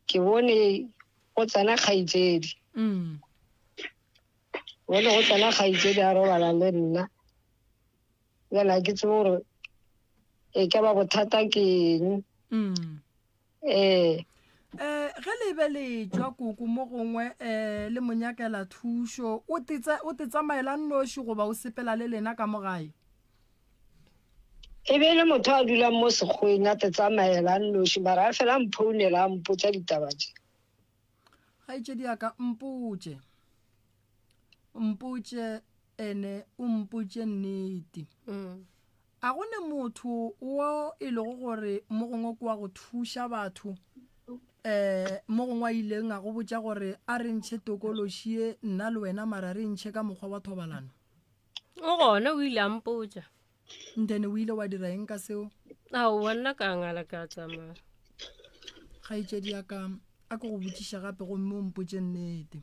ke bone go tsena kgaetšedi. Mm. Bone go tsena kgaetšedi a robala le nna. Bjale ha ke tsebe gore e ka ba bothata ke eng. Mm. Ee. Eh ge le be le tšwa koko mo gongwe eh le mo nyakela thušo o tetsa o tetsamaela nnoši goba o sepela le lena ka mo gae? E be e le motho a dulang mo sekgweng a tetsamaela nnoši mara a fela a mphounela a mpotša ditaba tše. Kgaetšedi ya ka mpotše. Mpotše ene o mpotše nnete. Mm. A go ne motho wo e lego gore mo gongwe ke wa go thuša batho Um mo gongwe a ileng a go botša gore a re ntšhe tokološi ye nna le wena mara re ntšhe ka mokgwa wa thobalano? O gona o ile a mpotša. Then o ile wa dira eng ka seo? Aowa nna ka ngala ka tsamaya. Kgaetšedi ya ka a ke go botšiša gape gomme o mpotše nnete.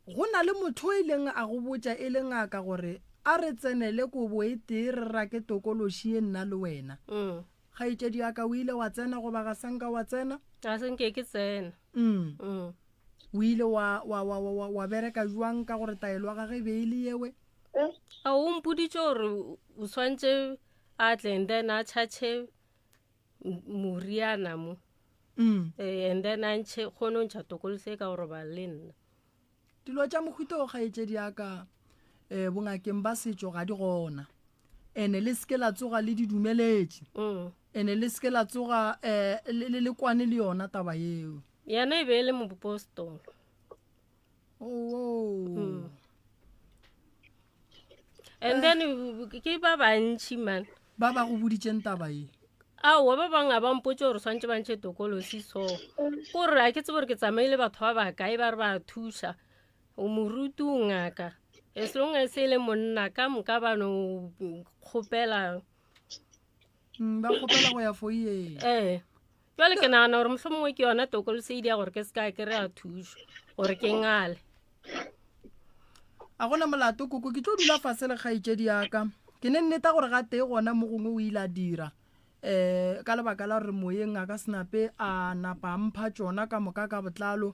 Go na le motho o ileng a go botša e le ngaka gore a re tsenele kobo e tee re rake tokološi ye nna le wena. Kgaetšedi ya ka o ile wa tsena goba ga sa nka wa tsena? Ga se nke ke tsena. O ile wa, wa, wa, wa, wa bereka jwang ka gore taelo ya gage e be e le yewe? A o mpoditše gore o swantše a tle and then a tšhatšhe moriana mo. And then a ntšhe kgone go ntšha tokoloso e ka go robala le nna. Dilo tša mohuta o kgaetšedi ya ka um bongakeng ba setšo ga di gona. Ene le seke la tsoga le di dumeletše. Ene le seke la tsoga um le kwane le yona taba yeo. Yena e be e le mopostola. Oh. And then ke ba bantši man. Ba ba go boditšeng taba ye? Aowa, ba bangwe ga ba mpotse gore swantse ba ntšhe tokolosi so. Kore a ke tsebe gore ke tsamaile batho ba ba kae ba re ba thuša. O moruti o ngaka. As long as e le monna ka moka ba no kgopela. Ba kgopela go ya foyeng. Ee. Jwale ke nagana gore mohlomongwe ke yona tokolosi e dia gore ke se ka kry-a thušo gore ke ngale. A gona molato koko, ke tlo dula fase le kgaetšedi ya ka. Ke ne nneta gore gatee gona mo gongwe o ile a dira um ka lebaka la gore moyeng a ka se nape a napa a mpha tšona ka moka ka botlalo.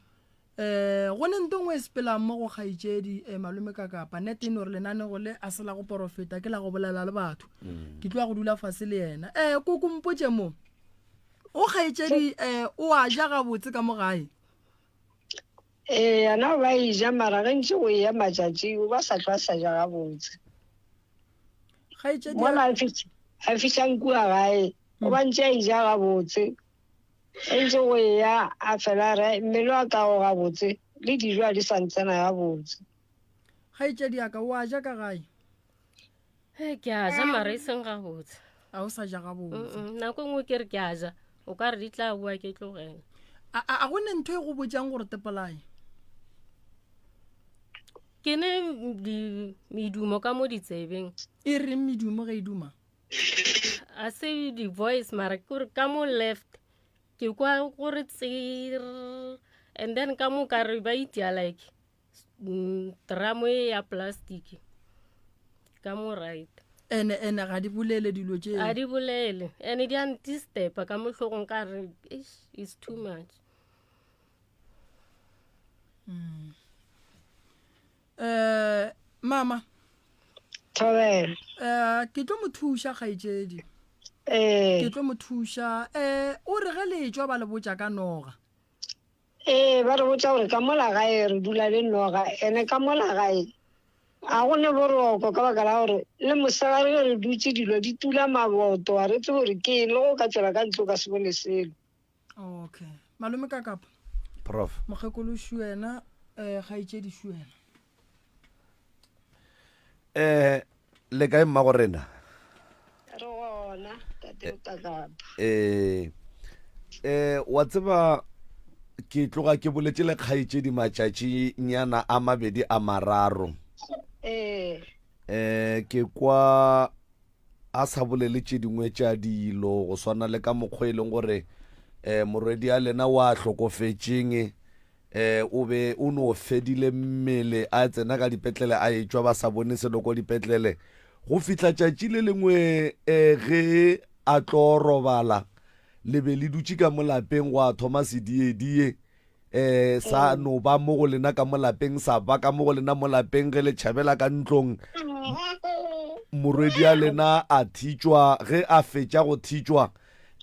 Um go ne nto nngwe e sepelang mo go kgaetšedi um malome ka kapa nete e no re lenanego le a se la go porofeta ke la go bolela le batho. Ke tlo ya go dula fase le yena. Um koko mpotše mo, o kgaetšedi um o a ja gabotse ka mo gae? Ee, yena o ba e ja mara ge ntše go eya matšatši o ba sa hlwa a sa ja gabotse. Kgaetšedi Mola a fihla a fihlang kua gae o ba ntše a e ja gabotse. Ge ntše go eya a fela a re mmele wa ka o gabotse le dijo a di sa ntsena gabotse. Kgaetšedi ya ka o a ja ka gae? He, ke a ja mara e seng gabotse. A o sa ja gabotse? Nako e nngwe ke re ke a ja, o ka re di tla boa ke tlogela. A go ne ntho e go botšang gore tepolae? Ke ne medumo ka mo ditsebeng. E reng medumo ge e duma? A se di-voice mara ke gore ka mo left ke kwa gore tsir and then ka mo ka re ba itia like dramo e ya plastic ka mo right. Ene ene ga di bolele dilo tše. A di bolele ene di a ntistepa ka mo hlogong ka re eish, it's too much. Mama. Thobela. Ke tlo mo thuša kgaetšedi. Ke tlo mo thuša. O re ge le tšwa ba le botša ka noga. Ee, ba re botša gore ka mola gae re dula le noga, ene ka mola gae ga go ne boroko ka baka la gore le mosegare ge re dutše dilo di tula maboto, ga re tsebe gore ke eng, le go ka tšwela ka ntle o ka se bone selo. Okay. Malome Kakapa. Prof. Mokgekolo Shuena, kgaetšedi Shuena. Eh, le kae mmago rena? Re gona, tate Kakapa. Eh, eh, wa tseba ke tloga ke boletše le kgaetšedi matšatši nyana a mabedi a mararo. Eh. Eh, ke kwa a sa bolele tše dingwe tša dilo go swana le ka mokgwa e leng gore eh morwedi a lena wa hlokofetšeng eh o be o no fedile mmele a tsena ka dipetlele a etšwa ba sa bone selo ko dipetlele go fihla tšatši le lengwe eh ge a tlo robala le be le dutše ka mo lapeng gwa thoma sediedie eh sa no ba mo go lena ka mo lapeng sa ba ka mo go lena mo lapeng ge le tšhabela ka ntlong morwedi a lena a thitšwa ge a fetša go thitšwa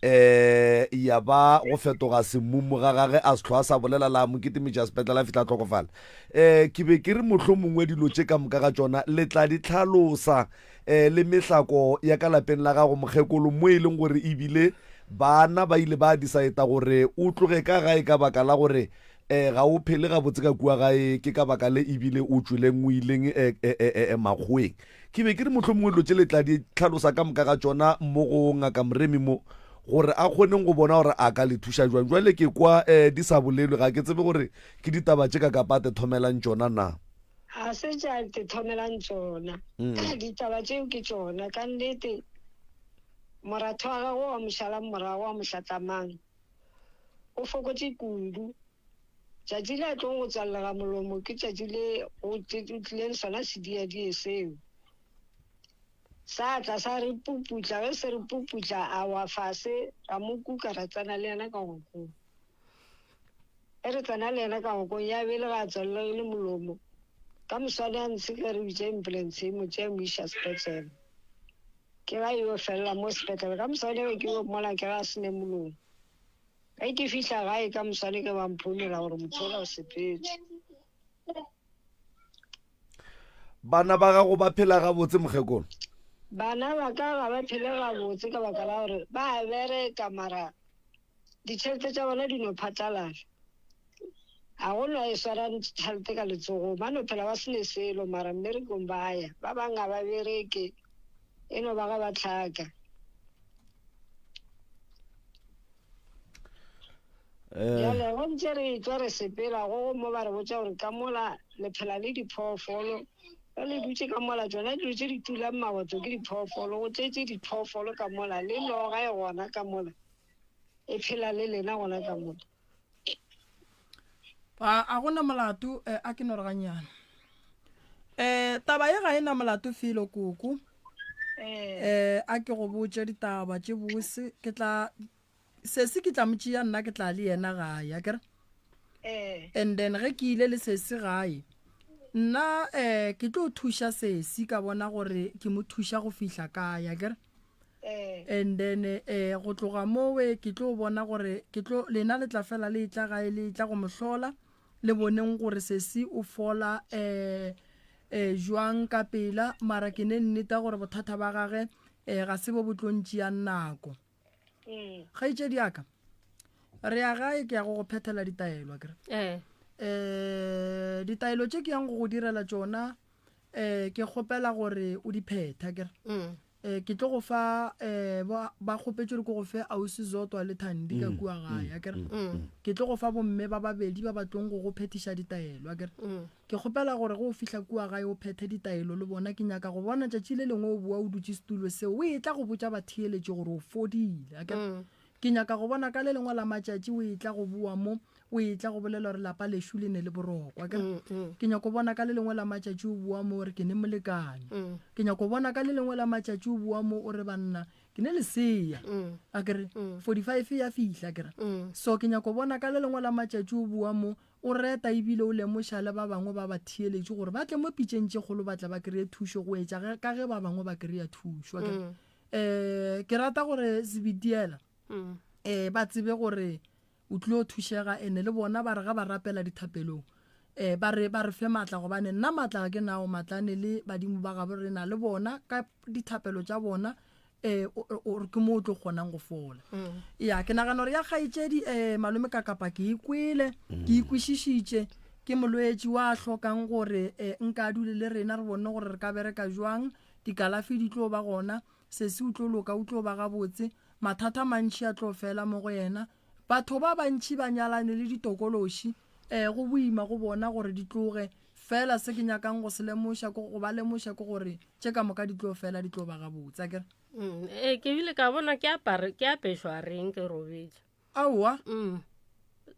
eh ya ba go fetoga semumu ga gage a se hlwa sa bolela la mo kitimetša sepetlele a fihla a hlokofala. Eh ke be ke re mohlomongwe dilo tše ka moka ga tšona le tla di hlalosa eh le mehlako ya ka lapeng la gago mokgekolo mo e leng gore ebile bana ba ile ba decide gore o tloge ka gae ka baka la gore eh ga o phele gabotse ka kua gae ke ka baka le ebile o tšweleng o ileng eh, eh, eh, eh, makgoweng. Ke be ke re mohlomongwe dilo tše le tla di hlalosa ka moka ga tšona mo go Ngaka Moremi mo, gore a kgoneng go bona gore a ka le thuša jwang. Jwale ke kwa um di sa bolelwe, ga ke tsebe gore ke ditaba tše ka kapa a te thomelang tšona na. Ga se tša te thomelang tšona. Ditaba tšeo ke tšona. Ka nnete, moratho wa gagwe wa mo šalang morago, wa mo hlatlamang, o fokotše kudu. Tšatši le a tlong go tswallega molomo ke tšatši le go tlileng sona sediadie seo. Sa tla sa re puputla, ge se re puputla a wa fase, ra mo kuka ra tsena le yena ka ngwakong. Ge re tsena le yena ka ngwakong ya be e le ge a tswallegile molomo. Ka moswane a ntshe ge re bitša ambulanse e mo tšea e mo iša sepetlele. Ke ge a yo felela mo sepetlele. Ka moswane ge ke yo mmona ke ge a se ne molomo. Ge ke fihla gae ka moswane ke ba mphounela gore motho ola o sepetše. Bana ba gago ba phela gabotse mokgekolo? Bana ba ka ga ba phele gabotse ka baka la gore ba a bereka mara ditšhelete tša bona di no phatlalala. Ga go no e swarang tšhelete ka letsogong, ba no phela ba se ne selo mara mmerekong ba ya. Ba bang ga ba bereke, e no ba ga ba hlaka. Eh. Bjale go ntše re etšwa re sepela go go mo ba re botša gore ka mola le phela le diphoofolo ge le dutše ka mola tšona dilo tše di tulang maboto ke diphoofolo go tletše diphoofolo ka mola le noga e gona ka mola e phela le lena gona ka mola. A gona molato eh, a ke no re gannyane um taba ye ga e na molato felo koko um a ke go botše ditaba tše bose ke tla sesi ke tla mo tšea nna ke tla le yena gae a kere and then ge ke ile le sesi gae nna um ke tlo thuša sesi ka bona gore ke mo thuša go fihla kae a kere and then eh go tloga mowe ke tlo bona gore ke tlo lena le tla fela le tla gae le tla go mo hlola le boneng gore sesi o fola eh eh jwang ka pela mara ke ne nneta gore bothata ba gage eh ga se bo bo tlo ntšeang nako kgaetšedi ya ka re ya gae ke ya go go phethela ditaelo akere Eh. eh ditaelo tše ke yang go go direla tšona eh ke kgopela gore o di phethe akere Mm. eh ke tlo go fa eh ba ba kgopetše gore ke go fe ausi Zodwa le Thandi ka kua gae akere ke tlo go fa bomme ba babedi ba ba tlong go go phethiša ditaelo akere ke kgopela gore ge o fihla kua gae o phethe ditaelo le bona ke nyaka go bona tšatši le lengwe o boa o dutše setulo seo o etla go botša batheeletši gore o fodile akere Ke nyaka go bona ka le lengwe la matšatši o etla go boa mo, o etla go bolela gore lapa lešo le ne le boroko. Akere? Mm, mm. Ke nyaka go bona ka le lengwe la matšatši o boa mo o re ke ne molekane. Mm. Ke nyaka go bona ka le lengwe la matšatši o boa mo o re banna ke ne lesea. Mm. Akere? Mm. 45 ya fihla akere? Mm. So ke nyaka go bona ka le lengwe la matšatši o boa mo o reta ebile o lemoša le ba bangwe ba ba theeletše gore ba tle mo pitšeng tše kgolo ba tle ba kry-e thušo go etša ge, ka ge ba bangwe ba kry-a thušo. Akere? Mm. Eh, ke rata gore sebitiela mm. eh ba tsebe gore o tlilo thušega ene le bona ba re ga ba rapela dithapelong eh ba re ba re fe matla gobane nna matla ga ke nao matla ne le badimo ba gabo rena le bona ka dithapelo tša bona eh o re ke mo o tlo kgonang go fola mm. ya ke nagana gore ya kgaetšedi eh malome ka kapa ke ikwele ke ikwešišitše ke molwetši wa hlokang gore eh, nka dule le rena re bone gore re ka bereka jwang Dikalafi di tlo ba gona, sesi o tlo loka, o tlo ba gabotse, mathata a mantši a tlo fela mo go yena. Batho ba bantši ba nyalane le ditokološi, ee, go boima go bona gore di tloge. Fela se ke nyakang go se lemoša ke, go ba lemoša ke gore tše ka moka di tlo fela, di tlo ba gabotse, akere? Mm, ee, ke bile ka bona ke apare, ke apešwa reng ke robetše. Aowa. Mm.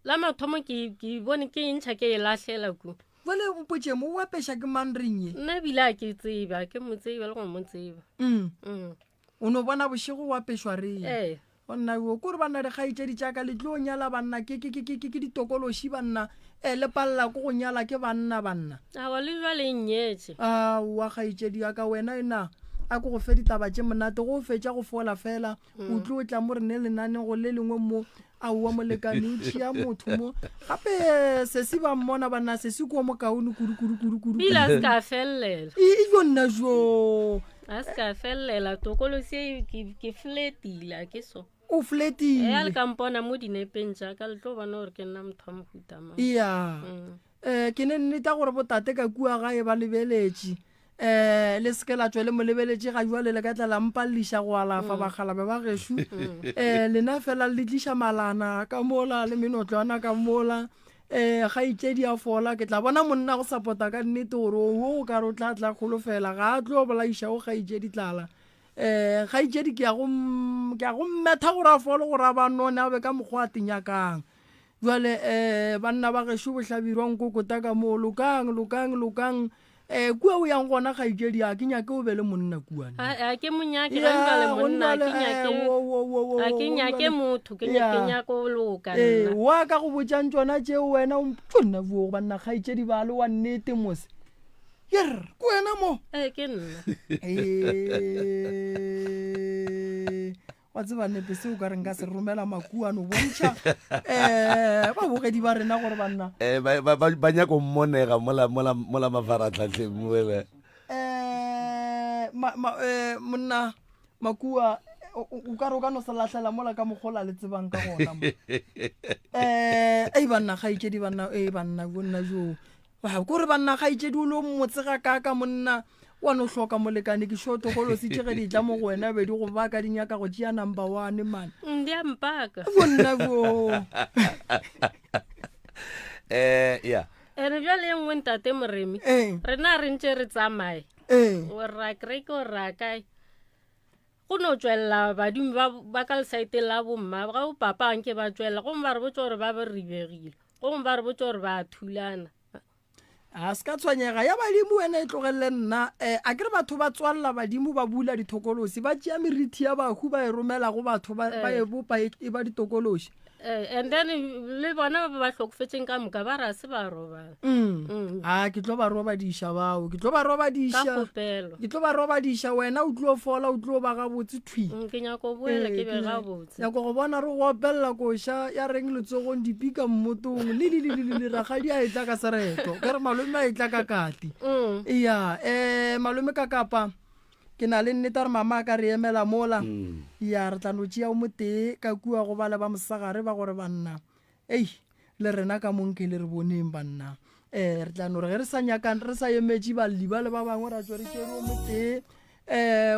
La mathomo ke ke bone ke e ntšha ke e lahlela ku. Jwale o mpotše mo o apeša ke mang reng ye? Nna ebile a ke tsebe, a ke mo tsebe le go mo tseba. Mm. Mm. O no bona bošego o apešwa reng? Ee. Gonna yo kore banna dikgaetšedi tša ka le tlo nyala banna ke ke ke ke ke ditokološi banna e le palela ko go nyala ke banna banna. Aowa le jwale e nnyetše. Aowa kgaetšedi ya ka wena e na a ke go fe ditaba tše monate go o fetša go fola fela o tlo tla mo re ne lenanego le lengwe mo aowa molekane o tšhia motho mo gape sesi ba mmona banna sesi ko mokaone kudu kudu kudu kudu Pila a se ka fellela e jo nna jo a se ka fellela tokolosi e ke ke fletile a ke so o fletile ya le ka mpona mo dinepeng tša ka le tlo bona gore ke nna motho wa mohuta mang ya um ke ne nneta gore botate ka kua gae ba lebeletše. Um le seke la tšwa le mo lebeletše ga jwale le ka tla la mpalliša go alafa bakgalabe ba gešo. Um lena fela le tliša malana ka mola le menotlwana ka mola. Um kgaetšedi a fola ke tla bona monna go sapota ka nnete gore o o ka re o tla tla kgolofela ga a tlo bolaiša o kgaetšedi tlala. Um kgaetšedi ke ya go ke ya go mmetha gore a fole gore a ba none a be ka mokgwa a tenyakang. Jwale um banna ba gešo bohlabirwa nkokota ka moo lokang lokang lokang. Um kua o yang gona kgaetšedi a ke nyake o be le monna kua ne. A ke mo nyake ga jwale monna, a ke nyake, a ke nyake motho, ke ke nyaka go loka nna. Wa ka go botšang tšona tšeo wena o tšonna buo banna kgaetšedi ba le wa nnete mose. Yerr, ke wena mo? Ee, ke nna. Ee. Wa tseba nepe seo ka re nka se romela makuano bontšha um babogedi ba rena gore banna Eh, ba nyaka go mmonega mola mola mola mafaratlhatlheng moele. Um monna makua o ka re o ka no se lahlela mola ka mokgola le tsebang ka gona mo. Um ei banna kgaetšedi banna ei banna bonna jo Wa ko re banna kgaetšedi o lo mmotse ga kaka monna wa no hloka molekane ke sure tokolosi tše ge di tla mo go wena be di go baka di nyaka go tšea number one man. Di a mpaka. Bonna bo. Eh ya. Ene bjale e nngwe ntate Moremi. Rena re ntše re tsamaye. O ra kereke o ra kae. Go no tšwelela badimo ba ka lesaeteng la bomma ga bo papa nke ba tšwelela gomme ba re botša gore ba ba ribegile. Gomme ba re botša gore ba thulana. A se ka tshwenyega ya badimo wena e tlogelele nna. Um a ke re batho ba tswalela badimo ba bula dithokolosi ba tšea merithi ya bahu ba e romela go batho ba e bopa e ba ditokološi. And then le bona ba ba hlokofetšeng ka moka ba re a se ba robala. A ke tlo ba robadiša bao, ke tlo ba robadiša. Ka kgopelo. Ke tlo ba robadiša wena o tlo fola o tlo ba gabotse thwi. Ke nyako boela ke be gabotse. Nyako go bona re go opelela koša ya reng letsogong dipika mmotong le le le le le rakgadi a etla ka sereto ka re malome a etla ka kati. Ya malome ka kapa ke na le nnete gore mama a ka re emela mola. Ya re tla no tšea o motee ka kua go bale ba mosegare ba gore banna ei le rena ka monke le re boneng banna. Re tla no re ge re sa nyakang re sa emetše balli ba le ba bangwe ra tšwa re tšere o motee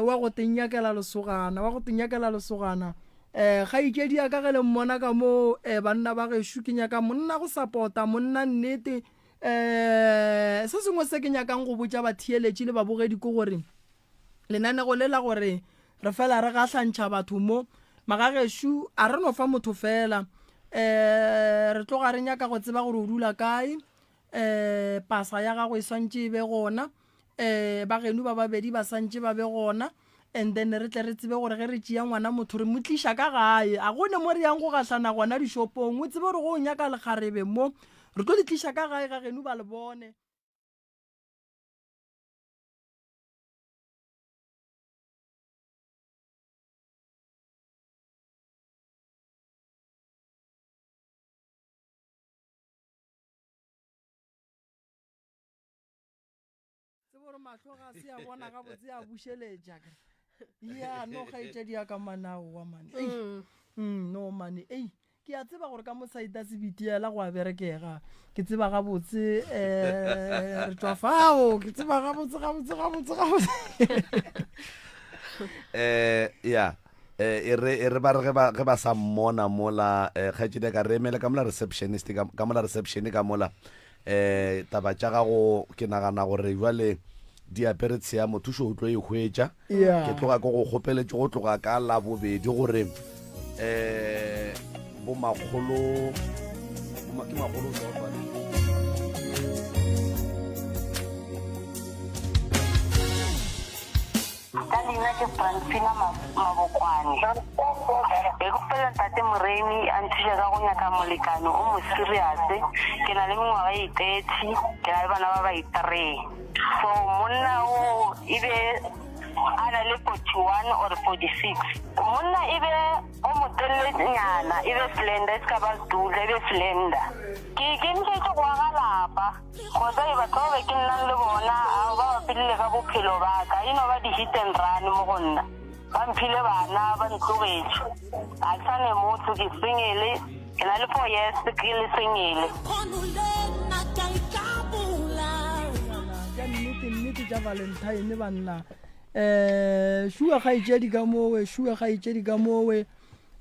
wa go tenyakela lesogana wa go tenyakela lesogana. Kgaetšedi ya ka ge le mmona ka mo banna ba gešo ke nyaka monna go sapota monna nnete. Se sengwe se ke nyakang go botša batheeletši le babogedi ke gore lenanego le la gore re fela re gahlantšha batho mo magagešo a re no fa motho fela. Re tloga re nyaka go tseba gore o dula kae, pasa ya gago e swantše e be gona, ba geno ba babedi ba santše ba be gona, and then re tle re tsebe gore ge re tšea ngwana motho re mo tliša ka gae. A gone mo re yang go gahlana gona dishopong, o tsebe gore go o nyaka lekgarebe mo re tlo le tliša ka gae ga geno ba le bone. Tsebo gore mahlo ga se a bona gabotse a bušeletša. Ya no kgaetšedi ya ka manao wa mane. Ei. No mane ei. Ke a tseba gore ka mo saita sebitiela go a berekega. Ke tseba gabotse re tšwa fao. Ke tseba gabotse gabotse gabotse gabotse. Ya. E re e re ba re ge ba ge ba sa mmona mola kgaetšedi ya ka re emele ka mola receptionist ka mola reception ka mola. Taba tša gago ke nagana gore jwale di apere tsheamo thušo o tlo e hwetša. Ke tloga ke go kgopeletše go tloga ka labobedi gore bo makgolo ke makgolo Ka leina ke Francina Mabokwane. Ke kgopela ntate Moremi a nthuše ka go nyaka molekane o mo serious. Ke na le mengwaga e 30, ke na le bana ba ba 3. So monna o e be a na le 41 or 46. Monna e be o motelelenyana, e be slender, e se ka ba sedula, e be slender. Ke ikemišeditše go aga lapa. Kgotsa e batho ba be ke nnang le bona ao ba bapilile ka bophelo ba ka, e no ba di-hit and run mo go nna. Ba mphile bana, ba ntlogetše. Ga ke sa ne motho, ke singele, ke na le 4 years ke le singele. Ka nnete, nnete. tša Valentine banna. Eh šua kgaetšedi ka mowe, šua kgaetšedi ka mowe.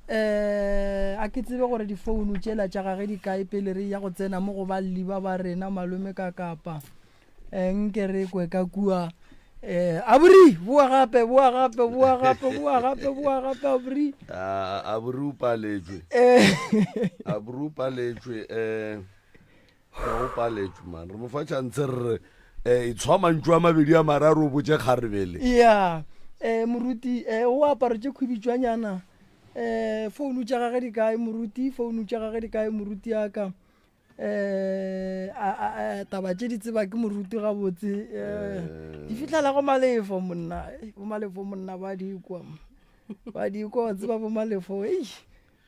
Eh a ke tsebe gore difounu tšela tša gage di kae pele re ya go tsena mo go balli ba ba rena malome ka kapa. Eh nke re kwe ka kua. Eh abri boa gape boa gape boa gape boa gape boa gape abri. Ah, abri o paletšwe. Eh Abri o paletšwe eh o paletšwe man. Re mo fa chance re re eh itshwa mantšu a mabedi a mararo o botše kgarebele. Ya eh moruti eh o aparo tše khwibitšwanyana. Eh founu tša gage di kae moruti? Founu tša gage di kae moruti aka? Eh a taba tše di tseba ke moruti gabotse eh di fihlela go malefo monna bo malefo monna ba di kwa ba di kwa wa tseba bo malefo ei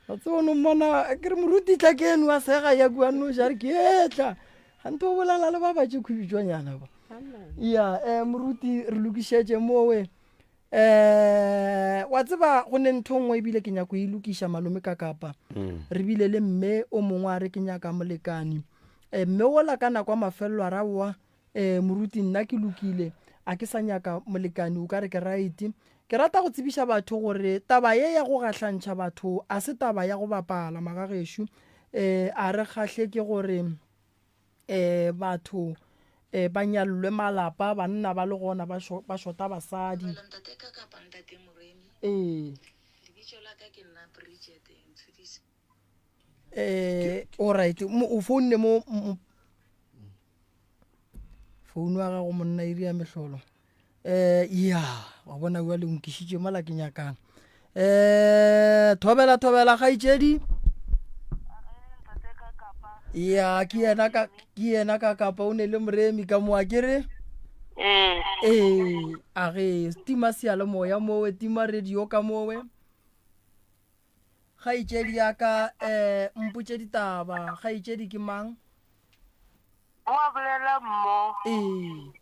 wa tseba no mmona ke re moruti tla ke eno a sega ya kua no jare ke etla gante o bolela le ba ba tše khubitšwanyana ba ya eh moruti re lokišetše mowe Eh, wa tseba go ne ntho nngwe ebile ke nyako e lokiša malome ka kapa mm. re bile le mme o mongwe a re ke nyaka molekane eh, mme ola ka nako ya mafelelo a raowa eh, moruti nna ke lokile a ke sa nyaka molekane o ka re ke right ke rata go tsebiša batho gore taba ye ya go gahlantšha batho a se taba ya go bapala magagešo eh, a re kgahle ke gore um batho um ba nyallwe malapa banna ba le gona ba ba šota basadi. Dumela ntate ka kapa ntate Moremi. Ee. Lebitso la ka ke nna Bridget Ntshudisa. Eh, all right. Mo o founne mo founu ya gago monna e ria mehlolo. Eh, ya, wa bona bjale o nkišitše mola ke nyakang. Eh, thobela thobela kgaetšedi. Ya, ke yena ka ke yena ka kapa o ne le moremi ka mo a ke re. Ee. Ee, a ge tima seyalemoya mowe, tima radio ka mowe. Kgaetšedi ya ka eh mpotše ditaba, kgaetšedi ke mang? Wa bolela mmo. Ee.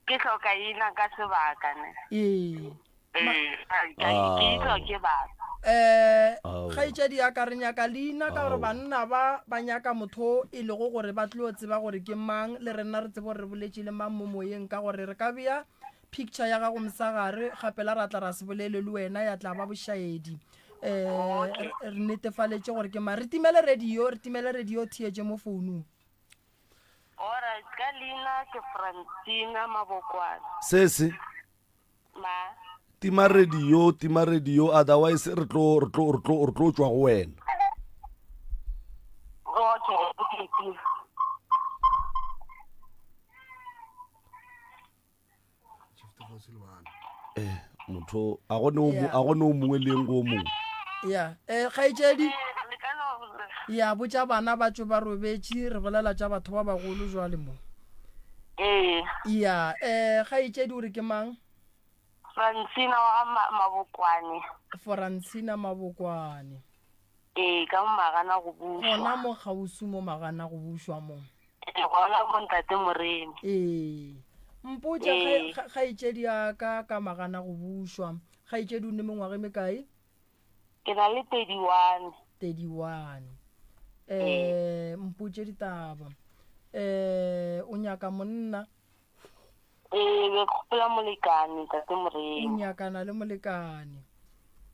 Ke hloka ina ka sebaka ne. Ee. Ee, ka ke itlwa ke batho. Eh, kgaetšedi ya ka re nyaka leina ka gore banna ba ba nyaka motho e lego gore ba tlo tseba gore ke mang le rena re tsebo gore re boletše le mang mo moyeng ka gore re ka bea picture ya gago mosagare gape la ra tla ra se bolele le wena ya tla ba bošaedi um re netefaletše gore ke mang re timele radio re timele radio theetše mo founung Alright, ka leina ke Francina Mabokwane. Se se. Ma. Tima radio, tima radio, otherwise re tlo re tlo re tlo re tlo tšwa go wena. Okay, okay, okay. Eh, motho a go ne o a go ne o mongwe le eng go o mongwe. Ya, eh kgaetšedi. Ya botša bana ba tšo ba robetše re bolela tša batho ba bagolo jwale mo. Ee. Ya, eh kgaetšedi o re ke mang? Francina wa Mabokwane. Francina Mabokwane. Ee, ka mo Magana go bušwa. Gona mo kgauswi mo Magana go bušwa mo. Ee, gona mo Ntate Moremi. Ee. Mpotše Ee. kgaetšedi ya ka ka Magana go bušwa. Kgaetšedi o ne mengwaga e mekae? Ke na le 31. 31. Eh, mpotše ditaba. Eh, o nyaka monna? Ee, be ke kgopela molekane, Ntate Moremi. O nyakana le molekane.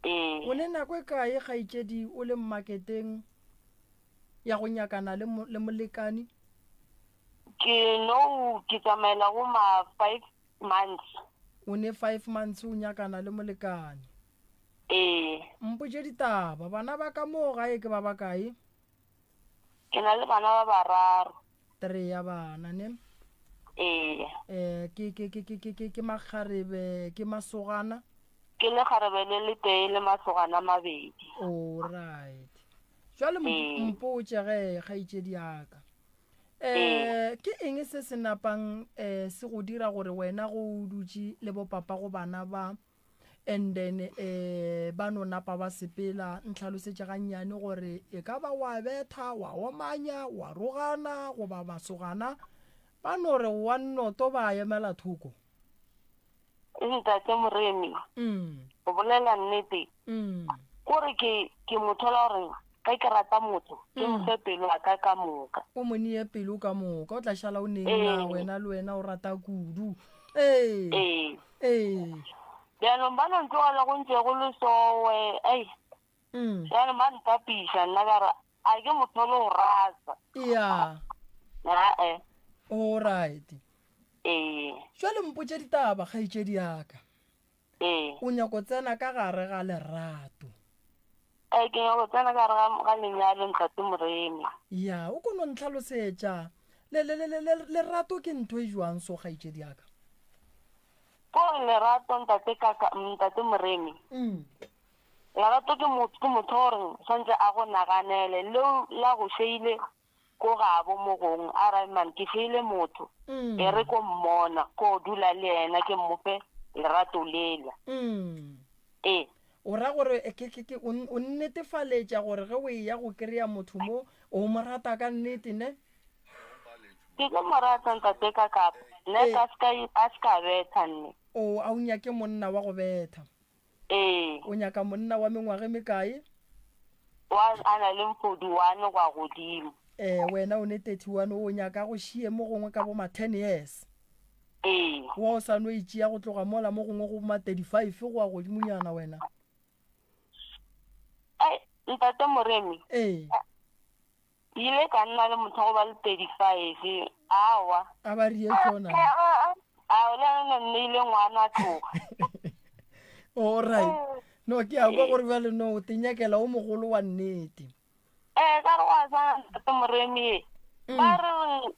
Ee. O ne nako e kae kgaetšedi o le mmaketeng ya go nyakana le, le molekane? Ke no ke tsamaela go ma 5 months. O ne 5 months o nyakana le molekane. Ee. Mpotše ditaba, bana ba ka moo gae ke ba bakae? Ke na le bana ba bararo. Three ya bana, ne? Ee. Eh, ke, ke, ke, ke, ke, ke, ke makgarebe, ke masogana? Ke lekgarebe le letee le masogana a mabedi. All right. Jwale Ee. mpotše ge, kgaetšedi ya ka. Ee. Eh, ke eng se se napang eh, se go dira gore wena go o dutše le bopapa go bana ba and then eh ba no napa ba sepela ntlhalosetše gannyane gore e ka ba wa betha wa omanya wa rogana goba masogana ba no re wa nnoto ba emela thoko. Ntate Moremi, go bolela nnete, kore ke ke motho la gore ge ke rata motho ke mo fe pelo ya ka ka moka. O mo nee pelo ka moka, o tla šala o neng na wena le wena o rata kudu. Ee. Ee. Ee. Bjanong ba no ntlogela go ntše go le sowe ei. Mm. Bjanong ba ntapiša nna ka re a ke motho le go rata. Ya. Ae. All right. Ee. Jwale mpotše ditaba kgaetšedi ya ka. Ee. O nyako tsena ka gare ga lerato. Ee, ke nyako tsena ka gare ga lenyalo ntate Moremi. Ya, o ko no ntlhalosetša. Le, le, le, le, lerato ke ntho e jwang so kgaetšedi ya ka? Ko lerato ntate kaka, ntate Moremi. Mm. Lerato ke motho, ke motho gore swantse a go naganele leo la go šeile ko gabo mo gongwe a ra man ke šeile motho mm. e re ko mmona ko dula le yena ke mmofe lerato lela mm. ee o ra gore eh, ke, ke, ke, o nnetefaletša gore ge o eya go kry-a motho mo o mo rata ka nnete ne ke tlo mo rata ntate ka kapa nne Ee. ka a se ka betha nne o a o nyake monna wa go betha ee o nyaka monna wa mengwaga e mekae wa a na le 41 gwa godimo eh wena o ne 31 o nyaka go šie mo gongwe ka bo ma 10 years ee wa o sa no e tšea go tloga mola mo gongwe go ma 35 go ya godimonyana wena Ai, ntate Moremi ee Ke ile ka nna le motho wa go ba le 35. Aowa. A ba rie tšona. Ao, le yena o nneile ngwana a tloga. All right. No, ke a kwa gore bjale no o tenyakela o mogolo wa nnete. Ee, ka re go a swana ntate Moremi. Ba re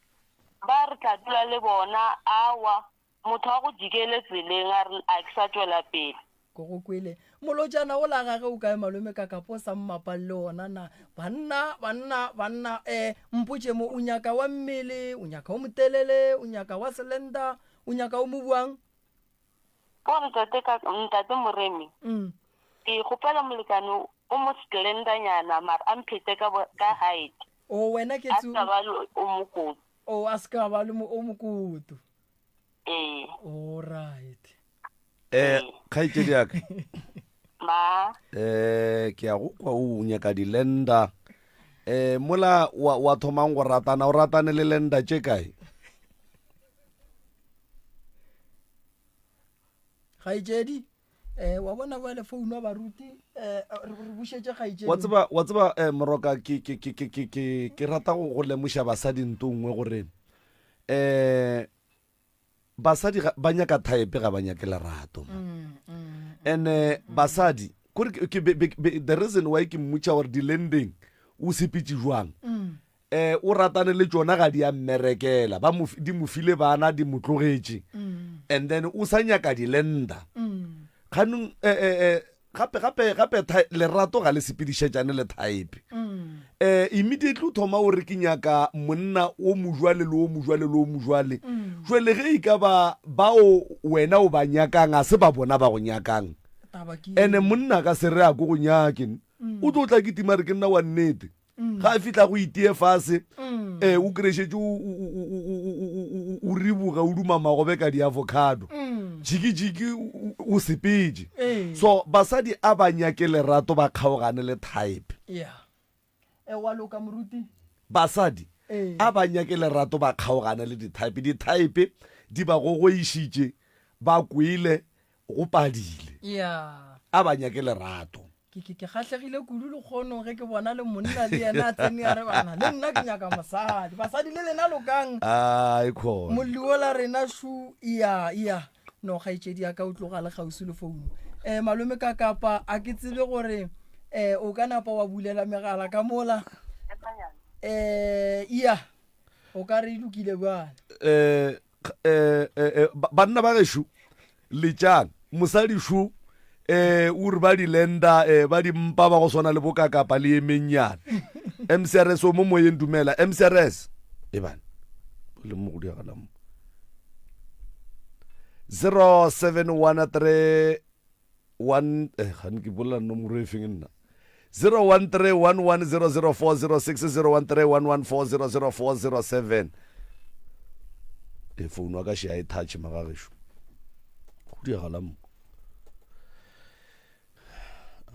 ba re tla dula le bona. Aowa. Motho a go jikele tseleng a re a ke sa tšwela pele. Ko go kwele. Molotšana o la gage o kae malome ka kapo sa mmapang le ona na? Banna, banna, banna, eh, mpotše mo, o nyaka wa mmele, o nyaka o motelele, o nyaka wa selenda, o nyaka o mo buang? Ko ntate ka, ntate Moremi, Mm. ke kgopela molekane o mo slender-nyana mara a mphete ka, ka height. O wena ke A sa ba le o mokoto. O a se ka ba le o mokoto. Ee. Alright. Eh, kgaetšedi ya ka. Ma. Eh, ke a go kwa o nyaka di-lender. Eh, mola wa, wa thomang go ratana, o ratane le lender tše kae? Kgaetšedi, eh, wa bona bjale founu ya baruti, eh, re re bušetše kgaetšedi. Wa tseba, wa tseba eh, Moroka, ke, ke, ke, ke, ke, ke, ke rata go, go lemoša basadi nto nngwe gore eh basadi ga, ba nyaka type ga ba nyake lerato. Mm, mm, And eh, basadi, kore ke, ke, be, be, be, the reason why ke mmotša gore di-landing o sepetše jwang. Mm. Eh, o ratane le tšona ga di a mmerekela, ba mo, di mo file bana, di mo tlogetše. Mm. And then o sa nyaka di-lender. Mm. Kganong, eh, eh, eh, gape, gape, gape lerato ga le sepedišetšane le type. Mm. Eh, immediately o thoma o re ke nyaka monna o mojwale le o mojwale le o mojwale. Mm. Jwale ge e ka ba bao wena o ba nyakang a se ba bona ba go nyakang. Taba ke Ene monna ka se re a ko go nyake. Mm. O tlo tla kitima re ke nna wa nnete. Mm. Ga a fihla go itie fase, Mm. eh, o kry-šetše o riboga, o duma magobe ka di-avocado. Mm. Jiki-jiki o sepetše. Ee. So basadi a ba nyake lerato ba kgaogane le type. Yeah. Eh, wa loka moruti. Basadi Ee. a ba nyake lerato ba kgaogane le di-type. Di-type di ba gogoišitše, ba kwele, go padile. Yeah. A ba nyake lerato. Ke, ke, ke kgahlegile kudu lekgono ge ke bona le monna le yena a tsene a re bana le nna ke nyaka mosadi. Basadi le lena lokang. Ai khona. Molli ola rena šu iya iya no kgaetšedi ya ka o tloga le kgauswi le founu. Eh malome ka kapa a ke tsebe gore eh o ka napa wa bulela megala ka mola. Eh iya o ka re e lokile bjale. Eh eh, eh, eh, banna ba gešo letšang mosadi šo eh o re ba di lenda eh ba di mpa ba go swana le bokakapa le emennyana MCRS o mo moyeng dumela MCRS e bana le mo go diagala mo 0713 1 eh gane ke bolela nomoro e feng nna 0131100406 0131140047 e founu wa ka še a e touch magagešo go diagala mo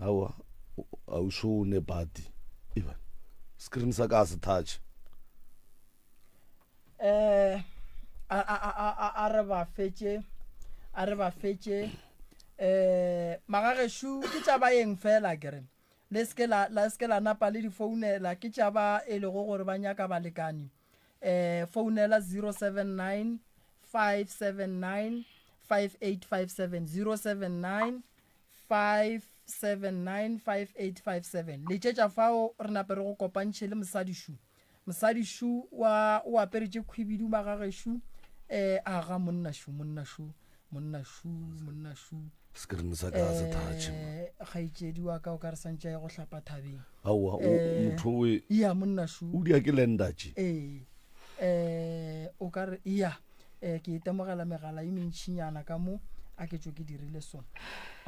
awa a o so ne bati eba screen sa ka a se touch eh a a a a re ba fetše a re ba fetše um magagešu ke tša baeng fela kere le seke la la seke la napa le di founela ke tša ba e lego gore ba nyaka balekane um founela 079 579 5857 079 579 5857 letšetša fao re nape re go kopantšhe le mosadi šu mosadi šu wa o apere tše khwibidu magagešo um a ga monna šu monna šu monna šu monna šu screen sa ka se touch Eh, kgaetšedi wa ka o ka re santše a ye go hlapa thabeng aowa o- Eh, motho o e- ya monna šu o dia ke lendatše ee eh o ka re ya eh ke itemogela megala e mentšhinyana ka mo a ke tšo ke dirile so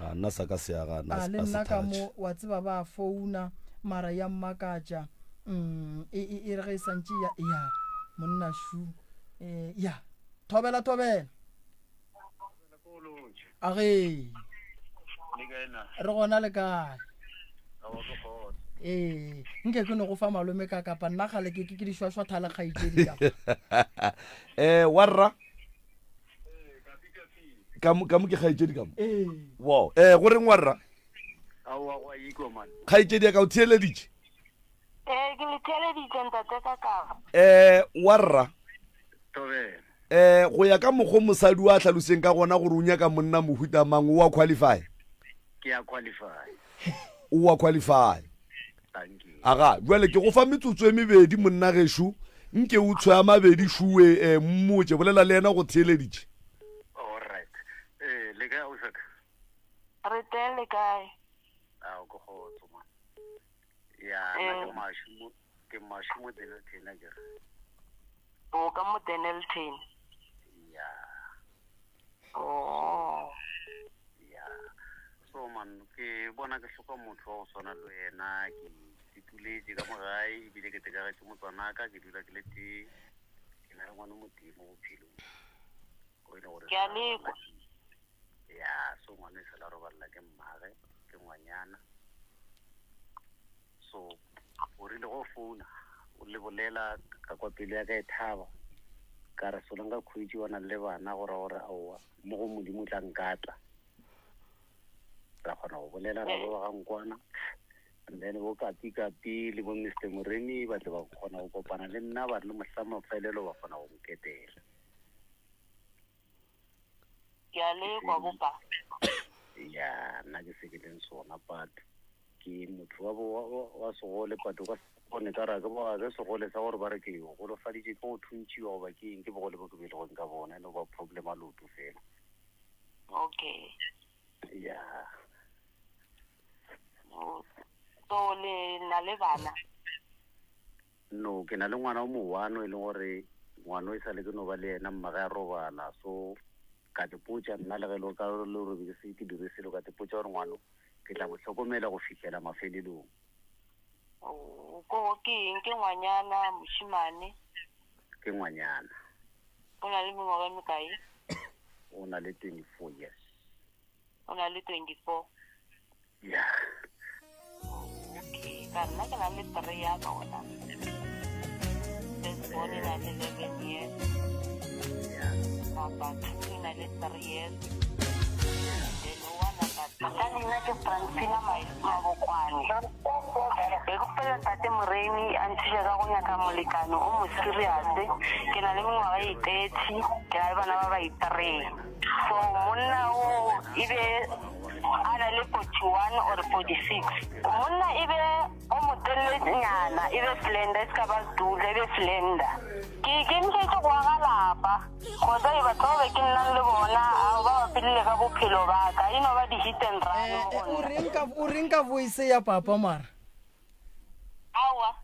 a nna sa ka se agana a le nna ka mo wa tseba ba founa mara ya mmakatša mm e e e re ge e santše ya ya monna šu eh ya thobela thobela a ge re gona le kae ee nke ke no go fa malome ka kapa nna gale ke ke dišwašwa thale kgaitsedi ka um wa rra ka mo ka mo ke kgaetšedi ka mo ee wow eh go reng wa rra kgaetšedi ya ka o theeleditše ee ke le theeleditše ntate ka kaba eh wa rra eh go ya ka mokgo mosadi wa hlaloseng ka gona gore o nyaka monna mohuta mang o wa qualify ke a qualify o wa qualify thank you aga jwale ke go fa metsotso e mebedi monna gešo nke o tshwaya mabedi šuwe eh, mmotse bolela le yena go theeleditše all right eh le kae ausaka re teng le kae a ko kgotso man ya nna ke mašu mo ke mašu mo Dennilton a kere o ka mo Dennilton ya oh ya so man ke bona ke hloka motho wa go swana le wena ke ituletše ka mo gae ebile ke tekagetše motswanaka ke dula ke le tee ke na le ngwana motee mo bophelong o e le gore ke a lekwa ya so ngwana e sala robalela ke mmage ke ngwanyana so o rile go founa o le bolela ka kwa pelo ya ka e thaba ka re solo nka khuetše wa na le bana gore gore aowa mo go modimo tla nkatla ra kgona go bolela ra ba ga nkwana and then bo kapi kapi le bo mr moremi ba tle ba kgona go kopana le nna ba re le mohla mafelelo ba kgona go nketela ke a lekwa bopa ya nna ke se ke leng sona but ke motho wa wa segole but o ka bone ka ra ke ba ke segole sa gore ba re ke golofaditše ke go thuntšiwa goba ke eng ke bogole bo ke belegweng ka bona e no ba problem a loto fela okay ya so le na le bana No, ke na le ngwana o mowano e leng gore ngwano e sale ke no ba le yena mmage a robala so ka tepotša nna le ge le ka le gore ke se ke dire selo ka tepotša gore ngwano ke tla mo hlokomela go fihlela mafelelong. Oh, ko ke eng ke ngwanyana mošemane? Ke ngwanyana. O na le mengwaga e mekae? O na le 24 years. O na le 24? Ya. Okay, ka nna ke na le three ya bona. First born e na le 11 years. Number two e na le 3 years. Then one number three. Ka leina ke Francina Mabokwane. Be ke kgopela Ntate Moremi a nthuše ka go nyaka molekane o mo serious. Ke na le mengwaga e 30, ke na le bana ba ba i-three. So monna o e be a na le 41 or 46 monna e be o motelelenyana e be slender e se ka ba dula e be slender ke ikemišetše go aga lapa kgotsa e batho ba be ke nnang le bona ao ba bapelile ka bophelo ba ka e no ba di-hit and run eh, mo go eh, o nna. reng ka o reng ka voice ya papa mara aowa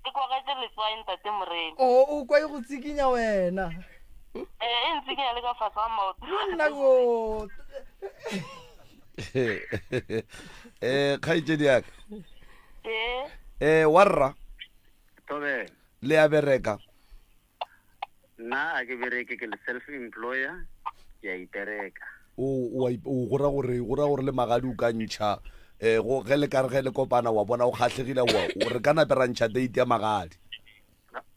E kwagetše letswai ntate Moremi. O o kwa e go tsikinya wena. Ee, e ntsikinya le ka fase ga maoto. Monna go. Eh kgaetšedi ya ka. Ee. Eh warra. Thobela. Le a bereka. Nna a ke bereke ke le self employer ke a ipereka. O o o go ra gore go ra gore le magadi o ka ntšha eh go ge le ka re ge le kopana wa bona o kgahlegile wa o re ka nape ra ntšha date ya magadi.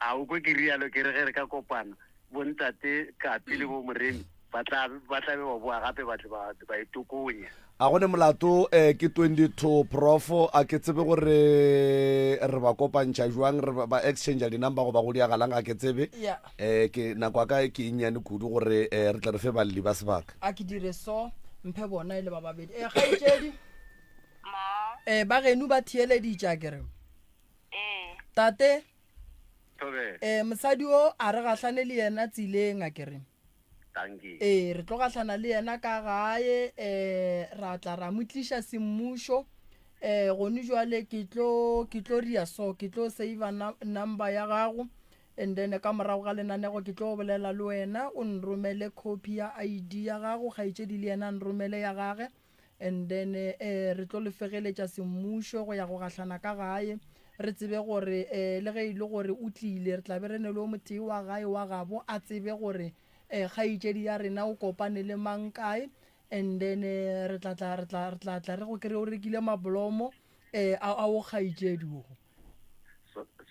A o kwe ke rialo ke re ge re ka kopana. Bontate Kapi le bo Moremi ba tla ba tla be ba boa gape ba tle ba ba itokonya. A go ne molato eh, ke 22 prof a ke tsebe gore re ba kopantšha jwang re ba exchange di-number goba go diagalang ga ke tsebe Yeah. eh, ke nako ya ka ke e nnyane kudu gore eh, re tle re fe balli ba sebaka a ke dire so mphe bona e le ba babedi e kgaetšedi um ba geno ba theeleditše a kere tate Thobela. um mosadi o a re gahlane le yena tseleng a kere Dankie. Ee, re tlo gahlana le yena ka gae um ra tla ra mo tliša semmušo um gone jwale ke tlo ke tlo ria so ke tlo save number ya gago and then ka morago ga lenanego ke tlo bolela le wena o nromele copy ya ID ya gago kgaetšedi le yena a nromele ya gage and then eh re tlo le fegeletša semmušo go ya go gahlana ka gae re tsebe gore eh le ge e le gore o tlile re tla be re ne le o motee wa gae wa gabo a tsebe gore eh kgaetšedi ya rena o kopane le mang kae and then eh, re tla tla re tla re tla tla re go kry o rekile mablomo eh a a o kgaetšedi o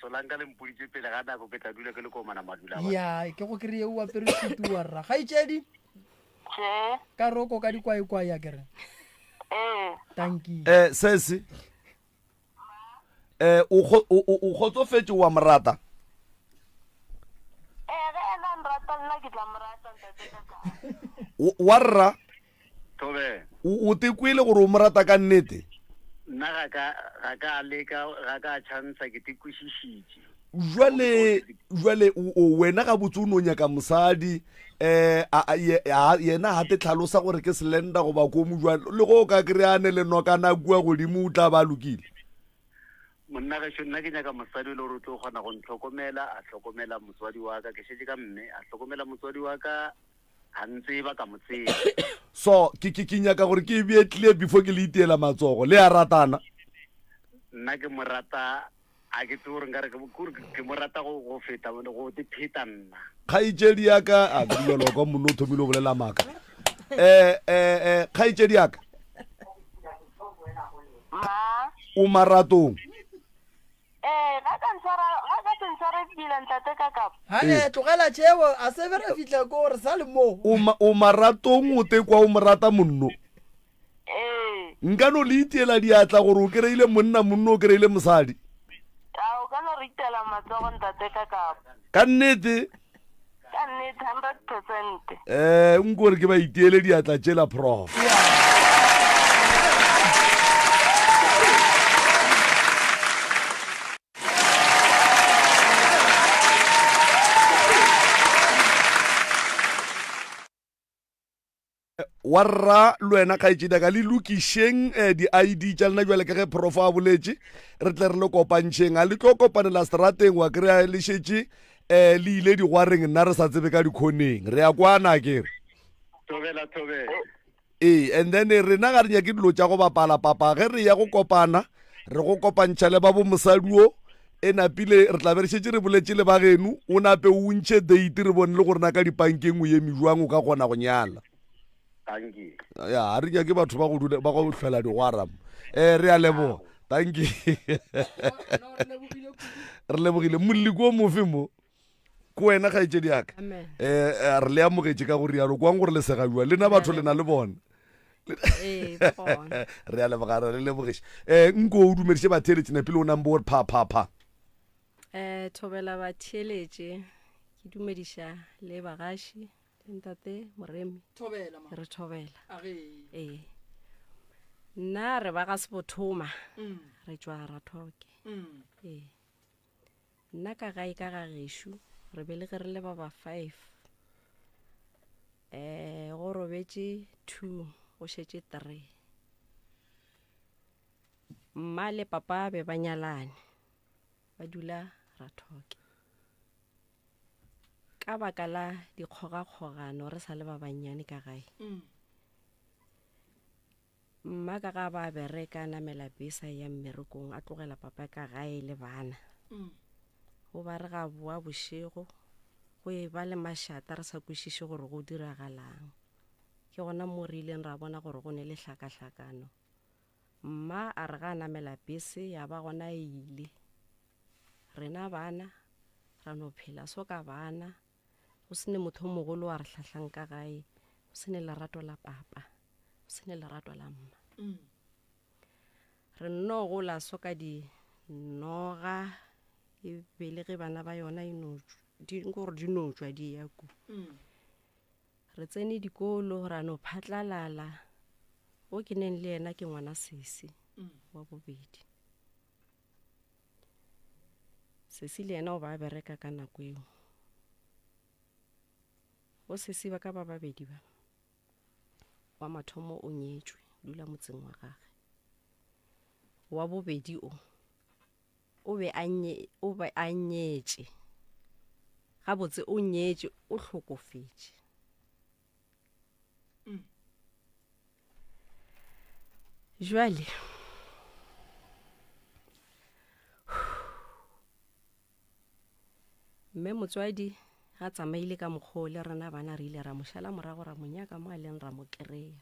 Solanka le mpoditše pele ga nako ke tla dula ke le komana madula ya ke go kry o apere sutu wa rra kgaetšedi ka roko ka dikwaekwae a kere tanki eh sesi eh o o kgotsofetše wa morata wa rra Thobe. O te kwele gore o mo rata ka nnete? Nna ga ka ga ka leka ga ka chansa ke te kwešišitše. Jwale jwale o wena ga botse o no nyaka mosadi eh a yena ha te tlhalosa gore ke slender goba ko mo jwang le go ka kry-ane le nokana kua godimo o tla ba lokile. Monna gešo nna ke nyaka mosadi o le gore o tlo kgona go ntlhokomela a hlokomela motswadi wa ka ke šetše ka mme a hlokomela motswadi wa ka a ntseba ka mo tseba. So ke ke ke nyaka gore ke e bee clear before ke le itiela matsogo. Le a ratana? Nna ke mo rata a ke tsebe gore nkare kore ke mo rata go go feta go te pheta nna. Kgaetšedi ya ka a ke dumela kwa monno o thomile o bolela maaka. Eh eh eh kgaetšedi ya ka. Ma. O maratong. Ee, ga ka ntshwara, ga ka se ntshware pila ntate ka kapa. Ha e tlogela tšeo, a se be ra fihla ko re sa le mo. O ma, o maratong o te kwa o mo rata monno. Ee. Nka no le itiela diatla gore o kry-ile monna, monno o kry-ile mosadi. A o ka no re itela matsogo ntate ka kapa. Ka nnete? Ka nnete, 100%. Eh, nko re ke ba itiele diatla tšela prof. Wa rra le wena kgaetšedi ka le lokišeng eh, di-id tša lena jwale ka ge prof a boletše re tle re le kopantšheng a le tlo kopanela strateng wa kry-a le šetše um le ile digwareng nna re sa tsebe ka dikhoneng re ya kwana kere Thobela thobela. Ee, and then rena ga re nyake dilo tša go bapala papa ge re ya go kopana re go kopantšha le ba bo mosadi o e napile re tla be re šetše re boletše le ba geno o nape o ntšhe date re bone le gore na ka dipankeng o eme jwang o ka kgona go nyala Dankie. ya ga re nyake batho ba go dula ba go hlwela digwara mo um re a leboga dankie re lebogile molli ko mofe mo ko wena kgaetšedi yaka um re le amogetše ka go rialo kwang gore le segajwa le na batho le na le bone Ee, ba gona. re a leboga re le lebogiša um nko o dumediše batheeletši napile o nambo gore pha pha pha um thobela batheeletše ke dumediša le bagaši le ntate moremi Thobela, ma. re thobela Age. ee nna re ba ga sebothoma Mm. re tšwa rathoke Mm. ee Nna ka gae ka ga gešo re belege re le ba ba five um go robetše two go šetše three mma le papa be ba nyalane ba dula rathoke ka baka la dikgogakgogano re sa le ba bannyane ka gae mm. Mma ka ga ba bereka a namela bese a eya mmerekong a tlogela papa ka gae le bana. Go ba re ga boa bošego go e ba le mašata re sa kwešiše gore go diragalang. Ke gona mo re ileng ra bona gore go ne le hlakahlakano. Mma a re ga a namela bese ya ba gona e ile. Rena bana ra no phela so ka bana. Go se ne motho o mogolo wa re hlahlang ka gae, go se ne lerato la papa, go se ne lerato la mma. Re nno gola so ka dinoga e belege bana ba yona e no di gore di no tšwa di ya ku. Re tsene dikolo ra no phatlalala. O ke neng le yena ke ngwana sesi wa bobedi. Sesi le yena o ba bereka ka nako eo. Bo sesi ba ka ba babedi ba. Wa mathomo o nyetšwe, dula motseng wa gage. Wa bobedi o o be a nye o be a nyetše. Gabotse o nyetše, o hlokofetše. Jwale mme motswadi ga tsamaile ka mokgwa o le rena bana re ile ra mo šala morago ra mo nyaka mo a leng ra mo kry-a.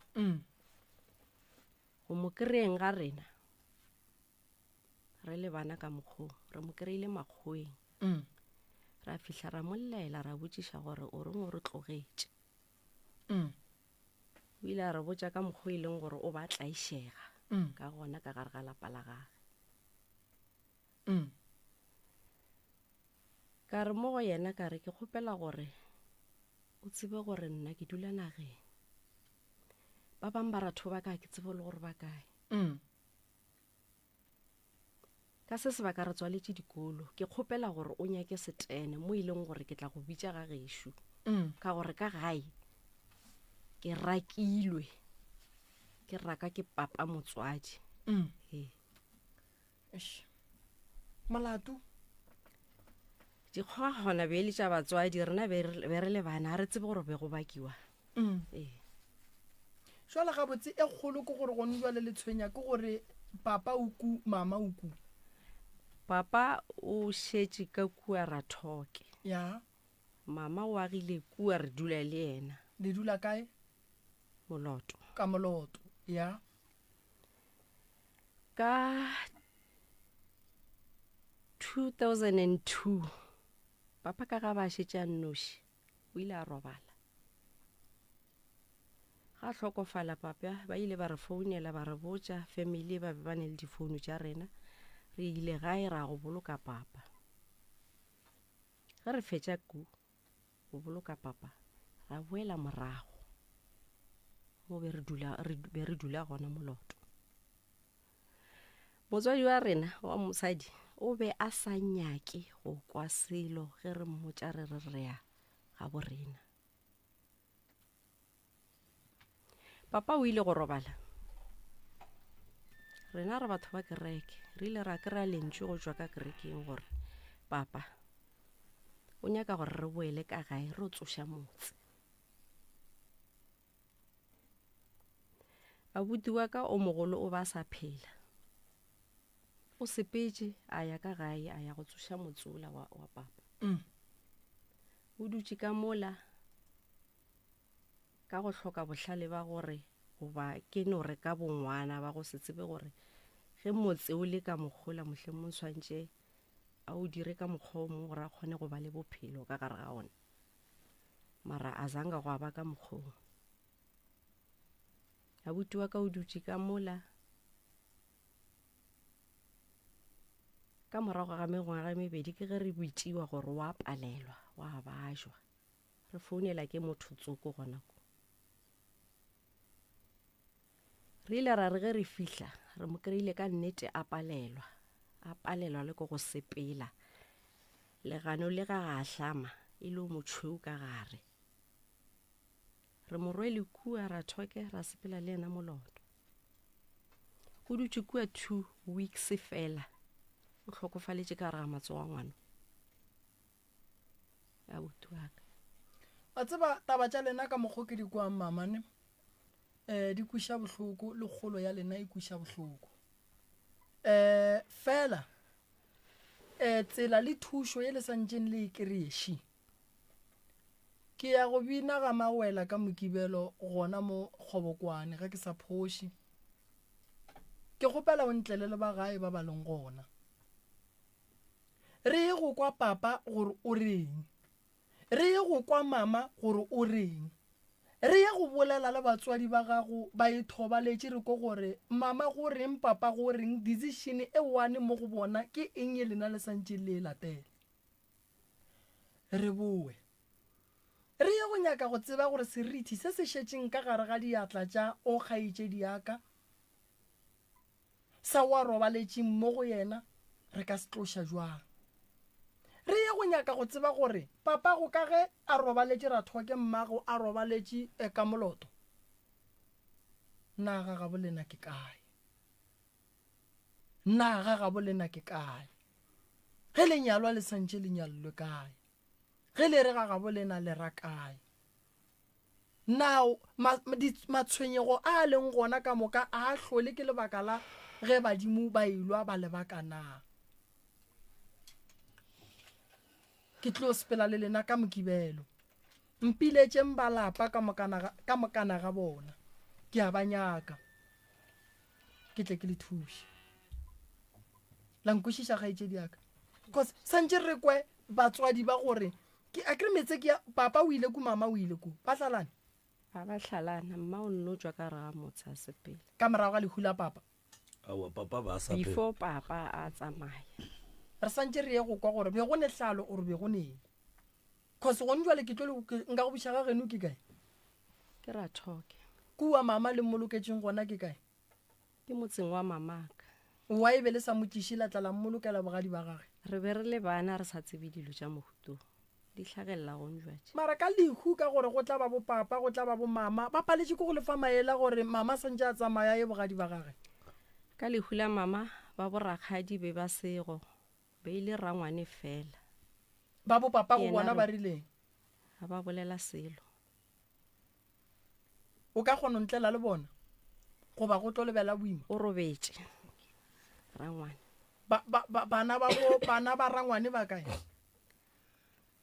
Go mo kry-eng ga rena re le bana ka mokgwa o, re mo kry-ile makgoweng. Ra fihla ra mo llela ra botšiša gore o reng o re tlogetše. O ile a re botša ka mokgwa e leng gore o ba tlaišega ka gona ka gare ga lapa la gage. Ka re mo go yena ka re ke kgopela gore o tsebe gore nna ke dula nageng. Ba bang ba ratho ba ka ke tsebe le gore ba kae. Ka se sebaka re tswaletše dikolo, ke kgopela gore o nyake setene mo e leng gore ke tla go bitša ga gešo. Ka gore ka gae ke rakilwe, ke raka ke papa motswadi. Ee. Eish. Molato? Dikgogakgona be e le tša batswadi, rena be re be re le bana, ga re tsebe gore be go bakiwa. Ee. Jwale gabotse e kgolo ke gore gone jwale le tshwenya ke gore papa o ku, mama o ku. Papa o šetše ka kua Rathoke. Ya. Mama o agile kua, re dula le yena. Le dula kae? Moloto. Ka Moloto, ya. Ka 2002 papa ka ga ba šetše a nnoši, o ile a robala. Ga hlokofala papa, ba ile ba re founela ba re botša, family ba be ba ne le difounu tša rena. Re ile gae ra go boloka papa. Ge re fetša ku go boloka papa, ra boela morago mo be re dula, re be re dula gona Moloto. Motswadi wa rena wa mosadi o be a sa nyake go kwa selo ge re mmotša re re re ya ga bo rena. Papa o ile go robala. Rena re batho ba kereke, re ile ra kry-a lentšu go tšwa ka kerekeng gore papa o nyaka gore re boele ka gae re o tsoša motse. Abuti wa ka o mogolo o ba sa phela. O sepetše a ya ka gae a ya go tsoša motse ola wa, wa papa. O dutše ka mola ka go hloka bohlale ba gore goba ke no re ka bongwana ba go se tsebe gore ge motse o le ka mokgola mohlomong swantše a o dire ka mokgwa o mongwe gore a kgone go ba le bophelo ka gare ga ona. Mara a zanga gwa ba ka mokgwa o. Abuti wa ka o dutše ka mola ka morago ga mengwaga e mebedi ke ge re bitšiwa gore wa palelwa wa bajwa. Re founela ke motho tsoko gona ko. Re ile ra re ge re fihla re mo kry-ile ka nnete a palelwa, a palelwa le ke go sepela. Legano le ga ga hlama e le o motšhweu ka gare. Re mo rwele kua ra thoke ra sepela le yena Moloto. O dutše kua 2 weeks fela, o hlokofaletše ka gare ga matsogo a ngwano. Abuti wa ka. Wa tseba taba tša lena ka mokgo ke di kwang mamane, um di kweša bohloko le kgolo ya lena e kweša bohloko. Um fela um tsela le thušo ye le santšeng le e kry-e ke ya go bina ga mawela ka Mokibelo gona mo Kgobokwane ge ke sa phoše. Ke kgopela o ntlele le ba gae ba ba leng gona. Re ye go kwa papa gore o reng. Re ye go kwa mama gore o reng. Re ye go bolela le batswadi ba gago ba ithobaletše re ko gore mama go reng papa go reng decision e one mo go bona ke eng ye lena le santšeng le e latela. Re boe. Re ye go nyaka go tseba gore serithi se se šetšeng ka gare ga diatla tša o kgaetšedi ya ka sa o a robaletšeng mo go yena re ka se tloša jwang. Re ye go nyaka go tseba gore papago ka ge a robaletše Rathoke mmago a robaletše ka moloto, na ga gabo lena ke kae? Na ga gabo lena ke kae? Ge le nyalwa le santše le nyallwe kae? Ge le re ga gabo lena le ra kae? Na matshwenyego a a leng gona ka moka a a hlole ke lebaka la ge badimo ba elwa ba lebaka na? Ke tlo sepela le lena ka Mokibelo. Mpiletšeng ba lapa ka mokana ga bona. Ke a ba nyaka. Ke tle ke le thuše. La nkwešiša kgaetšedi ya ka? Cause santše re kwe batswadi ba gore Ke a kere meetse ke ya papa o ile ku mama o ile ku. Ba hlalane? Ga ba hlalana, mma o nno tšwa ka gare ga motse a sepela. Ka morago ga lehu la papa? Aowa, papa ba sa phela. Before papa a tsamaya. Re santše re ye go kwa gore be go ne hlalo or be go ne eng. Cause gone jwale ke tlo le nka go buša ga geno ke kae? Ke Rathoke. Kua mama le mmoloketšeng gona ke kae? Ke motseng wa mamaka. Why be le sa mo tliše la tla la mmolokela bogadi ba gage? Re be re le bana re sa tsebe dilo tša mohuto di hlagelela gong jwatše. Mara ka lehu ka gore go tla ba bo papa go tla ba bo mama ba paletše ke go le fa maele a gore mama santše a tsamaya a ye bogadi ba gage. Ka lehu la mama ba bo rakgadi be ba sego be e le rangwane fela. Ba bo papa go bona ba rileng? Ga ba bolela selo. O ka kgona ntlela le bona goba go tlo lebela boima? O robetše rangwane. Ba, ba, ba, bana ba bo, bana ba rangwane ba kae?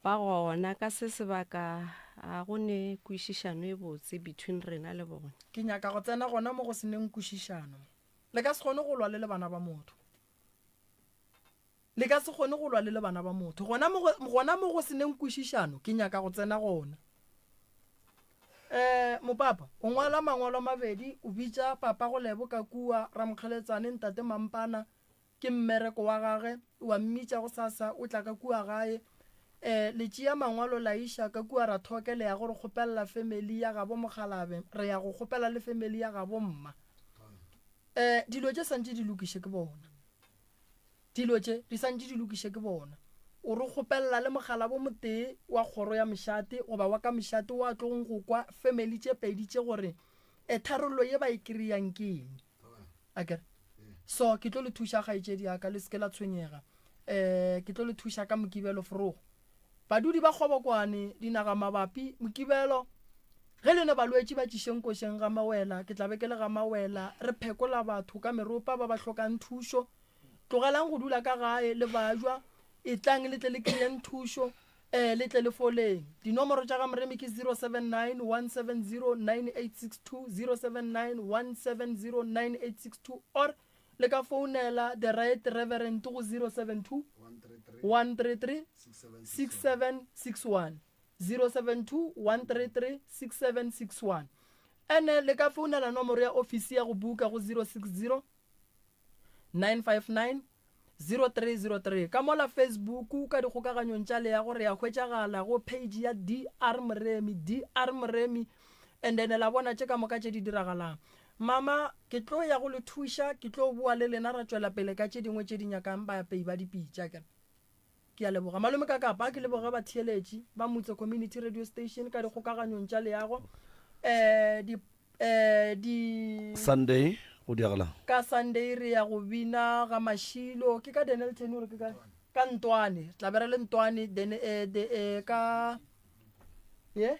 Ba gona ka se sebaka ga go ne kwešišano e botse between rena le bona. Ke nyaka go tsena gona mo go se neng kwešišano. Le ka se kgone go lwa le le bana ba motho. Le ka se kgone go lwa le le bana ba motho. Gona mo go, gona mo go se neng kwešišano, ke nyaka go tsena gona. Eh, mopapa, o ngwala mangwalo a mabedi, o bitša papa go Lebo ka kua, Ramokgeletsane, Ntate Mampana, ke mmereko wa gage, wa mmitša gosasa, o tla ka kua gae. Eh, le tšea mangwalo la iša ka kua Rathoke, le ya go re kgopelela family ya gabo Mokgalabe, re ya go kgopela le family ya gabo mma. Eh, dilo tše santše di lokiše ke bona. Dilo tše di santše di lokiše ke bona. O re kgopelela le mogalabo motee wa kgoro ya mošate goba wa ka mošate wo a tlogong go kwa family tše pedi tše gore e tharollo ye ba e kreyang ke eng. Akere? So ke tlo le thuša kgaetšedi ya ka le seke la tshwenyega. Eh ke tlo le thuša ka Mokibelo vroeg. Badudi ba Kgobokwane, dinaga mabapi, Mokibelo ge le ne balwetši ba tšišeng košeng ga Mawela, ke tla be ke le ga Mawela re phekola batho ka meropa ba ba hlokang thušo. Tlogelang go dula ka gae le bajwa, etlang le tle le kreyeng thušo, eh, le tle le foleng. Dinomoro tša ga Moremi ke 079 170 9862, 079 170 9862 or le ka founela The Right Reverend go 072 133 6761, 072 133 6761. Ene le ka founela nomoro ya ofisi ya go buka go 060 959 0303 ka mola Facebook ka dikgokaganyong tša leago re ya hwetšagala go page ya DR Moremi DR Moremi and then la bona tše ka moka tše di diragalang mama ke tlo ya go le thuša ke tlo boa le lena ra tšwela pele ka tše dingwe tše di nyakang baapei ba dipitša ke Ke a leboga malome ka kapa ke leboge batheeletši ba Mutse Community Radio Station ka dikgokaganyong tša leago eh di eh di Sunday go diagala. Ka Sunday re ya go bina ga Mashilo ke ka Dennilton ore ke kae ka Ntwane tla be re le Ntwane then eh de eh ka ye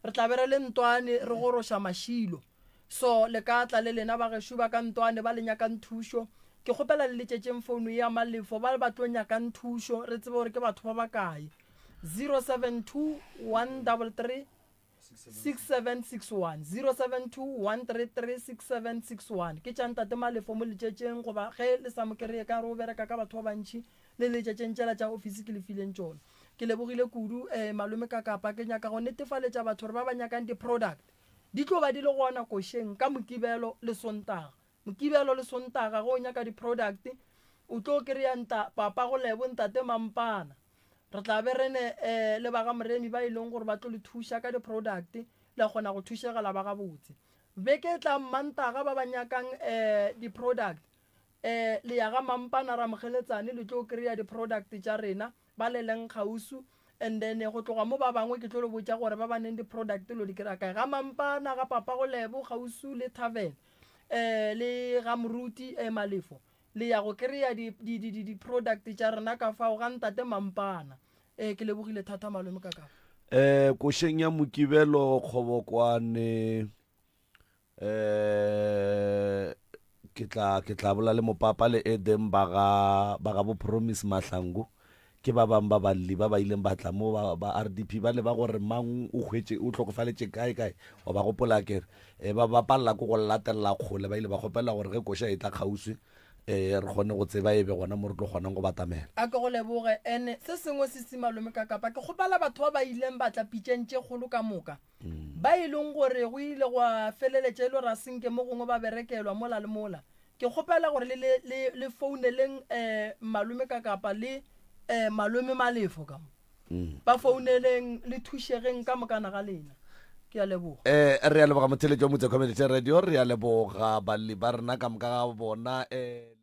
Re tla be re le Ntwane re goroša Mašilo. So le ka tla le lena bagešo ba ka Ntwane ba le nyakang thušo. Ke kgopela le letšetšeng founu ya Malefo ba ba tlo nyakang thušo re tsebe gore ke batho ba bakae. 072 133 6761 072 133 6761 ke tša Ntate Malefo mo letšetšeng goba ge le sa mo kereye ka re o bereka ka batho ba bantši le letšetšeng tšela tša ofisi ke le fileng tšona. Ke lebogile kudu eh, malome Kakapa. Ke nyaka go netefaletša batho gore ba ba nyakang di-product di tlo ba di le gona košeng ka Mokibelo le Sontaga. Mokibelo le Sontaga ge o nyaka di-product o tlo kry-a nta papa go lebo ntate Mampana. Re tla be re ne eh, le ba ga Moremi ba e leng gore ba tlo le thuša ka di-product la kgona go thušega la ba gabotse. Beke e tlang Mantaga ba ba nyakang eh, di-product eh, le ya ga Mampana Ramogeletsane le tlo kry-a di-product tša rena ba le leng kgausu and then go tloga mo ba bangwe ke tlo le botša gore ba ba neng di-product lo di kry-a kae ga Mampana ga Papa go Lebo kgausu le tavern eh, le ga Moruti eh, Malefo le ya go kry-a di-product tša rena ka fao ga Ntate Mampana eh, ke lebogile thata malome ka ka Eh košeng ya Mokibelo Kgobokwane eh ke tla ke tla bola le mopapa le Edem ba ga ba ga bo Promise Mahlangu ke ba bang ba balli ba ba ileng ba tla mo ba, ba RDP ba le ba gore mang o hwetše o hlokofaletše kae kae wa ba gopola kere e ba ba palela ko go latelela kgole ba ile ba kgopela gore ge koša e tla kgauswi eh re kgone go tseba e be gona mo re tlo kgonang go batamela A ke go leboge. Ene se sengwe se se malome ka kapa ke kgopela batho ba ba ileng ba tla pitšeng tše kgolo ka moka ba e leng gore go ile gwa feleletša e le gore a senke mo gongwe ba berekelwa mola le mola. Ke kgopela gore le le le le founeleng eh malome ka kapa le eh malome Malefo ka mo. Ba founeleng le thušegeng ka mokana ga lena. Ke a leboga. Eh re a leboga motheletši wa Motse Community Radio, re a leboga balli ba rena ka moka ga bona eh.